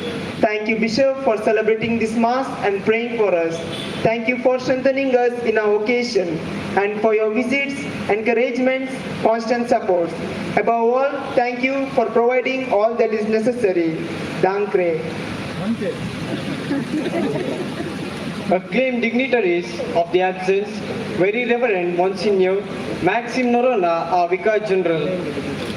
Thank you, Bishop, for celebrating this Mass and praying for us. Thank you for strengthening us in our vocation and for your visits, encouragements, constant support. Above all, thank you for providing all that is necessary. Dankre. Acclaimed dignitaries of the absence, Very Reverend Monsignor Maxim Norona, our Vicar General,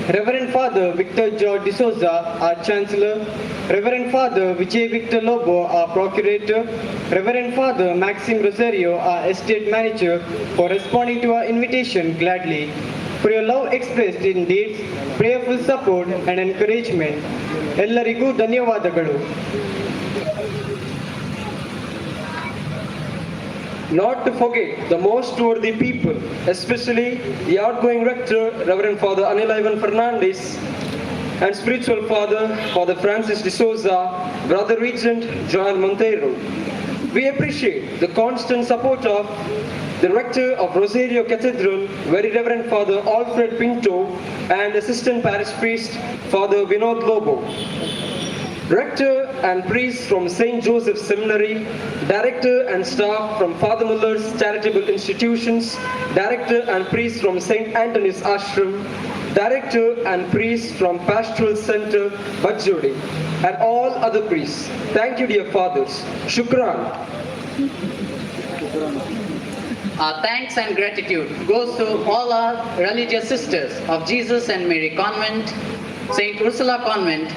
Reverend Father Victor George D'Souza, our Chancellor, Reverend Father Vijay Victor Lobo, our Procurator, Reverend Father Maxim Rosario, our Estate Manager, for responding to our invitation gladly, for your love expressed in deeds, prayerful support and encouragement. ಎಲ್ಲರಿಗೂ ಧನ್ಯವಾದಗಳು. Not to forget the most worthy people, especially the outgoing rector, Reverend Father Anil Ivan Fernandez, and spiritual father, Father Francis D'Souza, Brother Regent Joel Monteiro. We appreciate the constant support of the rector of Rosario Cathedral, Very Reverend Father Alfred Pinto, and Assistant Parish Priest, Father Vinod Lobo. Rector and priests from St. Joseph Seminary, Director and staff from Father Muller's Charitable Institutions, Director and priests from St. Anthony's Ashram, Director and priests from Pastoral Center, Bajodi, and all other priests. Thank you, dear fathers. Shukran. Our thanks and gratitude goes to all our religious sisters of Jesus and Mary Convent, St. Ursula Convent,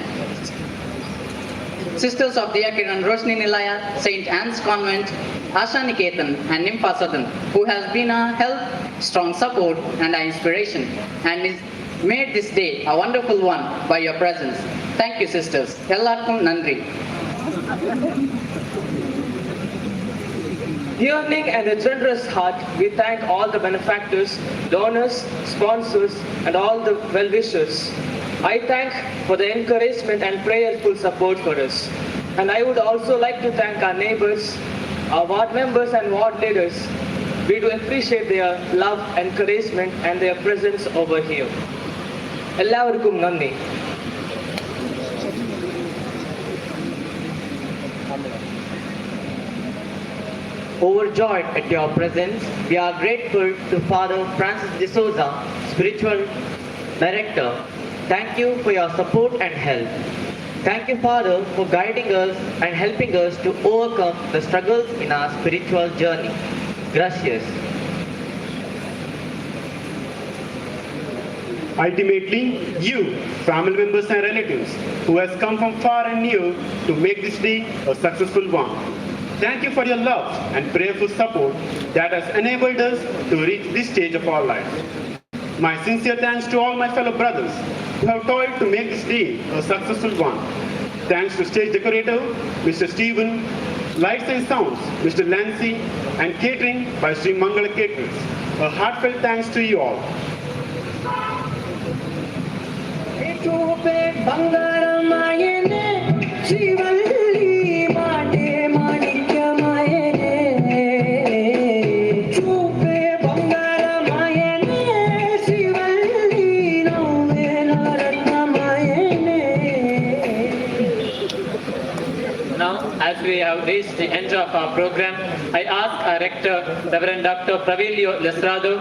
Sisters of Diakiran Roshni Nilaya, St. Anne's Convent, Asha Niketan and Nympha Sadan, who has been our help, strong support and our inspiration, and is made this day a wonderful one by your presence. Thank you, sisters. Ellarkum Nandri. Yearning and a generous heart, we thank all the benefactors, donors, sponsors, and all the well-wishers. I thank for the encouragement and prayerful support for us. And I would also like to thank our neighbors, our ward members and ward leaders. We do appreciate their love, encouragement, and their presence over here. എല്ലാവർക്കും നന്ദി. Overjoyed at your presence, we are grateful to Father Francis D'Souza, Spiritual Director. Thank you for your support and help. Thank you, Father, for guiding us and helping us to overcome the struggles in our spiritual journey. Gracias. Ultimately, you, family members and relatives, who has come from far and near to make this day a successful one. Thank you for your love and prayerful support that has enabled us to reach this stage of our life. My sincere thanks to all my fellow brothers who have toiled to make this day a successful one. Thanks to stage decorator, Mr. Stephen, lights and sounds, Mr. Lancy, and catering by Sri Mangala Caterers. A heartfelt thanks to you all. Now, as we have reached the end of our program, I ask our rector, Reverend Dr. Pravilio Lasrado,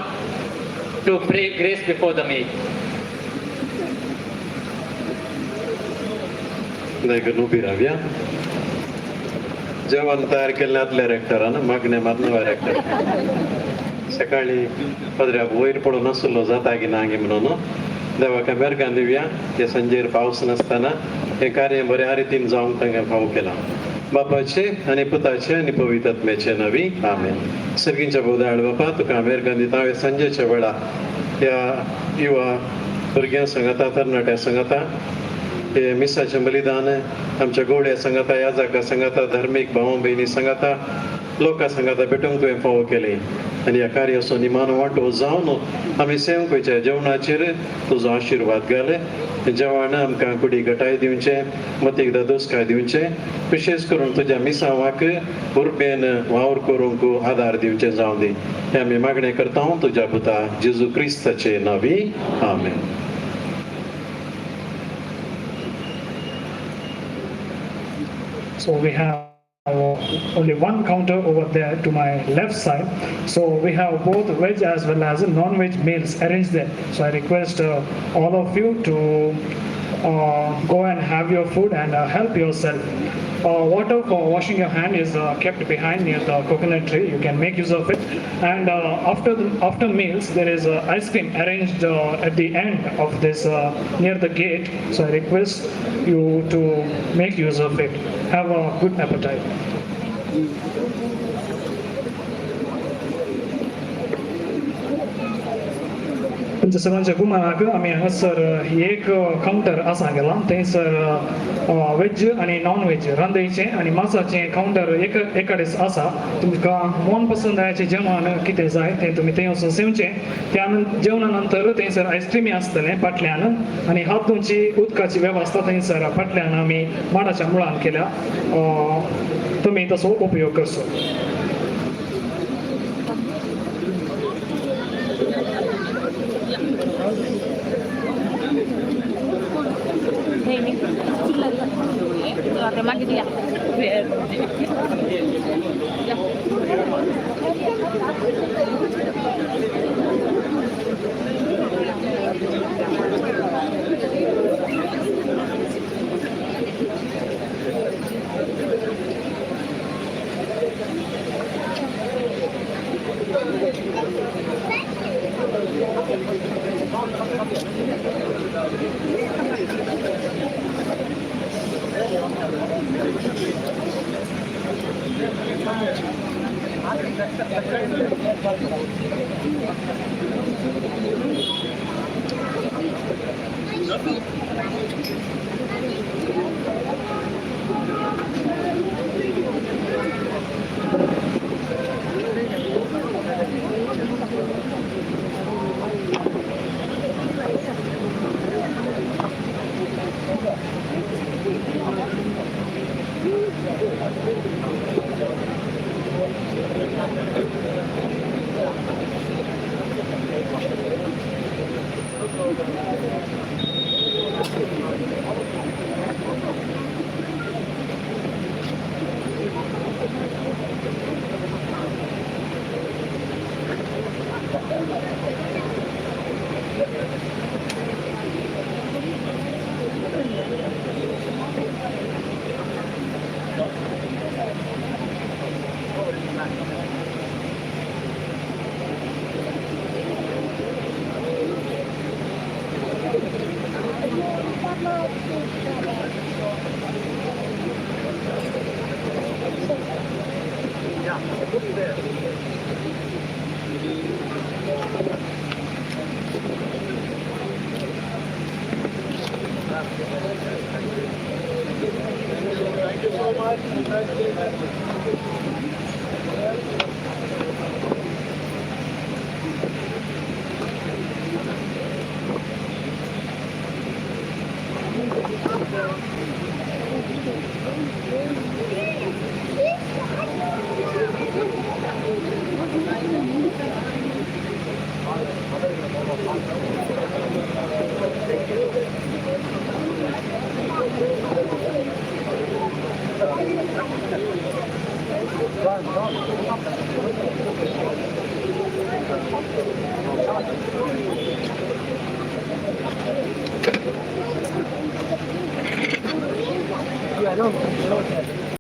to pray grace before the meal. उबी रावया. जेवण तयार केल्लें आदल्या रेक्टरान, मागणें मारनव्या rector. सकाळीं पदऱ्याक वयर पडून नासलो जाता की ना म्हणून देवाक मेरगान दिवया. हे संजेर पावस नासतना हें कार्य बऱ्या रितीन जावंक तांकां फावो केलां. बापाचे आनी पुताचे आनी पवित्र नवी आमेन. सर्गींच्या बोदाळ बापा, तुका मेरगान दिता हांवें संजेच्या वेळा ह्या युवा भुरग्यां सांगाता, तरणाट्या सांगाता, हे मिसाचें बलिदान आमच्या गोवड्या सांगाता, याजाका सांगाता, धार्मीक भाव भयणी सांगाता, लोकां सांगाता भेटूंक तुवें फावो केलें. आनी ह्या कार्याचो निमान वांटो जावन आमी सेवकेच्या जेवणाचेर तुजो आशिर्वाद घाले. जेवण आमकां कुडी घटाय दिवचें, मतीक दादोसकाय दिवचें, विशेश करून तुज्या मिसावाक उर्बेन वावर करूंक आदार दिवचें जावं दी. हें आमी मागणें करता तुज्या पुता जेजू क्रिस्ताचे नांवी आमेन. So we have only one counter over there to my left side. So we have both veg as well as non-veg meals arranged there. So I request all of you to go and have your food and help yourself. Water for washing your hand is kept behind near the coconut tree. You can make use of it. And after meals, there is ice cream arranged at the end of this near the gate. So I request you to make use of it. Have a good appetite. तुमच्या सर्वांच्या गुमानाक आमी हांगासर एक counter आसा गेला, थंयसर veg आनी non veg रांदयचें आनी मासाचें कावंटर एक कडेन आसा. तुमकां मन पसंदायेचें जेवण कितें जाय तें तुमी थंय वचून सेवचें. त्या जेवणा नंतर थंयसर आयस्क्रीमी आसतलें फाटल्यान आनी हात धुवची उदकाची वेवस्था थंयसर फाटल्यान आमी माडाच्या मुळान केल्या. तुमी तसो उपयोग करचो.